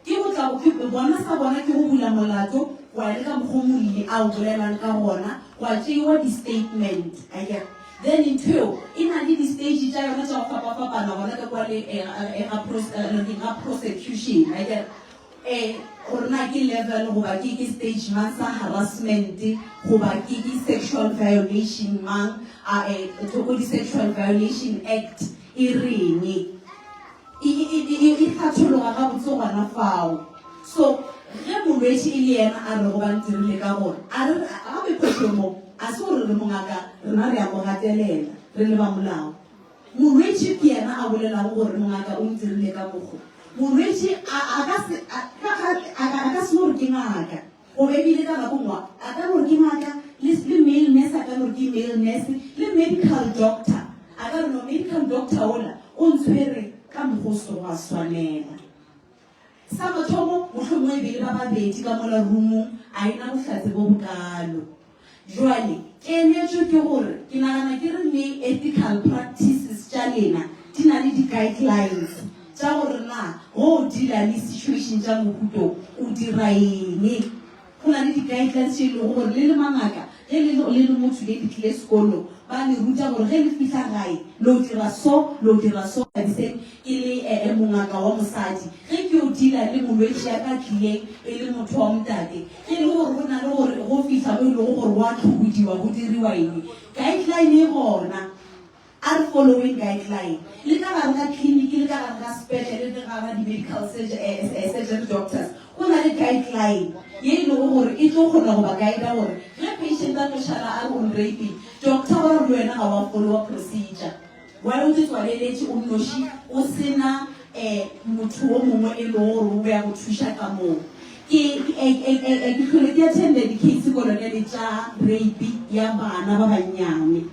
Ke go tla go, ke, bona sa bona ke go bula molato, gwa ya le ka mokgo molli a o bolelang ka gona, gwa tšeiwa di-statement, akere. Then ntho eo e na le di-stage tša yona tša go fapafapana gona ka kwa le ga prosecution akere. Gore na ke level goba ke ke stage mang sa harassment goba ke ke sexual violation mang, a Thokodi Sexual Violation Act e reng. E, e, e, e hlathologa gabotse gona fao. So ge molwetši e le yena a rego ba ntirile ka gore, a re gape phošo mo, a se gore re mongaka rena re a mo gatelela re le ba molao. Molwetši ke yena a bolelago gore mongaka o ntirile ka mokgo. Molwetši a, a ka se, a, ka, a, a ka se no re ke ngaka. Goba ebile ka nako nngwe a ka no re ke ngaka, le, le male nurse a ka no re ke male nurse, le medical doctor a ka re no medical doctor ola o ntshwere ka mokgwa o sego wa swanela. Sa mathomo, mohlomongwe e be e le ba babedi ka mola roomong, a e na bohlatse bo bokaalo. Jwale, keletšo ke gore, ke nagana ke re le ethical practices tša lena di na le di-guidelines tša gore na ge o dealer le situation tša mohuta o, o dira eng. Go na le di-guidelines tše e lego gore le le mangaka ge le le le motho le le tlile sekolong ba le ruta gore ge le fihla gae lo dira so, lo dira so. Thabiseng ke le mongaka wa mosadi ge ke yo dealer le molwetši ya ka tlileng e le motho wa motate, Ge e le gore go na le gore go fihla mo e lego gore go a tlhobodiwa, go diriwa eng? Guideline e gona. A re followeng guideline. Le ka gare ga clinic, le ka gare ga sepetlele, le ka gare ga di-medical surgery doctors, go na le guideline ye e lego gore e tlo kgona go ba guida gore ge patient a tlo šala a re o nrapile, doctor wa re le wena ga wa followa procedure. Why o te tswaleletše o nnoši o se na motho wo mongwe e lego gore o be a go thuša ka moo? Ke, ke hlole ke attenda di-case kolonele tša rape ya bana ba bannyane.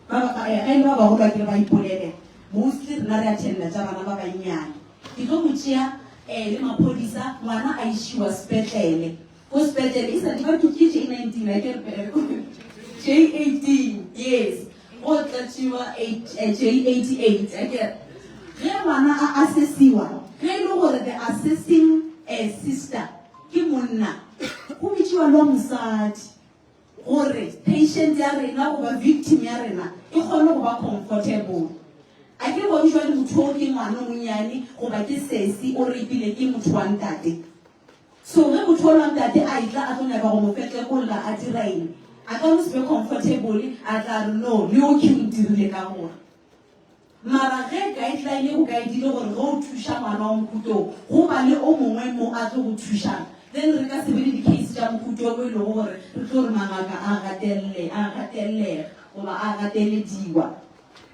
Ba, ba, ge e le ba bagolo a kere ba ipolelela. Mostly rena re attenda tša bana ba bannyane. Ke tlo mo tšea le maphodisa, ngwana a išiwa sepetlele. Ko sepetlele e sa le ba ke ke J19 a ke re J18 yes go tlatšiwa J88 a ke ge ngwana a assessiwa ge e le gore the assessing sister ke monna go bitšiwa le wa mosadi gore patient ya rena goba victim ya rena e kgone go ba comfortable a ke bone jwale motho o ke ngwana o monnyane goba ke sesi o rapile ke motho wa ntate. So ge motho ola ntate a etla a tlo nyaka go mo fetlekolla a dira eng? A ka no se be comfortable a tla re no le okay o ntirile ka gore. Mara ge guideline e go guidile gore ge o thuša ngwana wa mohuta o go ba le o mongwe mo a tlo go thušang then re ka se be le di case tša mohuta o mo e lego gore re tlo re mangaka a gatelle a gatellega goba a gatelediwa.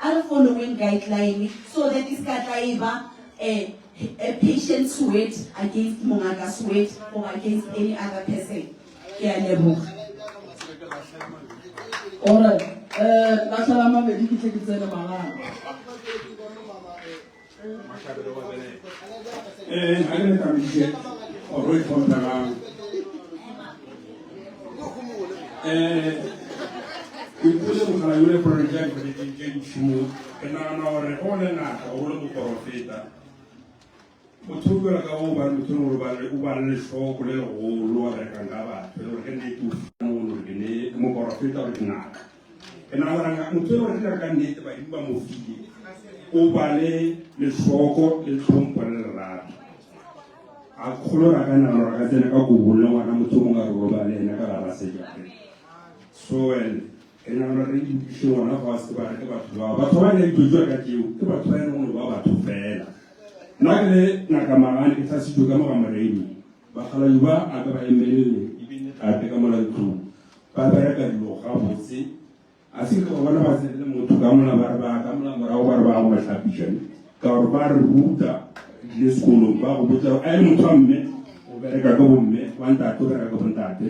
A re followeng guideline so that e ska tla e ba a a patient's word against mongaka's word goba against any other person. Ke a leboga.
Alright, eh lahlela mabedi ke tle ke tsene magana.
Eh, ga ke le tamiše gore o itlhomphelang. Eh, ke kwele mogala yole polelo tša dipoleleng tše ntši mo. Ke nagana gore ge o le ngaka, o le moporofeta, motho o bjalo ka o ba motho o le gore o ba le lehloko le legolo wa berekang ka batho, e le gore ke nnete o fana o gore ke ne ke moporofeta gore ke ngaka. Ke nagana gore motho e le gore ke ngaka ka nnete badimo ba mo file, o ba le lehloko le tlhompho le lerato. A kgolo ra ka nagana gore a ka tsena ka kobong le ngwana motho o mongwe a re robala le ena ka gara sejare. So and ke nagana gore re itokiše ngwana fa se ba re ke batho bao. Batho ba ne dilo jwa ka tšeo ke batho ba e leng gore ba batho fela. Nna ke le ngaka Magane ke tlhasitšwe ka mo ga Moremi. Bakgalabje ba a ka ba emelele ebile tate ka mola ntlong ba bereka dilo gabotse. A se ke ba bona ba tsene le motho ka mola ba re ba ka mola morago ba re ba go hlapiša ne ka gore ba re ruta le sekolong ba go botsa a le motho wa mme o bereka ka bomme wa ntate o bereka ka bontate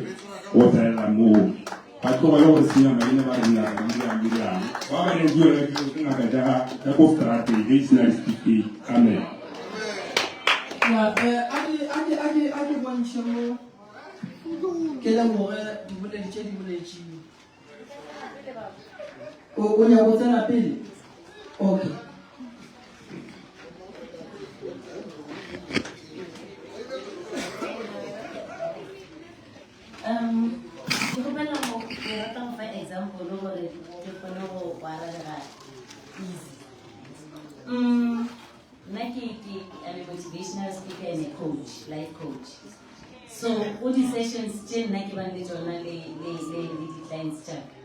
o felela moo ba tlogele gore senya maina ba re ngaka di dirang di dirang ba ba ne bua ka ke ngaka ja ja ko strateng ge sena disetifikeiti amen.
Ya, eh, a ke a ke a ke a ke bontšhe mo ke leboge diboledi tše di boletšeng. O o nyaka go tsena pele? Okay.
Um, ke kgopela go ke rata go fa example gore gore ke kgone go go arabega easy. Mm, nna ke ke I'm a motivational speaker and a coach, life coach. So go di-sessions tše nna ke bang le tšona le le le le di-clients tša ka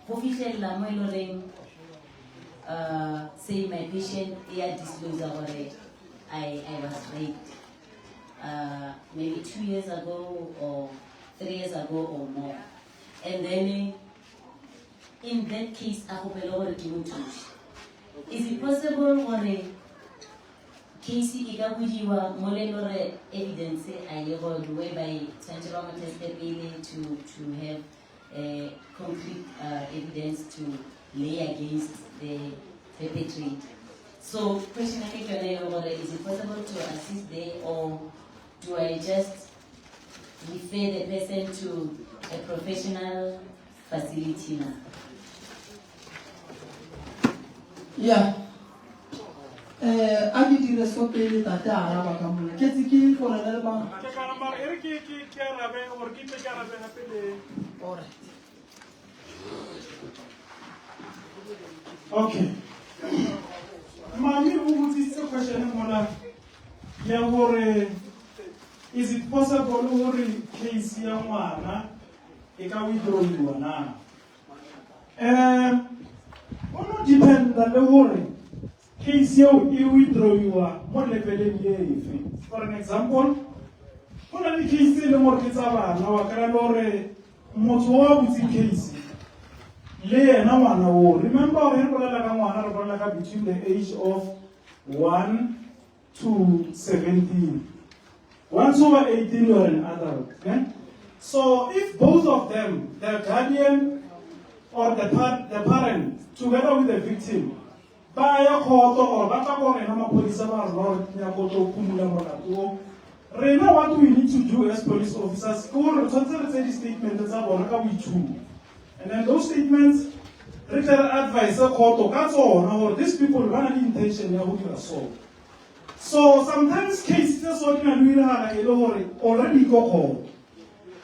go fihlelela mo e le goreng uh, say my patient e a disclose gore I, I was raped uh, maybe two years ago or three years ago or more. And then in that case a gopele gore ke mo thuse. Is it possible gore case e ka budiwa mo le lore evidence a ye gone whereby tshwanetse ba mo teste pele to, to have uh, concrete uh, evidence to lay against the perpetrator. So question ya ka ke yone e leng gore is it possible to assist there or do I just refer the person to a professional facility na?
Ya. Eh, a ke dire so pele tate a araba ka mola. Ke tse ke gore le mang.
Ke kana mara e re ke ke ke arabe gore ke tle ke arabe gape le.
All right.
Okay. Mami o botsisitse question mola ya gore is it possible gore case ya ngwana e ka withdrawiwa na? Um go no dependa le gore case eo e withdrawiwa mo leveleng efe. For an example, go na le case tse e leng gore ke tsa bana wa kry-a le gore motho o a butse case le yena ngwana o remember gore re bolela ka ngwana re bolela ka between the age of 1 to 17 once over 18 you are an adult ne? so if both of them the guardian or the, par the parent together with the victim ba ya kgoto or ba tla ko rena maphodisa ba rona gore nyako tlo phumula molato o rena what we need to do as police officers ke gore re tshwanetse re tseye di-statement tsa bona ka boitshupo and then those statements re tle re advise kgoto ka tsona gore these people ba na le intention ya go dira so so sometimes case tse so di na le iragala e le gore already ko kgoto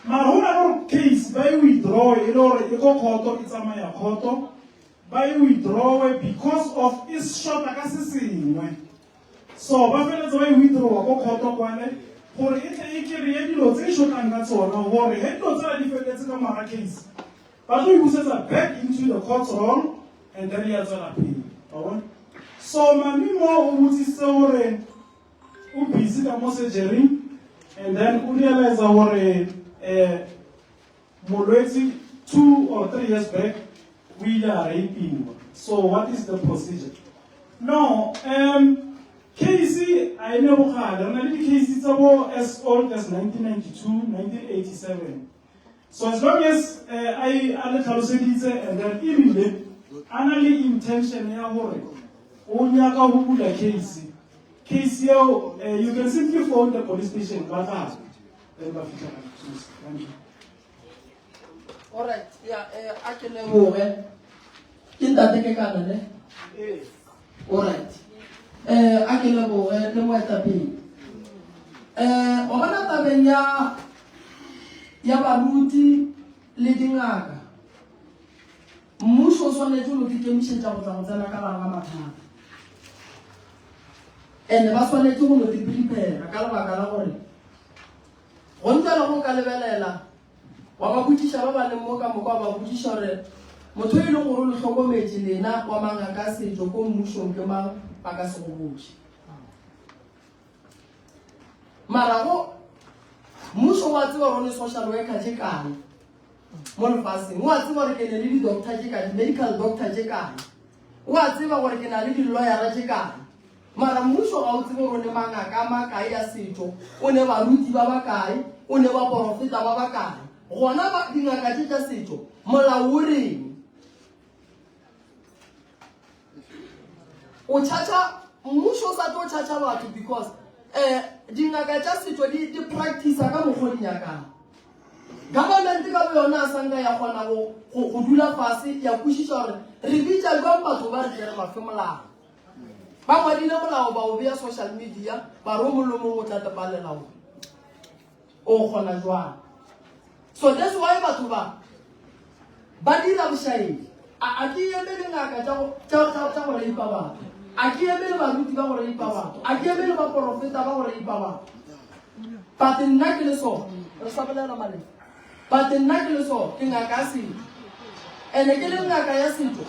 mara go na le gore case ba e withdraw e le gore e ko kgoto e tsamaya kgoto ba e withdrawe because of e shota ka se sengwe so ba feletse ba e withdrawa ko kgoto kwane gore e tle e kry-e dilo tse e shotang ka tsona gore he dilo tsela di feleletse ka mara case ba tlo e busetsa back into the court roll and then ya tswela pele wa bona so mami mo o botsisitse gore o busy ka mo surgery and then o realize gore um Molwetsi two or three years back o ile a rapiwa so what is the procedure? No, um, case a e ne bogale re na le di-case tsa bo as old as 1992 1987 so as long as uh, a a le tlhaloseditse and then ebile a na le intention ya gore o nyaka go bula case case eo uh, you can simply phone the police station ba tla then ba fitlha ba thusa thank you
Alright, ya eh a ke leboge. Ke ntate ke kana ne? Alright. Eh a ke leboge le moetapele. Eh wa bona tabeng ya ya baruti le dingaka. Mmušo o swanetše go ikemišetša go tla go tsena ka gare ga mathata. And ba swanetše go no prepare ka lebaka la gore go ntse le go ka lebelela wa ba botšiša ba ba leng mo ka moka wa ba botšiša gore motho e leng gore o le hlokometše lena wa mangaka a setšo ko mmušong ke mang ba ka se go botše mara go mmušo wa tseba gore o ne social worker tše kae mo lefaseng o a tseba gore ke ne le di-doctor tše kae di-medical doctor tše kae o a tseba gore ke na le di-lawyera tše kae Mara mmušo ga o tsebe gore o ne mangaka a makae a setšo, o ne baruti ba bakae, o ne baporofeta ba bakae. Gona ba dingaka tše tša setšo, molao o reng? O tšhatšha mmušo o sa tlo tšhatšha batho because eh dingaka tša setšo di di practice ka mokgwa di nyakang. Government ka boyona a sanka ya kgona go go dula fase ya kwešiša gore re bitša jwang batho ba re tle re ba fe molao. Ba ngwadile molao ba o bea social media ba re o mongwe le mongwe o tla tepalela o o kgona jwang. So that's why batho ba ba dira bošaedi. A, a ke emele ngaka tša go, tša, tša, tša go reipa batho. A ke emele baruti ba go reipa batho. A ke emele baporofeta ba go reipa batho. But nna ke le so, re sa bolela malefo. But nna ke le so, ke ngaka ya setšo. Ene ke le ngaka ya setšo.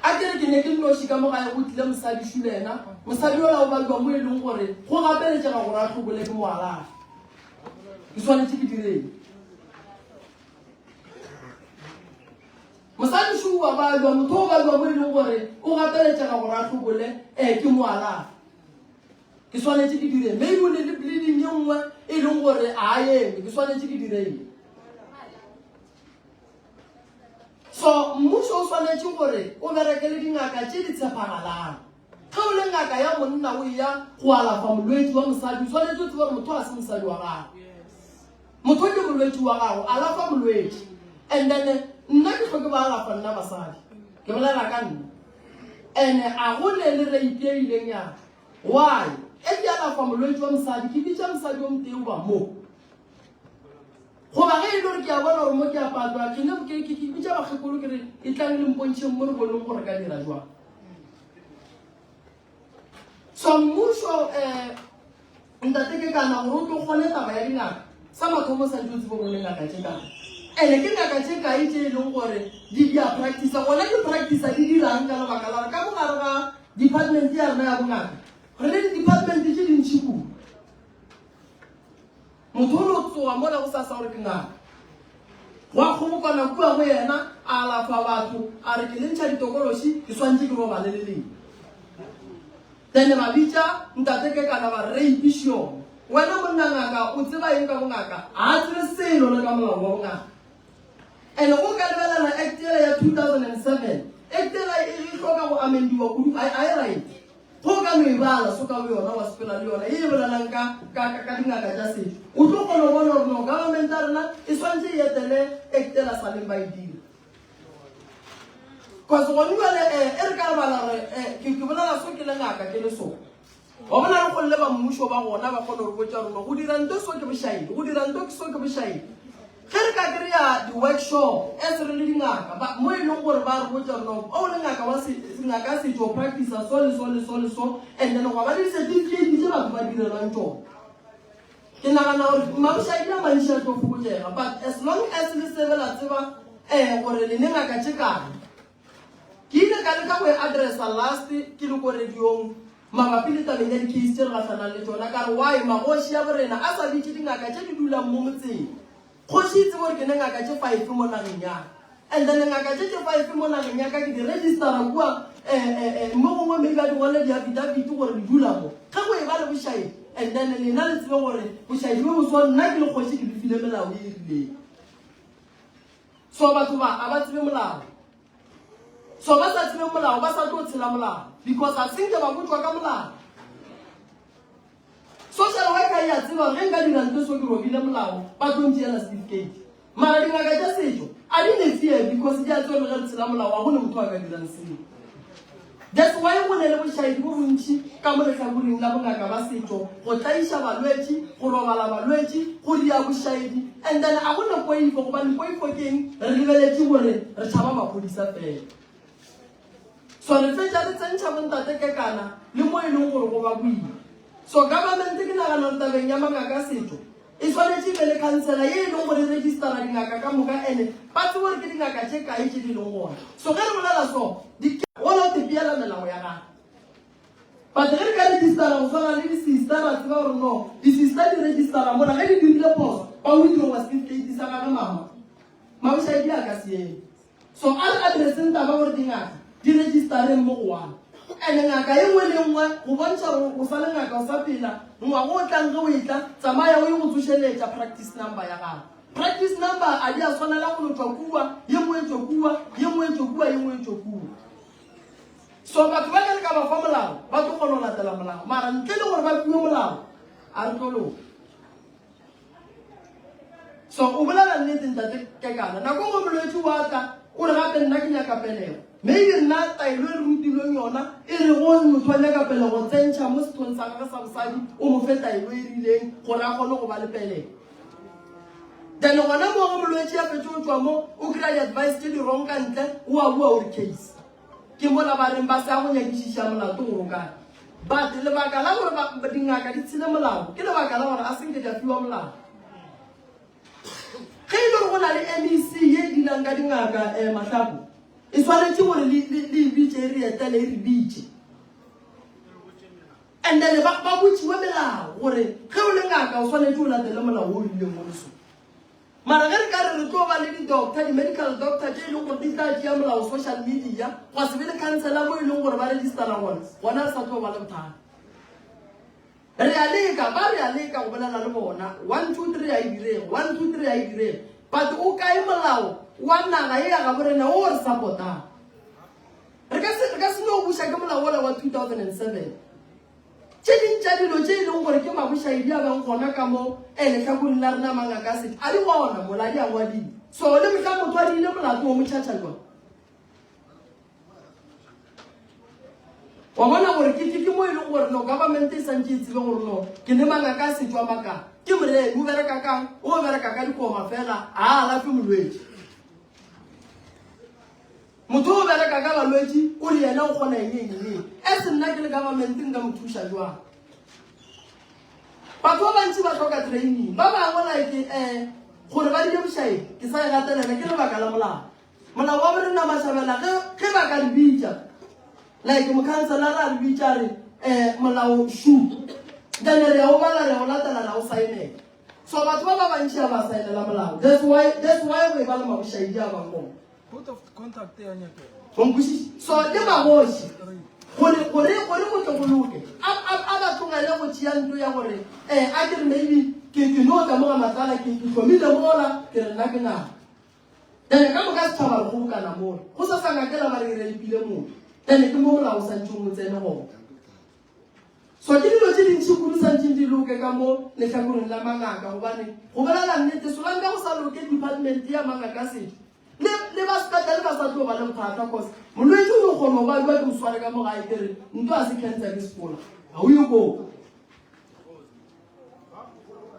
A ke re ke ne ke nnoši ka mo gae go tlile mosadi šu le yena. Mosadi yola o balwa mo e leng gore go gapeletšega gore a hlobole ke mo alafe. Ke swanetše ke direng? Mosadi šo wa balwa, motho o balwa mo e leng gore o gapeletšega gore a hlobole eh, ke mo alafe. Ke swanetše ke direng? Maybe o ne le bleeding ye nngwe e leng gore a eme, ke swanetše ke direng? So mmušo o swanetše gore o bereke le dingaka tše di tshepagalang. Ge o le ngaka ya monna o eya go alafa molwetši wa mosadi, o swanetše o tsebe gore motho ga se mosadi wa gago. Motho ke molwetši wa gago, alafa molwetši. And then nna ke hloke ba alafa nna basadi. Ke bolela ka nna. And a go ne le rape e ileng ya why? E ke alafa molwetši wa mosadi, ke bitša mosadi o motee ba mo. Goba ge e le gore ke a bona gore mo ke a patwa, ke ne ke ke bitša bakgekolo ke re e tlang le mpontšheng mo re boneng gore ka dira jwang. So mmušo eh ntate ke kana gore o tlo kgone taba ya dingaka sa mathomo sa ntse o tsebe gore le ngaka tše kae ene ke ngaka tše kae tše e leng gore di di a practice gona di practice di dirang ka lebaka la gore ka mogare ga department ya rena ya bongaka re le di-department tše dintšhi kudu Motho o no tsoga mola go sasa gore ke ngaka. Gwa kgobokana kua go yena, a alafa batho, a re ke le ntšha ditokološi, ke swantše ke robale le lena. Then ba bitša ntate Kekana ba re reipiše yona. Wena monna ngaka o tseba eng ka bongaka? Ga a tsebe selo le ka molao wa bongaka. And go ka lebelela act yela ya 2007, act yela e hloka go amendiwa kudu, ga e right. Ge o ka no e bala so ka boyona wa sepela le yona ye e bolelang ka, ka, ka, ka dingaka tša setšo, o tlo kgona go bona gore no government ya rena e swantše e etele act ela sa leng ba e dira. Cause gone jale eh, e re ka lebala gore eh, ke, ke bolela so ke le ngaka ke le so. Wa bona re golle ba mmušo ba gona ba kgone gore botša gore no go dira nto so ke bošaedi, go dira nto so ke bošaedi. Ge re ka kry-a di-workshop as re le dingaka ba, mo e leng gore ba re botša gore no o le ngaka wa se, ngaka ya setšo o practice-a so le so le so le so and then gwa ba le di-certificate tše batho ba direlwang tšona. Ke nagana gore mabošaedi a mantši a tlo fokotšega but as long as le sebe la tseba um gore le ne ngaka tše kae. Ke ile ka leka go e addressa last ke le ko radiong mabapi le tabeng ya di-case tše re gahlanang le tšona, ka re why magoši a borena a sa bitše dingaka tše di dulang mo motseng. Kgoši e tsebe gore ke ne ngaka tše five mo nageng ya ka and then ngaka tše tše five mo nageng ya ka ke di registera kua eh, eh, eh, mo gongwe maybe a di ngwale di-affidavit gore di dula mo ge go e ba le bošaedi and then lena le tsebe gore bošaedi bo bo so nna ke le kgoši ke le file melao e e rileng. So batho ba a ba tsebe molao. So ba sa tsebe molao ba sa tlo tshela molao because a senke ba botšwa ka molao. Social worker ya tseba ge nka dira ntho so ke robile molao ba tlo ntšeela certificate. Mara dingaka tša setšo a di ne fear because di a tseba ge re tshela molao ga go ne motho a ka dirang seo. That's why go ne le bošaedi bo bontši ka mo lehlakoreng la bongaka ba setšo, go tlaiša balwetši, go robala balwetši, go ria bošaedi, and then a go ne poifo, gobane poifo ke eng? Re lebeletše gore re tšhaba maphodisa fela. So re fetša re tsentšha bontate kekana le mo e leng gore go ba boima. So government ke nagana gore tabeng ya mangaka a setšo, E swanetše e be le khansela ye e leng gore e registera dingaka ka moka ene ba tsebe gore ke dingaka tše kae tše di leng gona. So ge re bolela so, di gona o tepeela melao ya gagwe. But ge re ka registera go swana le di-sister ra tseba gore no, di-sister di registera mola ge di dirile phoso ba withdrawa certificate sa gage mama. Mabošaedi a ka se eme. So a re addresseng taba gore dingaka di registereng mo go one. And ngaka e nngwe le nngwe go bontšha gore o sa le ngaka o sa phela, ngwaga o tlang ge o etla tsamaya o ye go tsošeletša practice number ya gago. Practice number a di a swanela go no tšwa kua, ye nngwe e tšwe kua, ye nngwe e tšwe kua, ye nngwe e tšwe kua. So batho ba ge re ka ba fa molao ba tlo kgona go latela molao, mara ntle le gore ba fiwe molao a re tlo loka. So o bolela nnete ntate Kekana. Nako nngwe molwetši wa tla o re gape nna ke nyaka pelego. Maybe nna taelo e re rutilweng yona e re go motho a nyaka pelego tsentšha mo sethong sa gagwe sa bosadi o mo fe taelo e rileng gore a kgone go ba le pelego. Then gona moo ge molwetši a fetše go tšwa mo o kry-a di-advice tše di wrong ka ntle o a bua o re case. Ke mola ba reng ba sa go nyakišiša molato gore o kae. But lebaka la gore ba, dingaka di tshele molao ke lebaka la gore a se nke di a fiwa molao. Ge e le gore go na le MEC ye e dealang ka dingaka eh, Mahlako, e swanetše gore le, le, le e bitše e re etele e re bitše. And then ba, ba botšiwe melao gore ge o le ngaka o swanetše o latele molao o rileng o le so. Mara ge re ka re re tlo ba le di-doctor, di-medical doctor tše e leng gore di tla tšea molao social media, gwa se be le councillor mo e leng gore ba registera gona, gona re sa tlo ba le bothata. Re a leka, ba re a leka go bolela le bona, 1, 2, 3 a e direge, 1, 2, 3 a e direge, but o kae molao wa naga ye ya gabo rena o re support-ang? Re ka se, re ka se no buša ke molao wola wa 2007. Tše ding tša dilo tše e leng gore ke mabošaedi a bang gona ka mo eh, lehlakoreng la rena mangaka a setšo, a di gona mola di a ngwadiwa. So le mohla motho a diile molato o motšhatšha jwang? Wa bona gore ke, ke, ke mo e leng gore no government e santše e tsebe gore no ke ne mangaka a setšo a maka. Ke moremi, o bereka kang? O bereka ka dikoma fela, a alafe molwetši. Motho o bereka ka balwetši o re yena o kgona eng eng eng. As nna ke le government nka mo thuša jwang? Batho ba bantši ba hloka training. Ba bangwe like eh gore ba dire bošaedi ke sa e gatelela ke lebaka la molao. Molao wa borena Mashabela ge ge ba ka re bitša like mokhanselara a re bitša a re eh molao shu then re ya o bala re ya o latela ra o saenela. So batho ba ba bantši ga ba saenela molao. That's why that's why go e ba le mabošaedi a bang gona.
Code of conduct ya nyakega.
O nkwešiše? So le magoši gore gore gore go tle go loke a a a ba tlogele go tšea ntlo ya gore eh a ke re maybe ke ke no tla mo ga matlala ke ke hlomile mola ke re nna ke ngaka. Then ka moka setšhaba re kgobokana mola go sa sa ngakela ba re e rapile motho. Then ke mo molao o santšeng o tsene gona. So ke dilo tše dintši kudu santšeng di loke ka mo lehlakoreng la mangaka gobane go bolela nnete solanka go sa loke department ya mangaka setšo le le ba sepetlele ba sa tlo ba le bothata cause molwetši o no kgona go ba jwa ke mo sware ka mo gae ke re nto a se cancer ke sekola ga o ye koo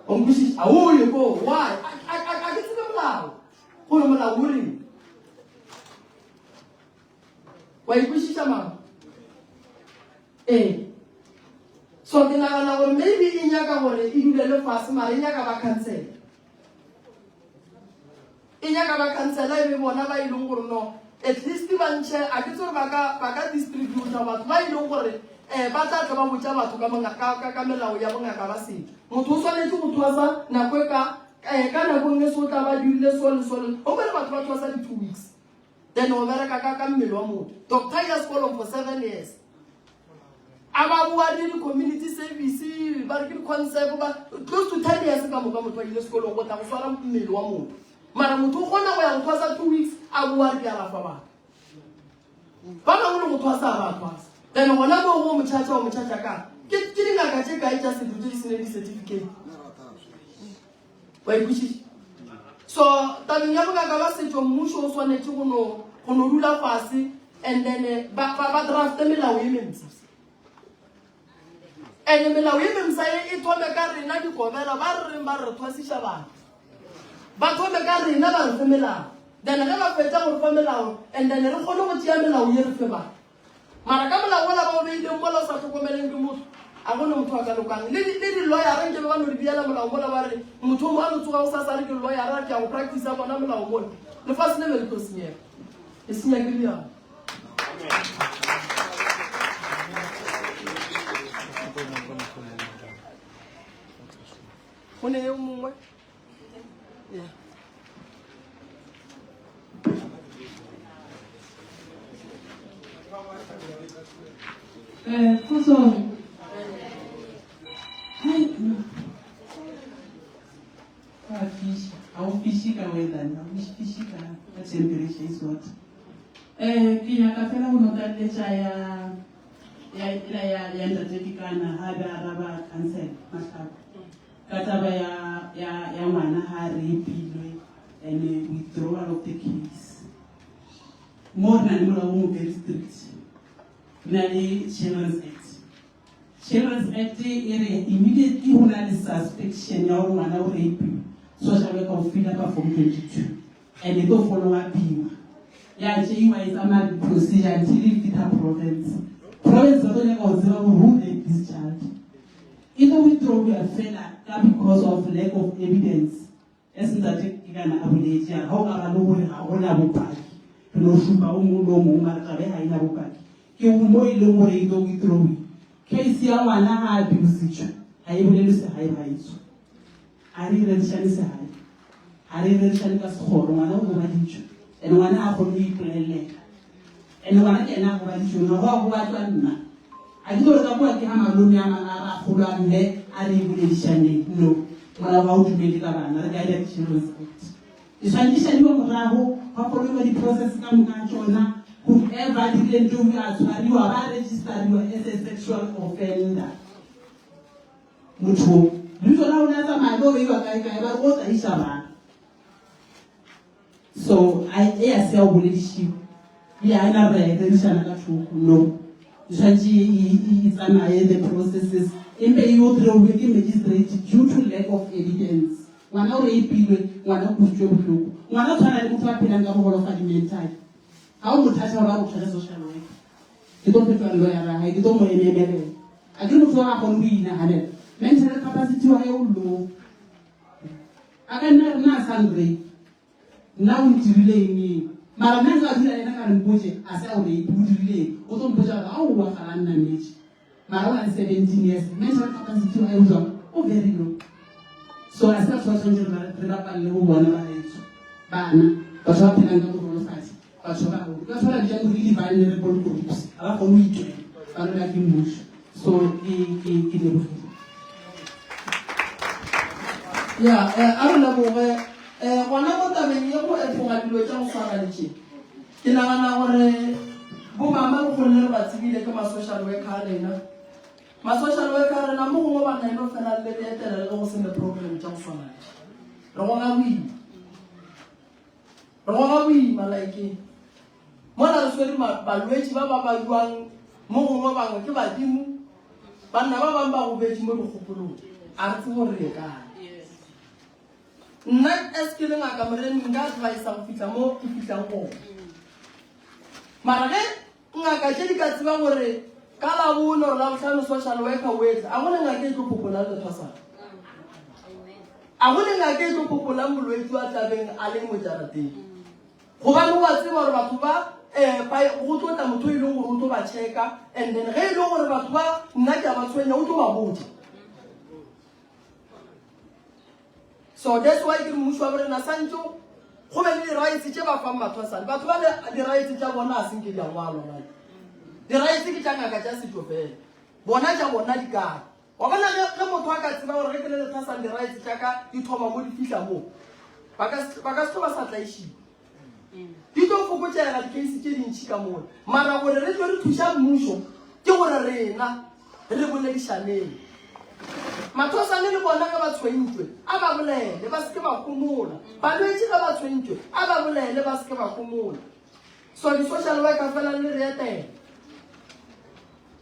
o nkwešiša ga o ye koo why a ke tsebe molao gore molao o reng wa ikwešiša mama Ee. So ke nagana gore maybe e nyaka gore e dulele fase mara e nyaka ba khansela. E nyaka ba khansela e be bona ba e leng gore no at least ba ntšhe a ke tsore ba ka ba ka distributor batho ba e leng gore eh ba tla tla ba botša batho ka ka ka, ka melao ya bongaka ba setšo. Motho o swanetše go thwasa nako e ka eh, ka nako nngwe so tla ba dirile so le so le o bone batho ba thwasa di 2 weeks. Then o bereka ka ka mmele wa motho. Doctor ya sekolong for 7 years. A ba boa le di-community service ba re ke di-concept ba close to 10 years ka moka motho a ile sekolong go tla go swara mmele wa motho. Mara motho o kgona go ya go thwasa 2 weeks a boa re ke alafa batho. Ba bangwe le go thwasa a ba thwasa. Then gona moo go motšhatša o motšhatša ka ke ke dingaka tše kae tša setho tše di seneng di-certificate. Wa ikwešiša? So tabeng ya bongaka ba setšo mmušo o swanetše go no go no dula fase and then eh, ba ba, ba drafte melao ye mentsa. And melao ye mentsa e e thome ka rena dikobela ba re reng ba re re thwasiša batho. Ba thome ka rena ba re fe melao. Then ge ba fetša go re fa melao and then re kgone go tšea melao ye re fe batho. Mara ka molao wola ba o beileng mola o sa hlokomeleng ke motho, a go ne motho a ka lokang. Le le di-lawyera nke be ba no di beela molao mola ba re motho o mo a no tsoga go sasa a re ke lawyera ke ya go practice bona molao mola. Lefase le be le tlo senyega. E senya ke bjang? Go ne yo mongwe? Yeah.
Eh, kgotsong. Hai, no. Go a fiša. Ga o fiše ka weather, ga o fiše ka ka temperature is what. Eh, ke nyaka fela go no tlaleletša ya ya ya ya ya ntate Dikana ha be araba council Mahlako. Ka taba ya ya ya ngwana ha rape-ilwe and withdrawal of the case. Mo re na le molao o mo very strict. Re na le Children's Act. Children's Act e re immediately go na le suspicion ya gore ngwana o rape-ilwe. Social worker o fill up form 22 and e tlo follow upiwa ya tšeiwa e tsamaya di-procedure until e fitha province. Province ba tlo nyaka go tseba gore who raped this child. E tlo withdrawiwa fela ka because of lack of evidence. As ntate Kekana a boletše, a re ga o ka ba le gore ga go na bopaki, re no šupa o mongwe le o mongwe mara taba e ga e na bopaki. Ke mo e leng gore e tlo withdrawiwa. Case ya ngwana ga a abusitšwe ga e bolelwe segae gaetsho. Ga re e rerišane segae, ga re e rerišane ka sekgoro, ngwana o gobaditšwe and ngwana ga a kgone go ipolelela. And ngwana ke yena a gobaditšweng, ga go a gobatšwa nna. A ke tlo re ka kua ke ga malome a mang a rakgolo a mme a re e boledišaneng. No, molao ga o dumele ka bana, re guide the Children's Act. Di swanetše šadiwa morago, gwa followiwa di-process ka moka ga tšona, whoever a dirile ntho e a tshwariwa, ba registariwa as a sexual offender. Motho o, lebitso la gona tsamaya le o beiwa kae kae, ba re o tlaiša bana. So a e a se ya go boledišiwa ebile ga e na re rerišana ka thoko no e tshwanetse e, e, e tsamaye the processes empe e yo kry-uwe ke magistrate due to lack of evidence ngwana o reipilwe ngwana o kusitswe bohloko ngwana o tshwana le motho a phelang ka bogolofadi mentally ga o mo thatha gore a go tshware social worker ke tlo fetola lawyer ya gae ke tlo mo ememelela a ke re motho wa ga kgone go inaganela mental capacity wa gae o low A ka nna a re, Na a sa nrape? Nna o ntirile eng eng? Mara nna nka dula le yena ka re, Mpotše, a se a o rape, o dirile eng? O tlo mpotša gore, Aowa, ga a nnametše. Mara o na le 17 years, mental capacity wa hae o jwang? O very low. So a se batho ba tshwanetse re re bapalele go bona bagaetsho, bana, batho ba phelang ka bogolofadi, batho ba bagolo. Ke batho ba ba bitsang gore ke di-vulnerable groups, ga ba kgone go itwela, ba lwela ke mmušo. So ke ke ke lebogile.
Ya, eh, a re leboge. Eh, gona mo tabeng ye go efoga dilo tša go swana le tše. Ke nagana gore bomama re kgonne re ba tsebile ke ma-social worker a rena. Ma-social worker a rena mo gongwe ba na eno fela le re etela le ge go se ne problem tša go swana le tše. Re goga boima. Re goga boima like mola re swere balwetši ba ba bajuang mo gongwe bangwe ke badimo banna ba bangwe ba gobetše mo dikgopolong a re tsebo re ye kae nna as ke le ngaka moremi nka advisa go fihla mo ke fihlang gona mara ge Ngaka tše di ka tseba gore ka Labone or Labohlano social worker o etla, a go ne ngaka e tlo popolang lethwasana? A go ne ngaka e tlo popolang molwetši wa tlabeng a le mo jarateng? Gobane o a tseba gore batho ba um ba go tlo tla motho e leng gore o tlo ba checka and then ge e le gore batho ba nna ke a ba tshwenya o tlo ba botša. So that's why ke re mmušo wa borena santse go be le di-rights tše ba fang mathwasane. Batho ba le di-rights tša bona a senke di a ngwalwa mane. Di-rights ke tša ngaka tša setšo fela. Bona tša bona di kae? Wa bona ge ge motho a ka tseba gore ge ke le lethwasane di-rights tša ka di thoma mo di fihla mo, ba ka ba ka se tlo ba sa tlaišiwa. Di tlo fokotšega di-case tše dintši ka mola. Mara gore re tlo re thuša mmušo ke gore rena re boledišaneng. Mathosane le bona ge ba tshwentšwe a ba bolele ba se ke ba homola. Balwetši ge ba tshwentšwe a ba bolele ba se ke ba homola. So di-social worker fela le re etela.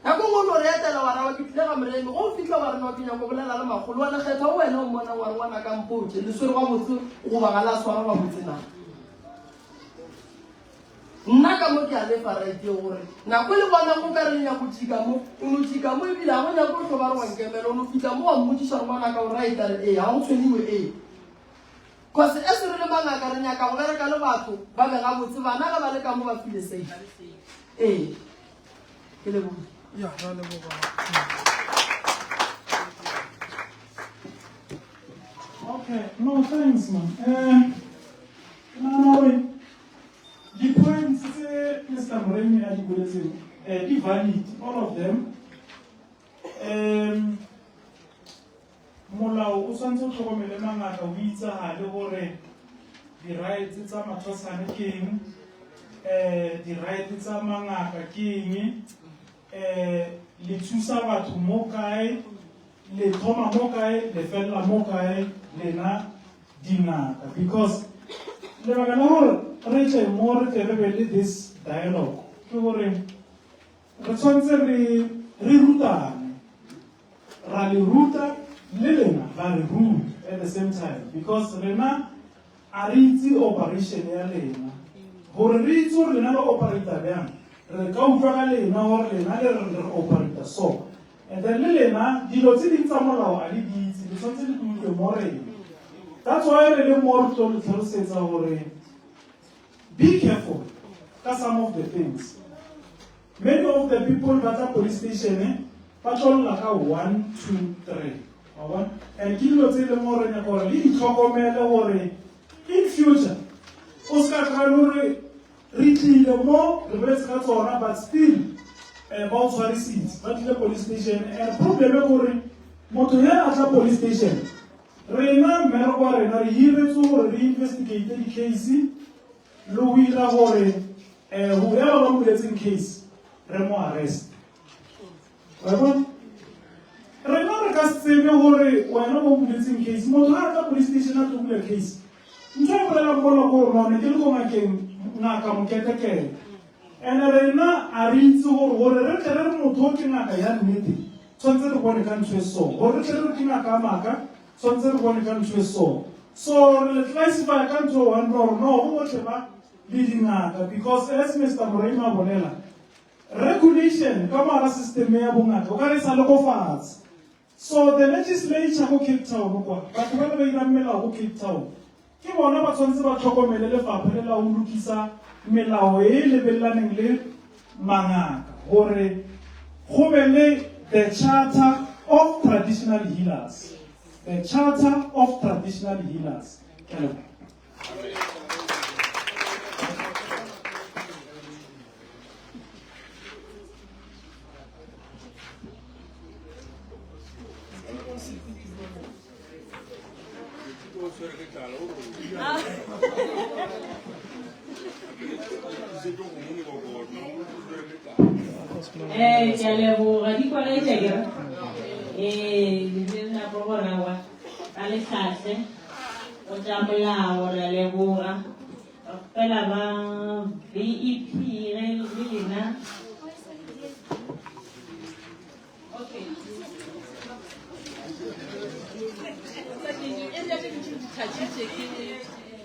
Nako nngwe o no re etela wa ra wa ke tlile ga Moremi go o fihla wa re no ke nyako bolela le makgolo wa lekgetha o wena o mmonang wa re ngwana ka mpotše le swere gabotse goba ga la swara gabotse na. Nna ka mo ke a lefa right eo gore nako le bonang o ka re le nyako tšika mo o no tšika mo ebile ga go nyako o hlo ba re wa nkemela o no fihla mo wa mmotšiša gore ngwanaka o right a re ee ga go tshwenyiwe ee. Cause as re le mangaka re nyaka go bereka le batho ba be gabotse bana ge ba le ka mo ba file safe. Ee. Ke leboga.
Ya, ra leboga. Okay, no thanks man. Eh, ke nagana gore di-points tse Mr. Moremi a di boletseng eh, di valid all of them. Um, Molao o tshwanetse o tlhokomele mangaka o itsagale gore di-rights tsa mathwasane ke eng um di-right tsa mangaka ke eng um le thusa batho mo kae le thoma mo kae le felela mo kae lena dingaka because lebaka la gore re tle mo re tle re be le this dialogue ke gore Re tshwanetse re re rutane, ra le ruta le lena la re ruta. at the same time because rena a re itse operation ya lena. Gore re itse gore lena le operata bjang, re ka utlwa ka lena gore lena le re re operata so. And then le lena dilo tse ding tsa molao a le di itse, le tshwanetse le di utlwe mo rena. That's why re le mo re tlo le tlhalosetsa gore be careful ka some of the things. Many of the people ba tla police station ba tlo lla ka 1 2 3. Wa bona? And ke dilo tse e leng gore nyaka gore le di tlhokomele gore in future o se ka tloga e le gore re tlile mo re boletse ka tsona but still eh, ba o tshwarisitse ba tlile police station and problem e gore motho he a tla police station rena mmereko wa rena re hiretswe gore re investigate di-case le go dira gore um whoever ba buletseng case re mo arrest wa bona rena re ka se tsebe gore wena mo buletseng case motho ga a tla police station a tlo bula case ntho e bolelang mola ko gore none ke le ko ngakeng ngaka moketekete and rena a re itse gore gore re tle re re motho o ke ngaka ya nnete tshwanetse re bone ka ntho e so gore re tle re re ke ngaka ya maaka tshwanetse re bone ka ntho e so so re le classify ka ntho e one gore no bo botlhe ba le dingaka because as Mr Moremi a bolela regulation ka mogara system ya bongaka o ka re sa le ko fatshe so the legislature ko Cape Town kwa batho ba le ba irang melao ko Cape Town ke bona ba tshwanetse ba tlhokomele lefapha le la go lokisa melao e e lebelelaneng le mangaka gore go be le the charter of traditional healers the charter of traditional healers ke a leboga.
Ee, ke a leboga di kwalaetša ke re ee le nako gore wa ba lehlahle go tša molao re a leboga re kgopela ba VEP ge le lena
Okay. Area tše dintši di thatšitše ke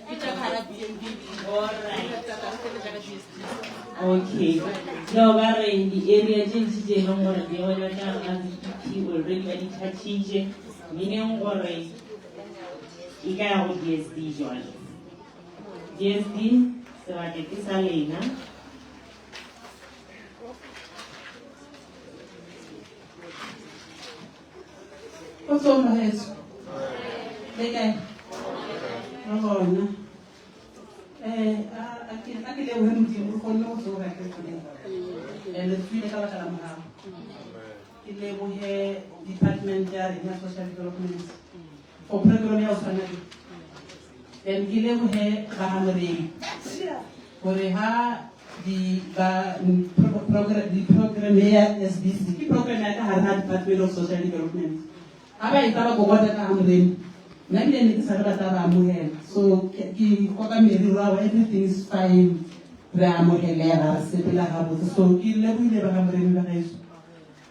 ke tša gara BNB.
Okay. No ba re di-area tše ntši tše e leng gore di wela ka ga VEP already ba di thatšitše meaning gore e ka ya go DSD jwale. DSD sebaka ke sa lena.
Kgotsong baheso. Le kae? Re gona. Eh, a a ke a ke lebohe Modimo re kgonne go tsoga ke today. Eh, le tswile ka baka la mogau. Ke lebohe department ya rena ya social development for program ya go tshwana le. And ke lebohe ba ga Moremi gore ha di ba program di program ya SBC ke program ya ka gare ga Department of Social Development ha ba etla ba kokota ka ga Moremi nna ebile ne ke sa re ba tla ba amogela so ke ke koka merero ao everything is fine re amogelega re sepela gabotse so ke lebohile ba ga Moremi ba gaetsho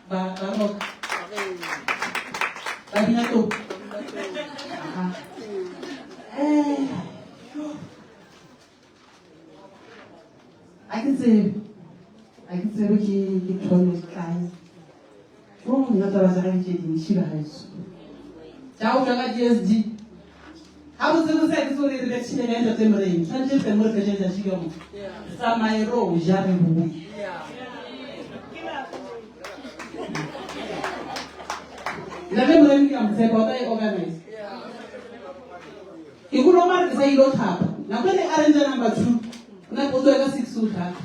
ba ba roka ba bina to eh a ke tsebe a ke tsebe ke ke thome kae o nna taba tsa gage tše dintšhi ba gaetso tša go tšwa ka dsd ga botsebotse a ke tse gore re betšhile ya ntate moreng tshwanetse re tle mo re fetše letšatši ka mo tsamaye ro ja re boe ntate moreng ke a mo tshepa o tla e organize Ke kwele o mare ke sa ile o tlhapa. Nako e ne arrange number 2. O na o tsoe ka 6 o tlhapa.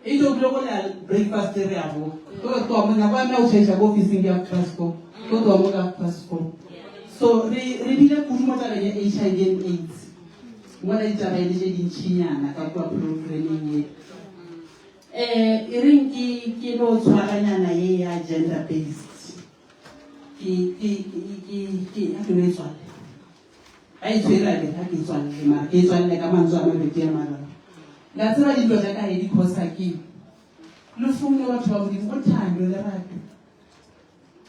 8 o'clock o ne a breakfast re a boa. Ke re tloa mo nako ya me o tšhaisa ko ofising ke half past 4. Ke tloa mo ka half past 4. So re re bile kudu mo tabeng ya HIV and AIDS. Mola ditaba e le tše dintšhinyana ka kua programming ye. Eh e reng ke ke no tshwaranyana ye ya gender based. Ke ke ke ke a ke no e tswale. Ba e tshwere a ke ga ke e tswalele mara ke e tswalele ka mantswe a mabedi a mararo. Le a tseba dintwa tša ka gae di causa keng? Lefono batho ba Modimo, go thando, lerato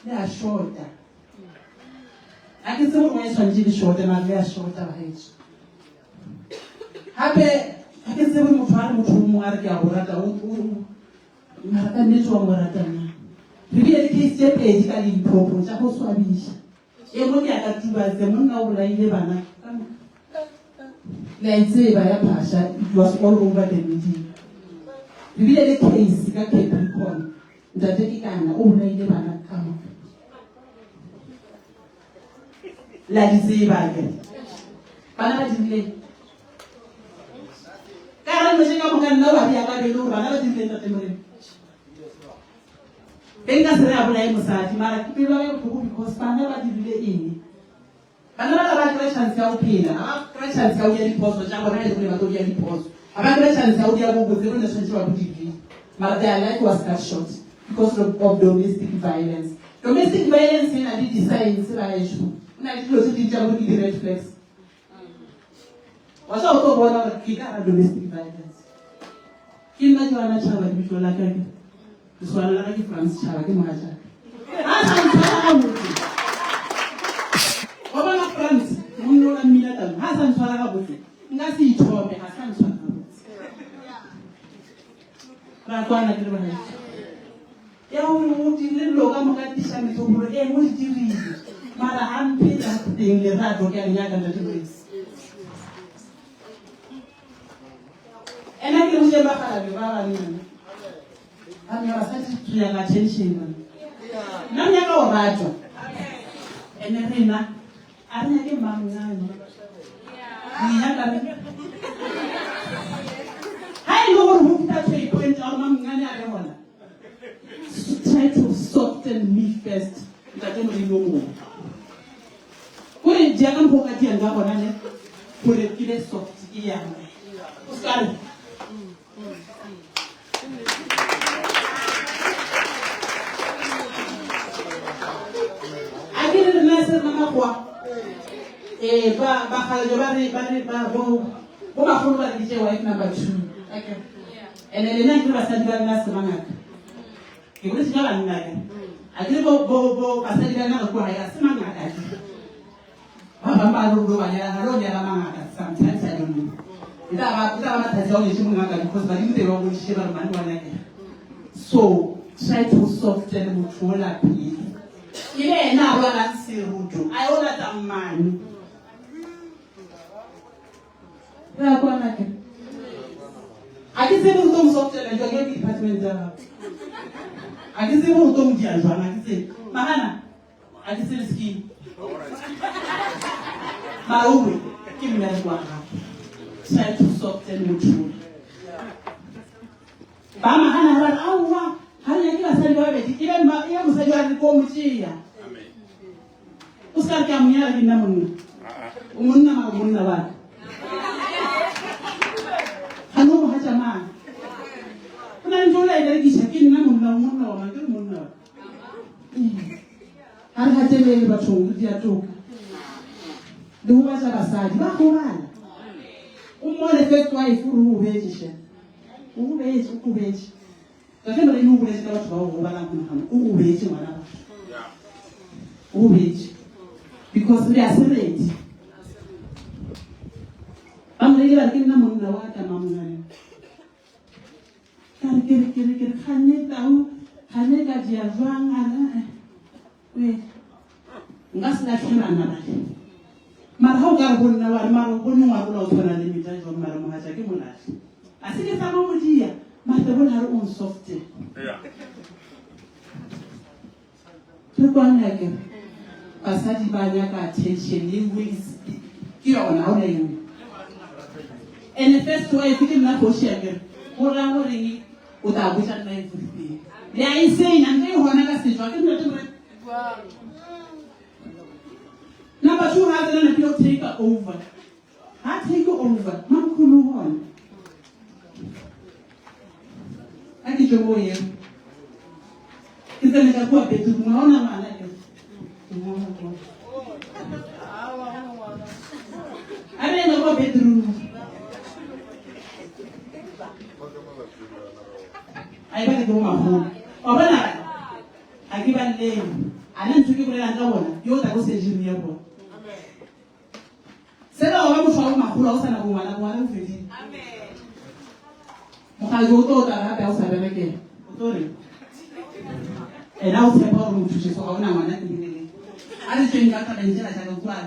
le a shota. Ga ke tsebe gore why e swanetše le shorte mara le ya shorta bagetso. Gape ga ke tsebe motho a re motho o mongwe a re ke a go rata o o mara ka nnete wa mo rata na. Re bile le case tše pedi ka Limpopo tša go swabiša. E nngwe ke ya ka Tubatse monna o bolaile bana ka moka. Le a e tseba ya Phasha it was all over the media. Re bile le case ka Capricorn ntate ke kana o bolaile bana ka moka. Le a di tseba akere? Bana ba dirileng? Ka gare dilo tše ka moka nna wa bea ka bele gore bana ba dirileng tate Morena. Be nka se re a bolaye mosadi mara ke pelo ya ka bohloko because bana ba dirile eng? Bana ba ga ba kry chance ya go phela, ga ba kry chance ya go dia diphoso tša bona ge e le gore ba tlo dia diphoso. Ga ba kry chance ya go dia bobotse bo ne tshwanetse ba bo dirile. Mara their life was cut short because of, of domestic violence. Domestic violence e na le di-signs baešo. O na le dilo tse ding tša gore ke di-red flags. Wa tla o tlo bona gore ke ka gara domestic violence. Ke nna Joanna Chaba lebitso la ka ke. Leswana la ka ke France Chaba ke mogatšaka. A sa ntshwara gabotse. Wa bona France monna o la mmina tau ha sa ntshwara gabotse nka se ithome a sa ntshwara gabotse. Ra kwana ke le bagaetso. Ya gore o dirile dilo ka moka tiša metlogolo e o di dirile mara a mphe la teng lerato ke a le nyaka ntate Moresi. Ena ke botše bakgalabje ba banna ne. Banna basadi re nyaka attention bana. Nna re nyaka go ratwa. Ene rena a re nyake mmamngane. Re nyaka re Ha e le gore go fihla to a point ya gore mamngane a be gona. Try to soften me first. Ntate Moremi o mongwe. Kore dia ka mokgwa o ka diang ka gona ne gore ke be soft ke yang o se ka re a ke re rena se rena makgowa ee ba bakgalajwa ba re ba re ba bo bo bagolo ba re bitse wife number 2 okay ene lena ke re basadi ba lena se bangaka Ke boletse ka banna ke. A ke re bo bo bo basadi ba lena kua gae ga se mangaka ke. Ba bang ba re lo ba nyala ga lo nyala mangaka sometimes I don't know. E tla ba e tla ba matsatsi a o nyetse mongaka because badimo tse ba bontšhitše ba re mane wa nyakega. So try to soften motho o la pele. E be ena a rwalang seruto a yo lata mmane. Re a kwana ke. A ke tsebe go tlo mo softela jwang eo ke department ya gago. A ke tsebe go tlo mo dia jwang, a ke tsebe. Magana, a ke tsebe scheme. Mara o re, ke mmereko wa gago. Try to soften motho o. Ba magana ba re, aowa, ga re nyake basadi ba babedi, e be mma, e be mosadi wa re ko mo tšea. O se ka re ke a mo nyala ke nna monna. O monna mara o monna wa ka. Ga no mogatša mang. Go na le ntho o la e berekiša ke nna monna o monna wa mang ke re monna wa ka. Ga re gatelele bathong re dia toka. Le gobatša basadi ba gobala. O mmone first wife o re o gobetše she. O gobetše o gobetše. Tate Moremi o boletše ka batho ba go gobala monagano o gobetše ngwana batho. O gobetše. Because re a se ready. Ba moreile ba re ke nna monna wa ka mamongane. Ka re ke re ke re ke re kganne tau kganne ka dia jwang a re eh, nka se latlhe bana bale. Mara ha o ka re go nna wa re mara o bone ngwana ola o tshwana le meta jwang mara mogatša ke molahle. A se ke sa mo modia mara ke bona re o nsofte. Re kwane akere basadi ba nyaka attention ye nngwe ke yona ga ona ye nngwe. And first wife ke nna kgoši akere go raya goreng o tla botša nna everything. Le a e senya ntle e gona ka setšo akere ntate Morena. Number 2 ga tsena napile o take over. Ha take over, mamkhulu o gona. A ke tšwe mo yeo. Ke tsene ka kua bedroom, ga ona ngwana ke. A re ena kwa bedroom. A e ba le ke bo magolo. Wa bona ga ke ba llele. A na ntho ke bolelang ka bona, yo o tla ko surgery ya bona. Sela wa ba motho wa bo makgolo ga o sa na bongwana, bongwana bo fedile. Mokgalabje o tlo tla gape a o sa berekela. O tlo reng? Ena o tshepa gore o thuse so ga o na ngwana ke bolele. A re tsweng ka tabeng tšela tša ka kua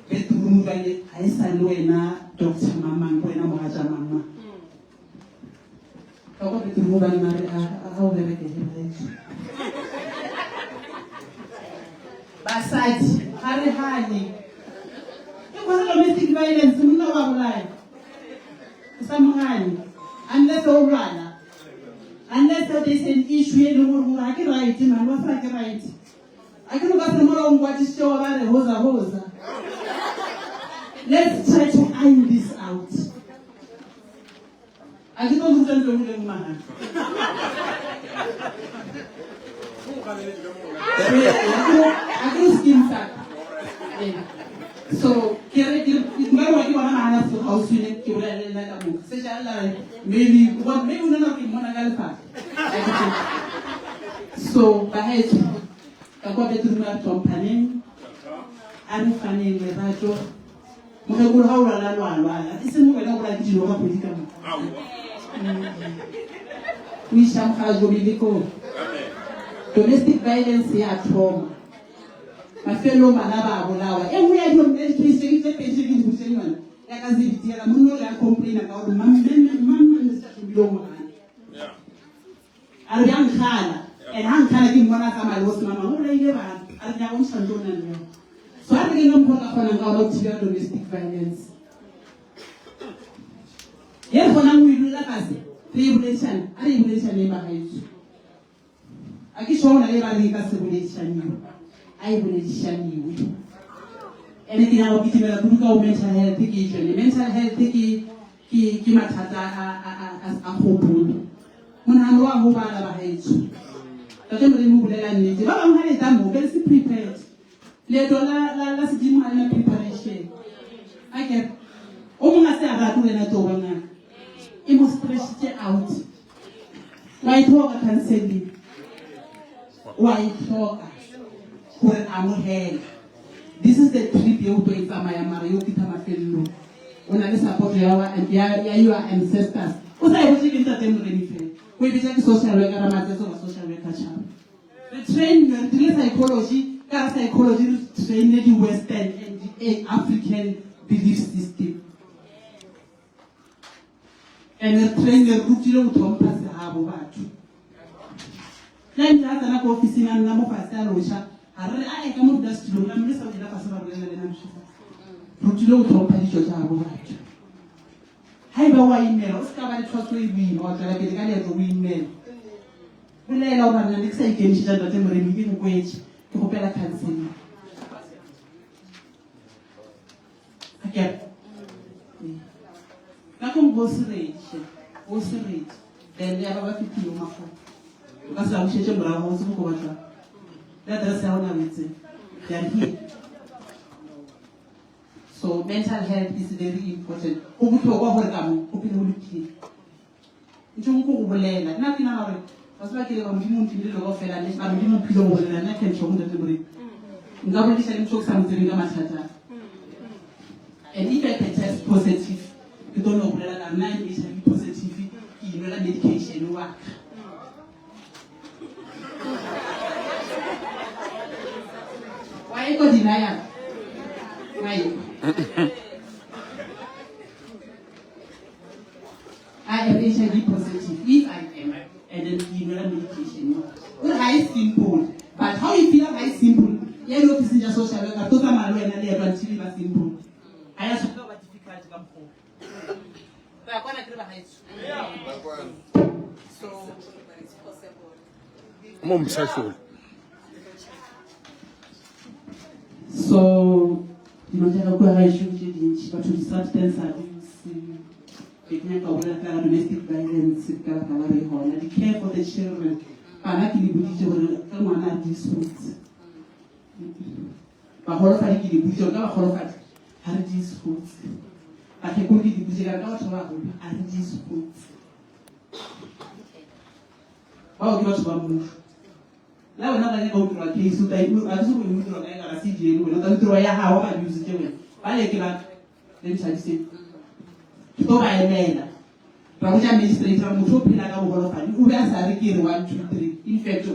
bedroom jwale ga e sa le wena doctor mamang ke wena mogatša mamang. Ka kwa bedroom ba nna re a a o berekele baetsho. Basadi ga re gane. Ke kgona domestic violence monna wa bolaya. O sa mo gane unless o lwala. Unless there is an issue e leng gore gore ga ke right man wa tseba ke right. A ke no ka se mola o nkwatišitše wa ba re hoza hoza. Let's try to iron this out. A ke tlo le ruta ntho e nngwe le e nngwe mahala. A ke no skin sa ka. So ke re ke nka re wa ke bona mahala se kgauswi ne ke bolela le nna ka moka. Se tša lla maybe what maybe o nana ke mmona ka lefahla. So baheso ka kwa bedroom a re tlhomphaneng a re faneng lerato. Mokgekolo ga o lwala lwa lwala e seng wena o bolaya ke dinoga kgwedi ka moka. O iša mogajo melekong. Domestic violence ya thoma. Mafelelong bana ba a bolawa. E nngwe ya dilo ya di-case tše tše pedi tše ke di botšeng yona ya ka Zebediela monna o le a complaina ka gore mmamme ne se thomile o mo gana. A re bja nkgala and ha nkgala ke mmona a tsamaya le bo semamang o bolaile bana a re ke nyaka go ntšha ntlo o nang le yona. So a re lekeng ka mokgwa re ka kgonang ka gona go thibela domestic violence. Ye re kgonang go e dulela fase re e boledišane a re e boledišaneng bagaetsho. A ke sure go na le e ba reng e ka se boledišaniwe. A e boledišaniwe. Ene ke nyaka go kitimela kudu ka go mental health ke e tšwele. Mental health ke ke ke mathata a a a a kgopolo. Monagano wa gobala bagaetsho. Tate Moremi o bolela nnete. Ba bangwe ga le etla mo be le se prepared. Leeto la la la sedimo ga le na preparation. Akere o mongwe a se a rate wena tlo ba ngaka. E mo stressitše out. Wa e tlhoka counseling. Wa e tlhoka gore amogela. This is the trip ye o tlo e tsamaya mara yo fitha mafelelong. O na le support ya wa ya ya your ancestors. O sa e botse ke ntate Moremi fela. O e bitsa ke social worker Ramatsetse goba social worker Chaba. Re train re dirile psychology ka re psychology re trainne di western and di African belief system. And re trainne re rutile go tlhompha segabo batho. Le ntse a tsena ko ofising a nna mo fatshe a loša a re re a ka mo dula setulong la mme sa o dula fatshe ba bolela le ena mošofa. Rutile go tlhompha ditšo tša gabo batho. Ha eba o a imela o se ka ba le tlhwatswo e boima wa tswela pele ka leeto o imela. Bolela o banna ne ke sa ikemišetša ntate Moremi e nkwetše ke kgopela counseling. Akere? Nako nngwe o se reetše, o se reetše. Then ya ba ba fetile o makgotla. O ka se ba bušetše morago o tsebe ko ba tšwang. Le address ya bona o e tsebe. They are here. So mental health is very important. Go bohlokwa gore ka mo go phele go lokile. Ntho nngwe ke go bolela. Nna ke nagana gore ga se ba ke le ba Modimo o ntimile dilo kaofela ne mara Modimo o mphile go bolela nna ke ntšho go ntate Moremi. Nka bolediša le motho o ke sa mo tsebeng ka mathata. And if I can test positive, ke tlo no bolela ka nna I'm HIV positive, ke inwela medication wa ka. Wa e ko denial? Wa e I am HIV positive if I am and then ke inwela medication. O re ga e simple but how you feel ga e simple ya di ofising tša social worker to tsamaya le wena leeto until e ba simple. Ga ya tshwanela go ba difficult ka mokgwa o. Re a kwana ke re bagaetsho. So
Mo msashole.
So dilo tša ka kua gaešo ke tše dintši batho di-substance abuse be ke nyaka go bolela ka domestic violence ka baka la re gona di-care for the children bana ke le boditše gore ka ngwana a di-schools bagolofadi ke le boditše gore ka bagolofadi ga re di-schools bakgekolo ke le boditše ka re ka batho ba bagolo a re di-schools bao ke batho ba mmušo la wena ba nyaka go dirwa case o tla a ke se go e dirwa kae ka ga se jele wena o tla dirwa ya gago ba abusitse wena ba le ke ba. Le Nthabiseng. Ke tlo ba emela. Ra botša magistrate ra re motho o phela ka bogolofadi o be a sa re ke re 1 2 3 in fact o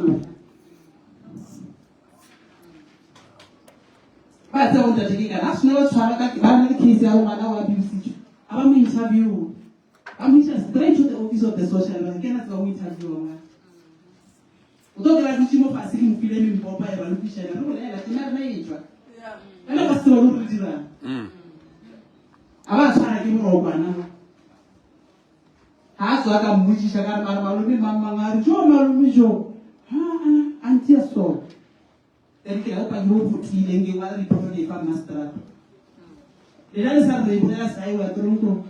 ba tseba go ntate ke kana a swanela tshwara ka ba na le case ya go ngwana wa abusitswe a ba mo interview ba mo isa straight to the office of the social worker ke ena tseba go interview ngwana o tlo kry-a dutse mo fase ke mo file mempopa ya ba lokišana re bolela tema rena e tswa ena ka se tseba le gore re dirang a ba tshwara ke borokwana ga a tswa ka mmotšiša ka re mare malome mang mang a re jo malome jo aa anti ya so then ke la bopaki bo bo tiileng ke ngwala report ke e fa mmaseterata lena le sa re re bolela segae wa toronkong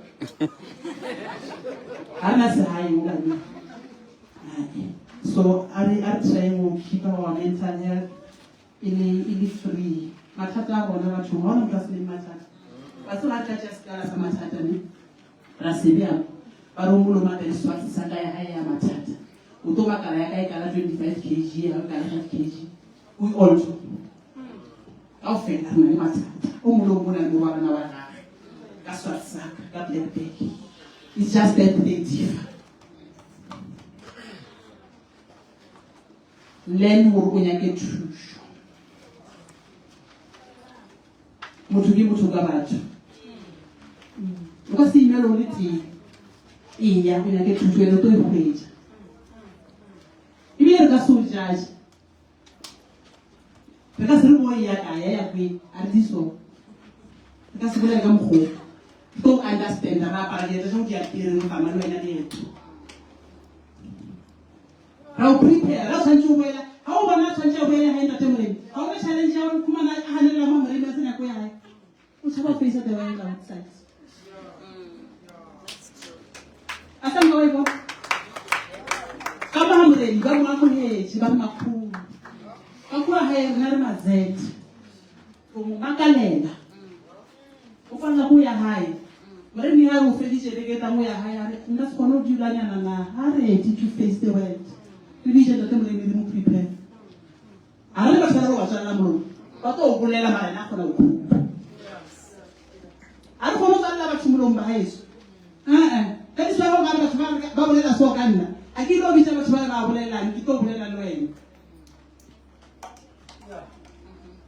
ga re na segae mo baneng so a re a re trying go keep our mental health e le e le free mathata a bona bathong ga ona motho a seneng mathata ba se ba tlatša sekala sa mathata ne ra se bea ba re o moloma ka diswatsi sa ka ya gae ya mathata o tlo makala ya ka e kala 25 kg ya ka kala 5 kg we all do kaofela re na le mathata o mongwe le o mongwe o na le morwarana wa gage ka swatsi sa ka ka black bag it's just that they differ learn gore o nyake thušo motho ke motho ka batho o ka se imele o le tee eya o nyake thušo ene o tlo e hwetša ebile re ka se o judge re ka se re bo ya kaya ya kwe a re di so re ka se bolele ka mokgoo tlo understand ra apara dieta tša go di apere re tsamaya le wena leeto Ra o prepare, ra tshwanetse o boela. Ha o bona a tshwanetse a boele hae ntate Moremi, ha o na challenge ya gore khumana a hanelela mo Moremi a se nyako ya hae. O tshaba go face the world outside. A sa nka wa e bona? Ka mo ha Moremi ba mo amohetse ba re makgolo. Ka kua hae rena re mazete. Go mo makalela. O palela ko ya hae. Moremi ha o feditše beke tang o ya hae a re nka se kgone go dulanyana na ha ready to face the world. Re bitše ntate Moremi re mo prepare. A re batho ba re wa tswalela molomo. Ba tlo o bolela mara ena a kgona go khutla. A re kgone go tswalela batho molomo ba gaeso. Eh-eh. Ka di swara o ka re batho ba ba bolela so ka nna. A ke tlo bitša batho ba ba bolelang, ke tlo bolela le wena.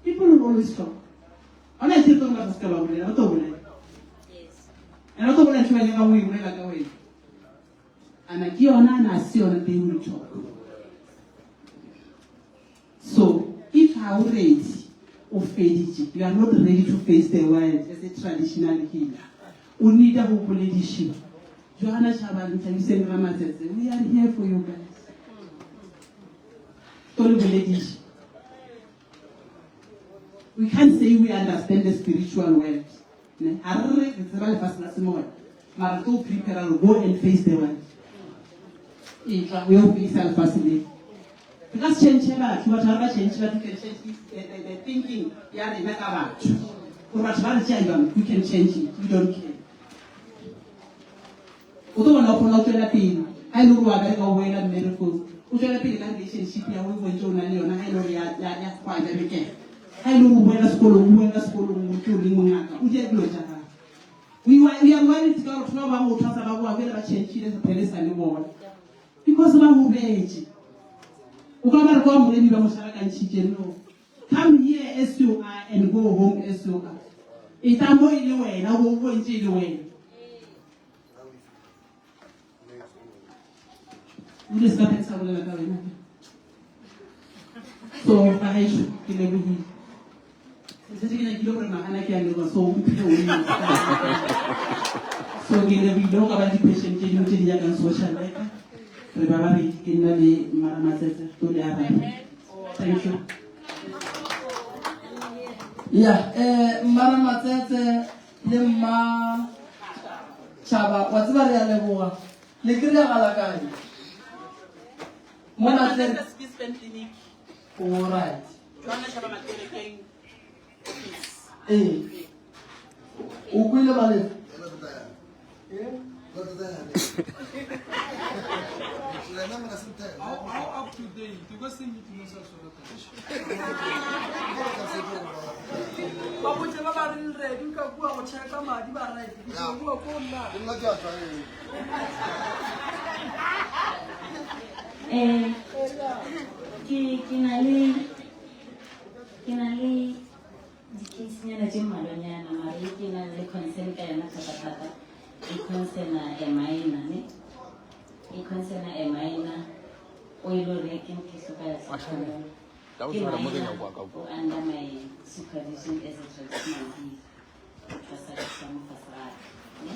People will always talk. Ona se tlo ba se ka ba bolela, ba tlo bolela. Ena tlo bolela ntho ba nyakang go e bolela ka wena. Ana ke yona, ana a se yona, they will talk. So, if ha o ready, o feditše, you are not ready to face the world as a traditional healer. O need go boledišiwa. Johanna Chabane, Nthabiseng Ramatsetse, we are here for you guys. To le bolediša. We can't say we understand the spiritual world. Ne? Ha re re re tseba lefatshe la semoya. Mara re tlo prepare re go and face the world. E tla o yo face lefatshe le. Re ka se change batho, batho ha re ba change batho can change the, the, the thinking ya rena ka batho. Gore batho ba re tšea jwang, we can change it. We don't care. O tlo bona o kgona go tšwela pele ga e le gore wa bereka o boela mmerekong o tšwela pele ka relationship ya go bontse o na le yona ga e le gore ya go a berekega ga e le gore o boela sekolong o boela sekolong o tlo le mongaka o dira dilo tša gago we are worried ka gore batho ba bangwe o thwasa ba boa bjale ba changile sephele sa le bona because ba gobetše o ka ba re kwa moremi ba mo šarakantšhitše no come here as you are and go home as you are e tla mo e le wena o bo ntse e le wena o ile se ka phethisa bolela ka wena so bagaešo ke lebogile setse ke nyakile gore magana ke a leboga so o mphile o so ke lebogile go ka ba di-question tše dingwe tše di nyakang social worker re ba babedi ke nna le mmaramatsetse to le arabe thank you
ya um mmaramatsetse Le mma Tšhaba, wa tseba re a leboga. Le kry-agala kae? Mo Matleng. All right. Ee. O kwele Malefe?
How up to date? O ka se meeting o sa swara taba. Ba botse ba ba reng ready ka kua go checka madi ba right. Ke tlo bua ko nna.
Nna ke a tlwaela.
Eh, ke ke na le ke na le di-casenyana tše mmalwanyana mare e ke nang le concern ka yona thata-thata e concerna a minor ne e concerna a minor o e le gore ke ke hloka ya tlhokomelo ke minor o under my supervision as a traditional healer tlasa ka mo fase ga ka ne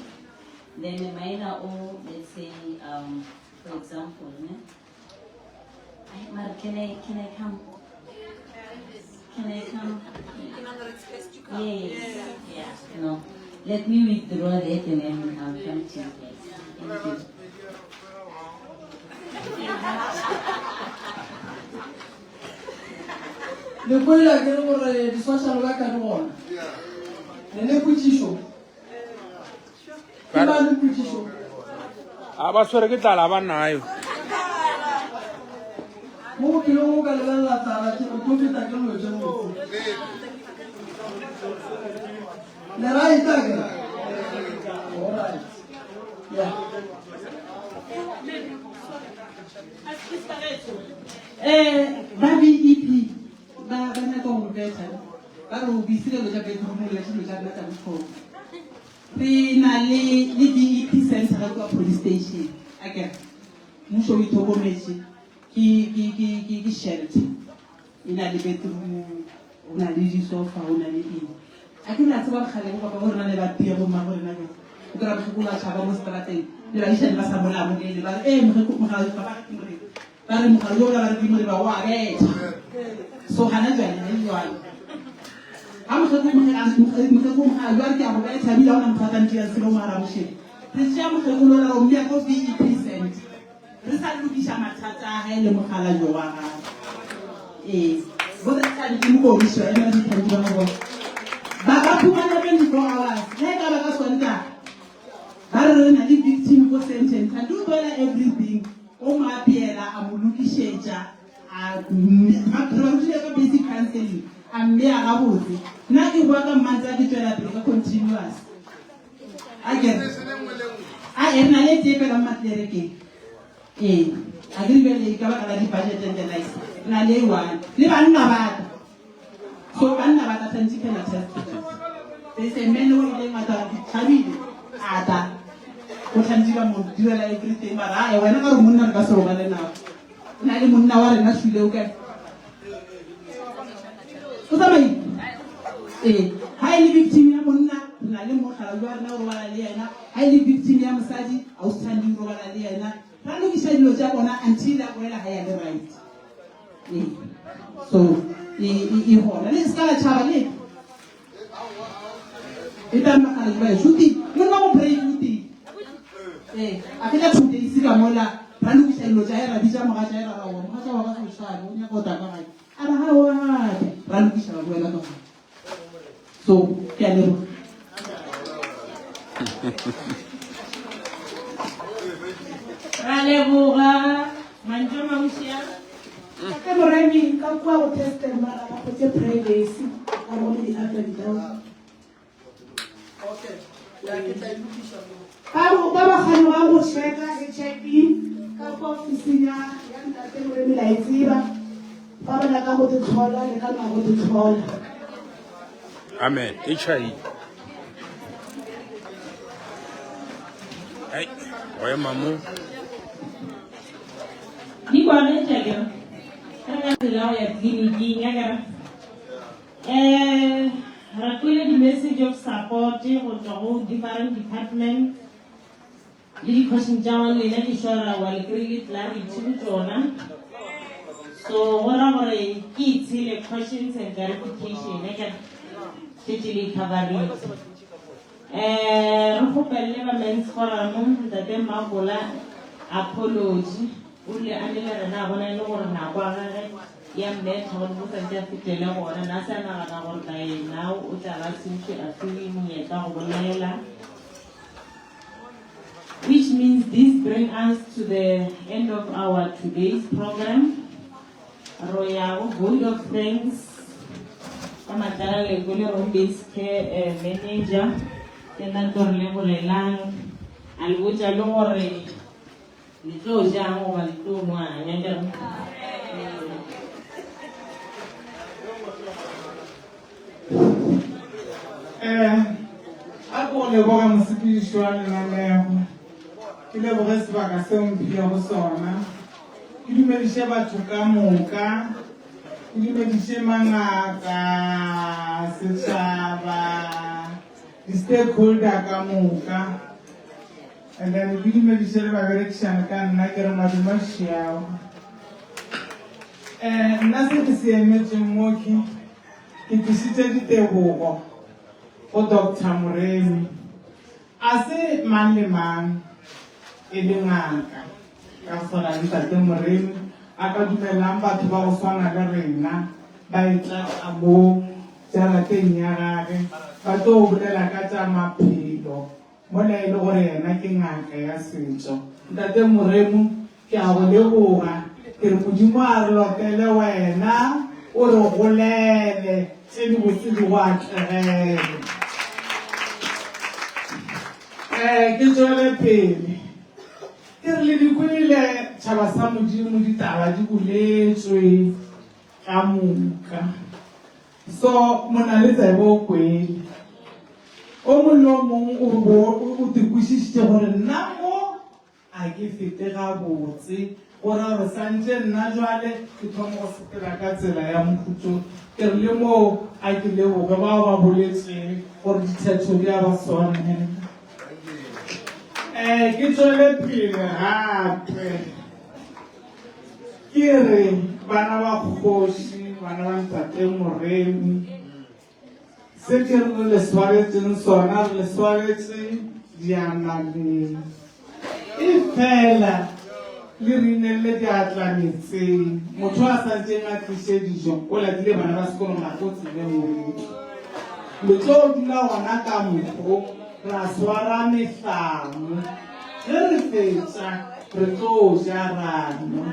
then a minor o let's say um for example ne Ai, mara can I can I come can I come Yes. Yeah. No. Let me withdraw that and then I'll come to you guys. Thank you.
Le kwele ke re gore di-social worker di gona. Le ne potšišo. Ke ba le potšišo.
A ba swere ke tlala ba nayo.
Mo bophelong o ka lebelela tlala ke o tlo feta ke dilo tše botse. Le right akere? All right. Yeah.
Eh, ba BEP ba ba nyaka go betha ba re o busy ka dilo tša bedroom le dilo tša rena tša bohlokwa re na le le BEP center ka kua police station akere mmušo o itlhokometše ke ke ke ke ke shelter e na le bedroom o na le disofa o na le eng a ke re a tseba kgale bo papa bo rena ne ba tia bo mmago rena jang o kry-a mokgekolo a tšhaba mo seterateng le baišane ba sa mo lamolele ba re ee mogale papa ke morena ba re mogale yola ba re ke morena wa betha so gana jale ga e jalo ga mokgekolo mogale jwale ke a go betha ebile ga ona motho a tla ntšeang selo mo gara bošego re tšea mokgekolo la go mmea ko vep cent Re sa lokiša mathata a gae le mokgalabje wa gagwe. Ee, boratlhadi ke mokorišo, ema ditlhadi ba go ba ba khumana 24 hours ge e ka ba ka Sontaga ba re re na le victim ko sentence a do tloela everything o mo apeela a mo lokišetša a re ba rutile ka basic counseling a mmea gabotse nna ke boa ka mmantsa ke tswela pele ka continuous A ke re a e re na le tee fela mo matlerekeng ee a ke re bjale ka baka la di-budget and the likes re na le e one le banna ba ka so banna ba ka tshwanetse can attest to that there's a man o ileng a tla ke tšhabile a tla o tshwanetse ba mo direla everything mara ae wena ka re monna re ka se robale nao o na le monna wa rena šule o kae o tsamaile ee ha e le victim ya monna re na le mogala wa rena o robala le yena ha e le victim ya mosadi a o sethandi o robala le yena ra lokiša dilo tša bona until a boela ga ya le right ee so e e e gona le se ka la tšhaba le e tla magala ba shuti monna mo brave uti ee a fetša two days ka mola ra lokiša dilo tša ra bitša mogatša ra ra wa mogatša wa ka go tšhabe o nyaka go tla ka gae a ra ga wa gape ra lokiša ba boela ka gae so ke a leboga
Ra leboga mantšu a maušia.
Tate Moremi ka kua go testeng ba ra ba hwetše privacy ba bone di up and down.
Okay. Ya ke tla e lokiša mo.
Ba ba ba kganyogang go checka HIV ka kwa ofising ya ya ntate Moremi la e tseba ba ba nyaka go te tlhola le ka nwa go te tlhola.
Amen. HIV. Ai, go ema mo.
Di kwagetše akere re ka tsela go ya tleliniking akere um re kwele di-message of support go tšwa go different department le di-question tša gone lena ke sure wa le kry-ile clarity go tšona so go ra gore ke itshele questions and clarification akere šetše le coverile Um re kgopelele ba Men's Forum, Ntate Mmakola apology, o rile a ne le rena a bona e le gore nako ya gage ya mmetha godimo santse a fetele gona, na se a nagana gore by now o tla ba sentše a fiwe monyetla go bolela. Which. means this bring us to the end of our today's program. Ro ya go vote of thanks ka Matlala Lekole home based care eh, manager ke nna tlo re lebogelang a le botša le gore le tlo jang goba le tlo nwang akere.
Eh, a ko go leboge mosepediši wa lenanego ke leboge sebaka seo mphilego sona ke dumediše batho ka moka ke dumediše mangaka setšhaba di-stakeholder ka moka and then ke dumediše le baberekišane ka nna ke re madume šiao um nna se ke se emetšeng mo ke ke tlišitše ditebogo go Doctor Moremi. A se mang le mang e le ngaka ka go swana le Ntate Moremi a ka dumelelang batho ba go swana le rena ba etla ka mo jarateng ya gage ba tlo bolela ka tša maphelo mola e le gore yena ke ngaka ya setšo. Ntate Moremu, ke a go leboga. Ke re Modimo a re lotele wena, o re golele, tše dibotse di go atlegele. Eh, ke tšwele pele. Ke re le di kwele tšhaba sa Modimo ditaba di boletšwe ka moka. So mona le tsebe o kwele. O mong le o mong o bo o te kwešišitše gore nna mo a ke fete gabotse, go ra gore santše nna jwale ke thome go sepela ka tsela ya mohuto. Ke re le moo a ke leboge bao ba boletšeng gore dithetho di a ba swanela. Um ke tšwele pele gape. Ke re bana ba kgoši, bana ba ntate Moremi, se ke re le swaretšeng sona, re le swaretše diamaleng. E fela le re inelele diatla metseng. Motho a sa ntseng a tliše dijo, o latile bana ba sekolo mara ko tseleng o etla. Le tlo dula gona ka mokgo, ra swara mehlamo. Ge re fetša, re tlo ja ra nwa.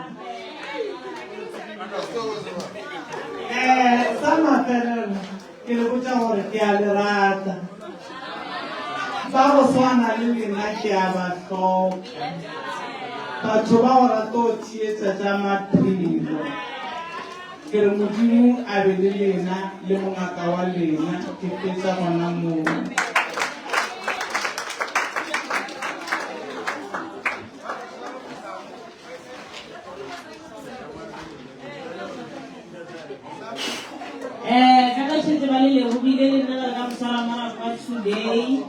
Eh, sa mafelelo, ke le botša gore ke a le rata. Ba go swana le lena ke a ba hloka. Batho ba go rata go theetša tša maphelo. Ke re Modimo a be le lena le mongaka wa lena. Ke fetša gona moo.
Eh, ka ge šetse ba le lebogile le nna re ka moswara morago ga today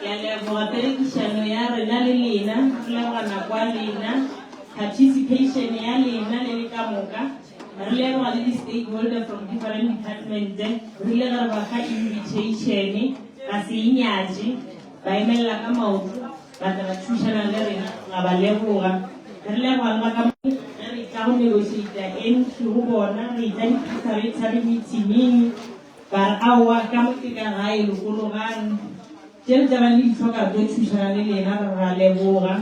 ke a leboga perekišano ya rena le lena re leboga nako ya lena participation ya lena le le ka moka re leboga le di-stakeholder from different department re ile ge re ba fa invitation ba se e nyatše ba emelela ka maoto ba tla ba thušana le rena ra ba leboga re leboga le ba ka ge re tla go negotiata entry go bona re tla di-preparatory meetingeng ba re aowa ka mo ke ka gae lokologang tše re tla ba le di hloka tlo thušana le lena re ra leboga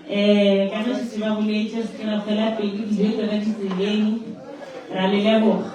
um ka ge šetse ba boletše re se ke ra fela pele dijo tsona di tseleng ra le leboga.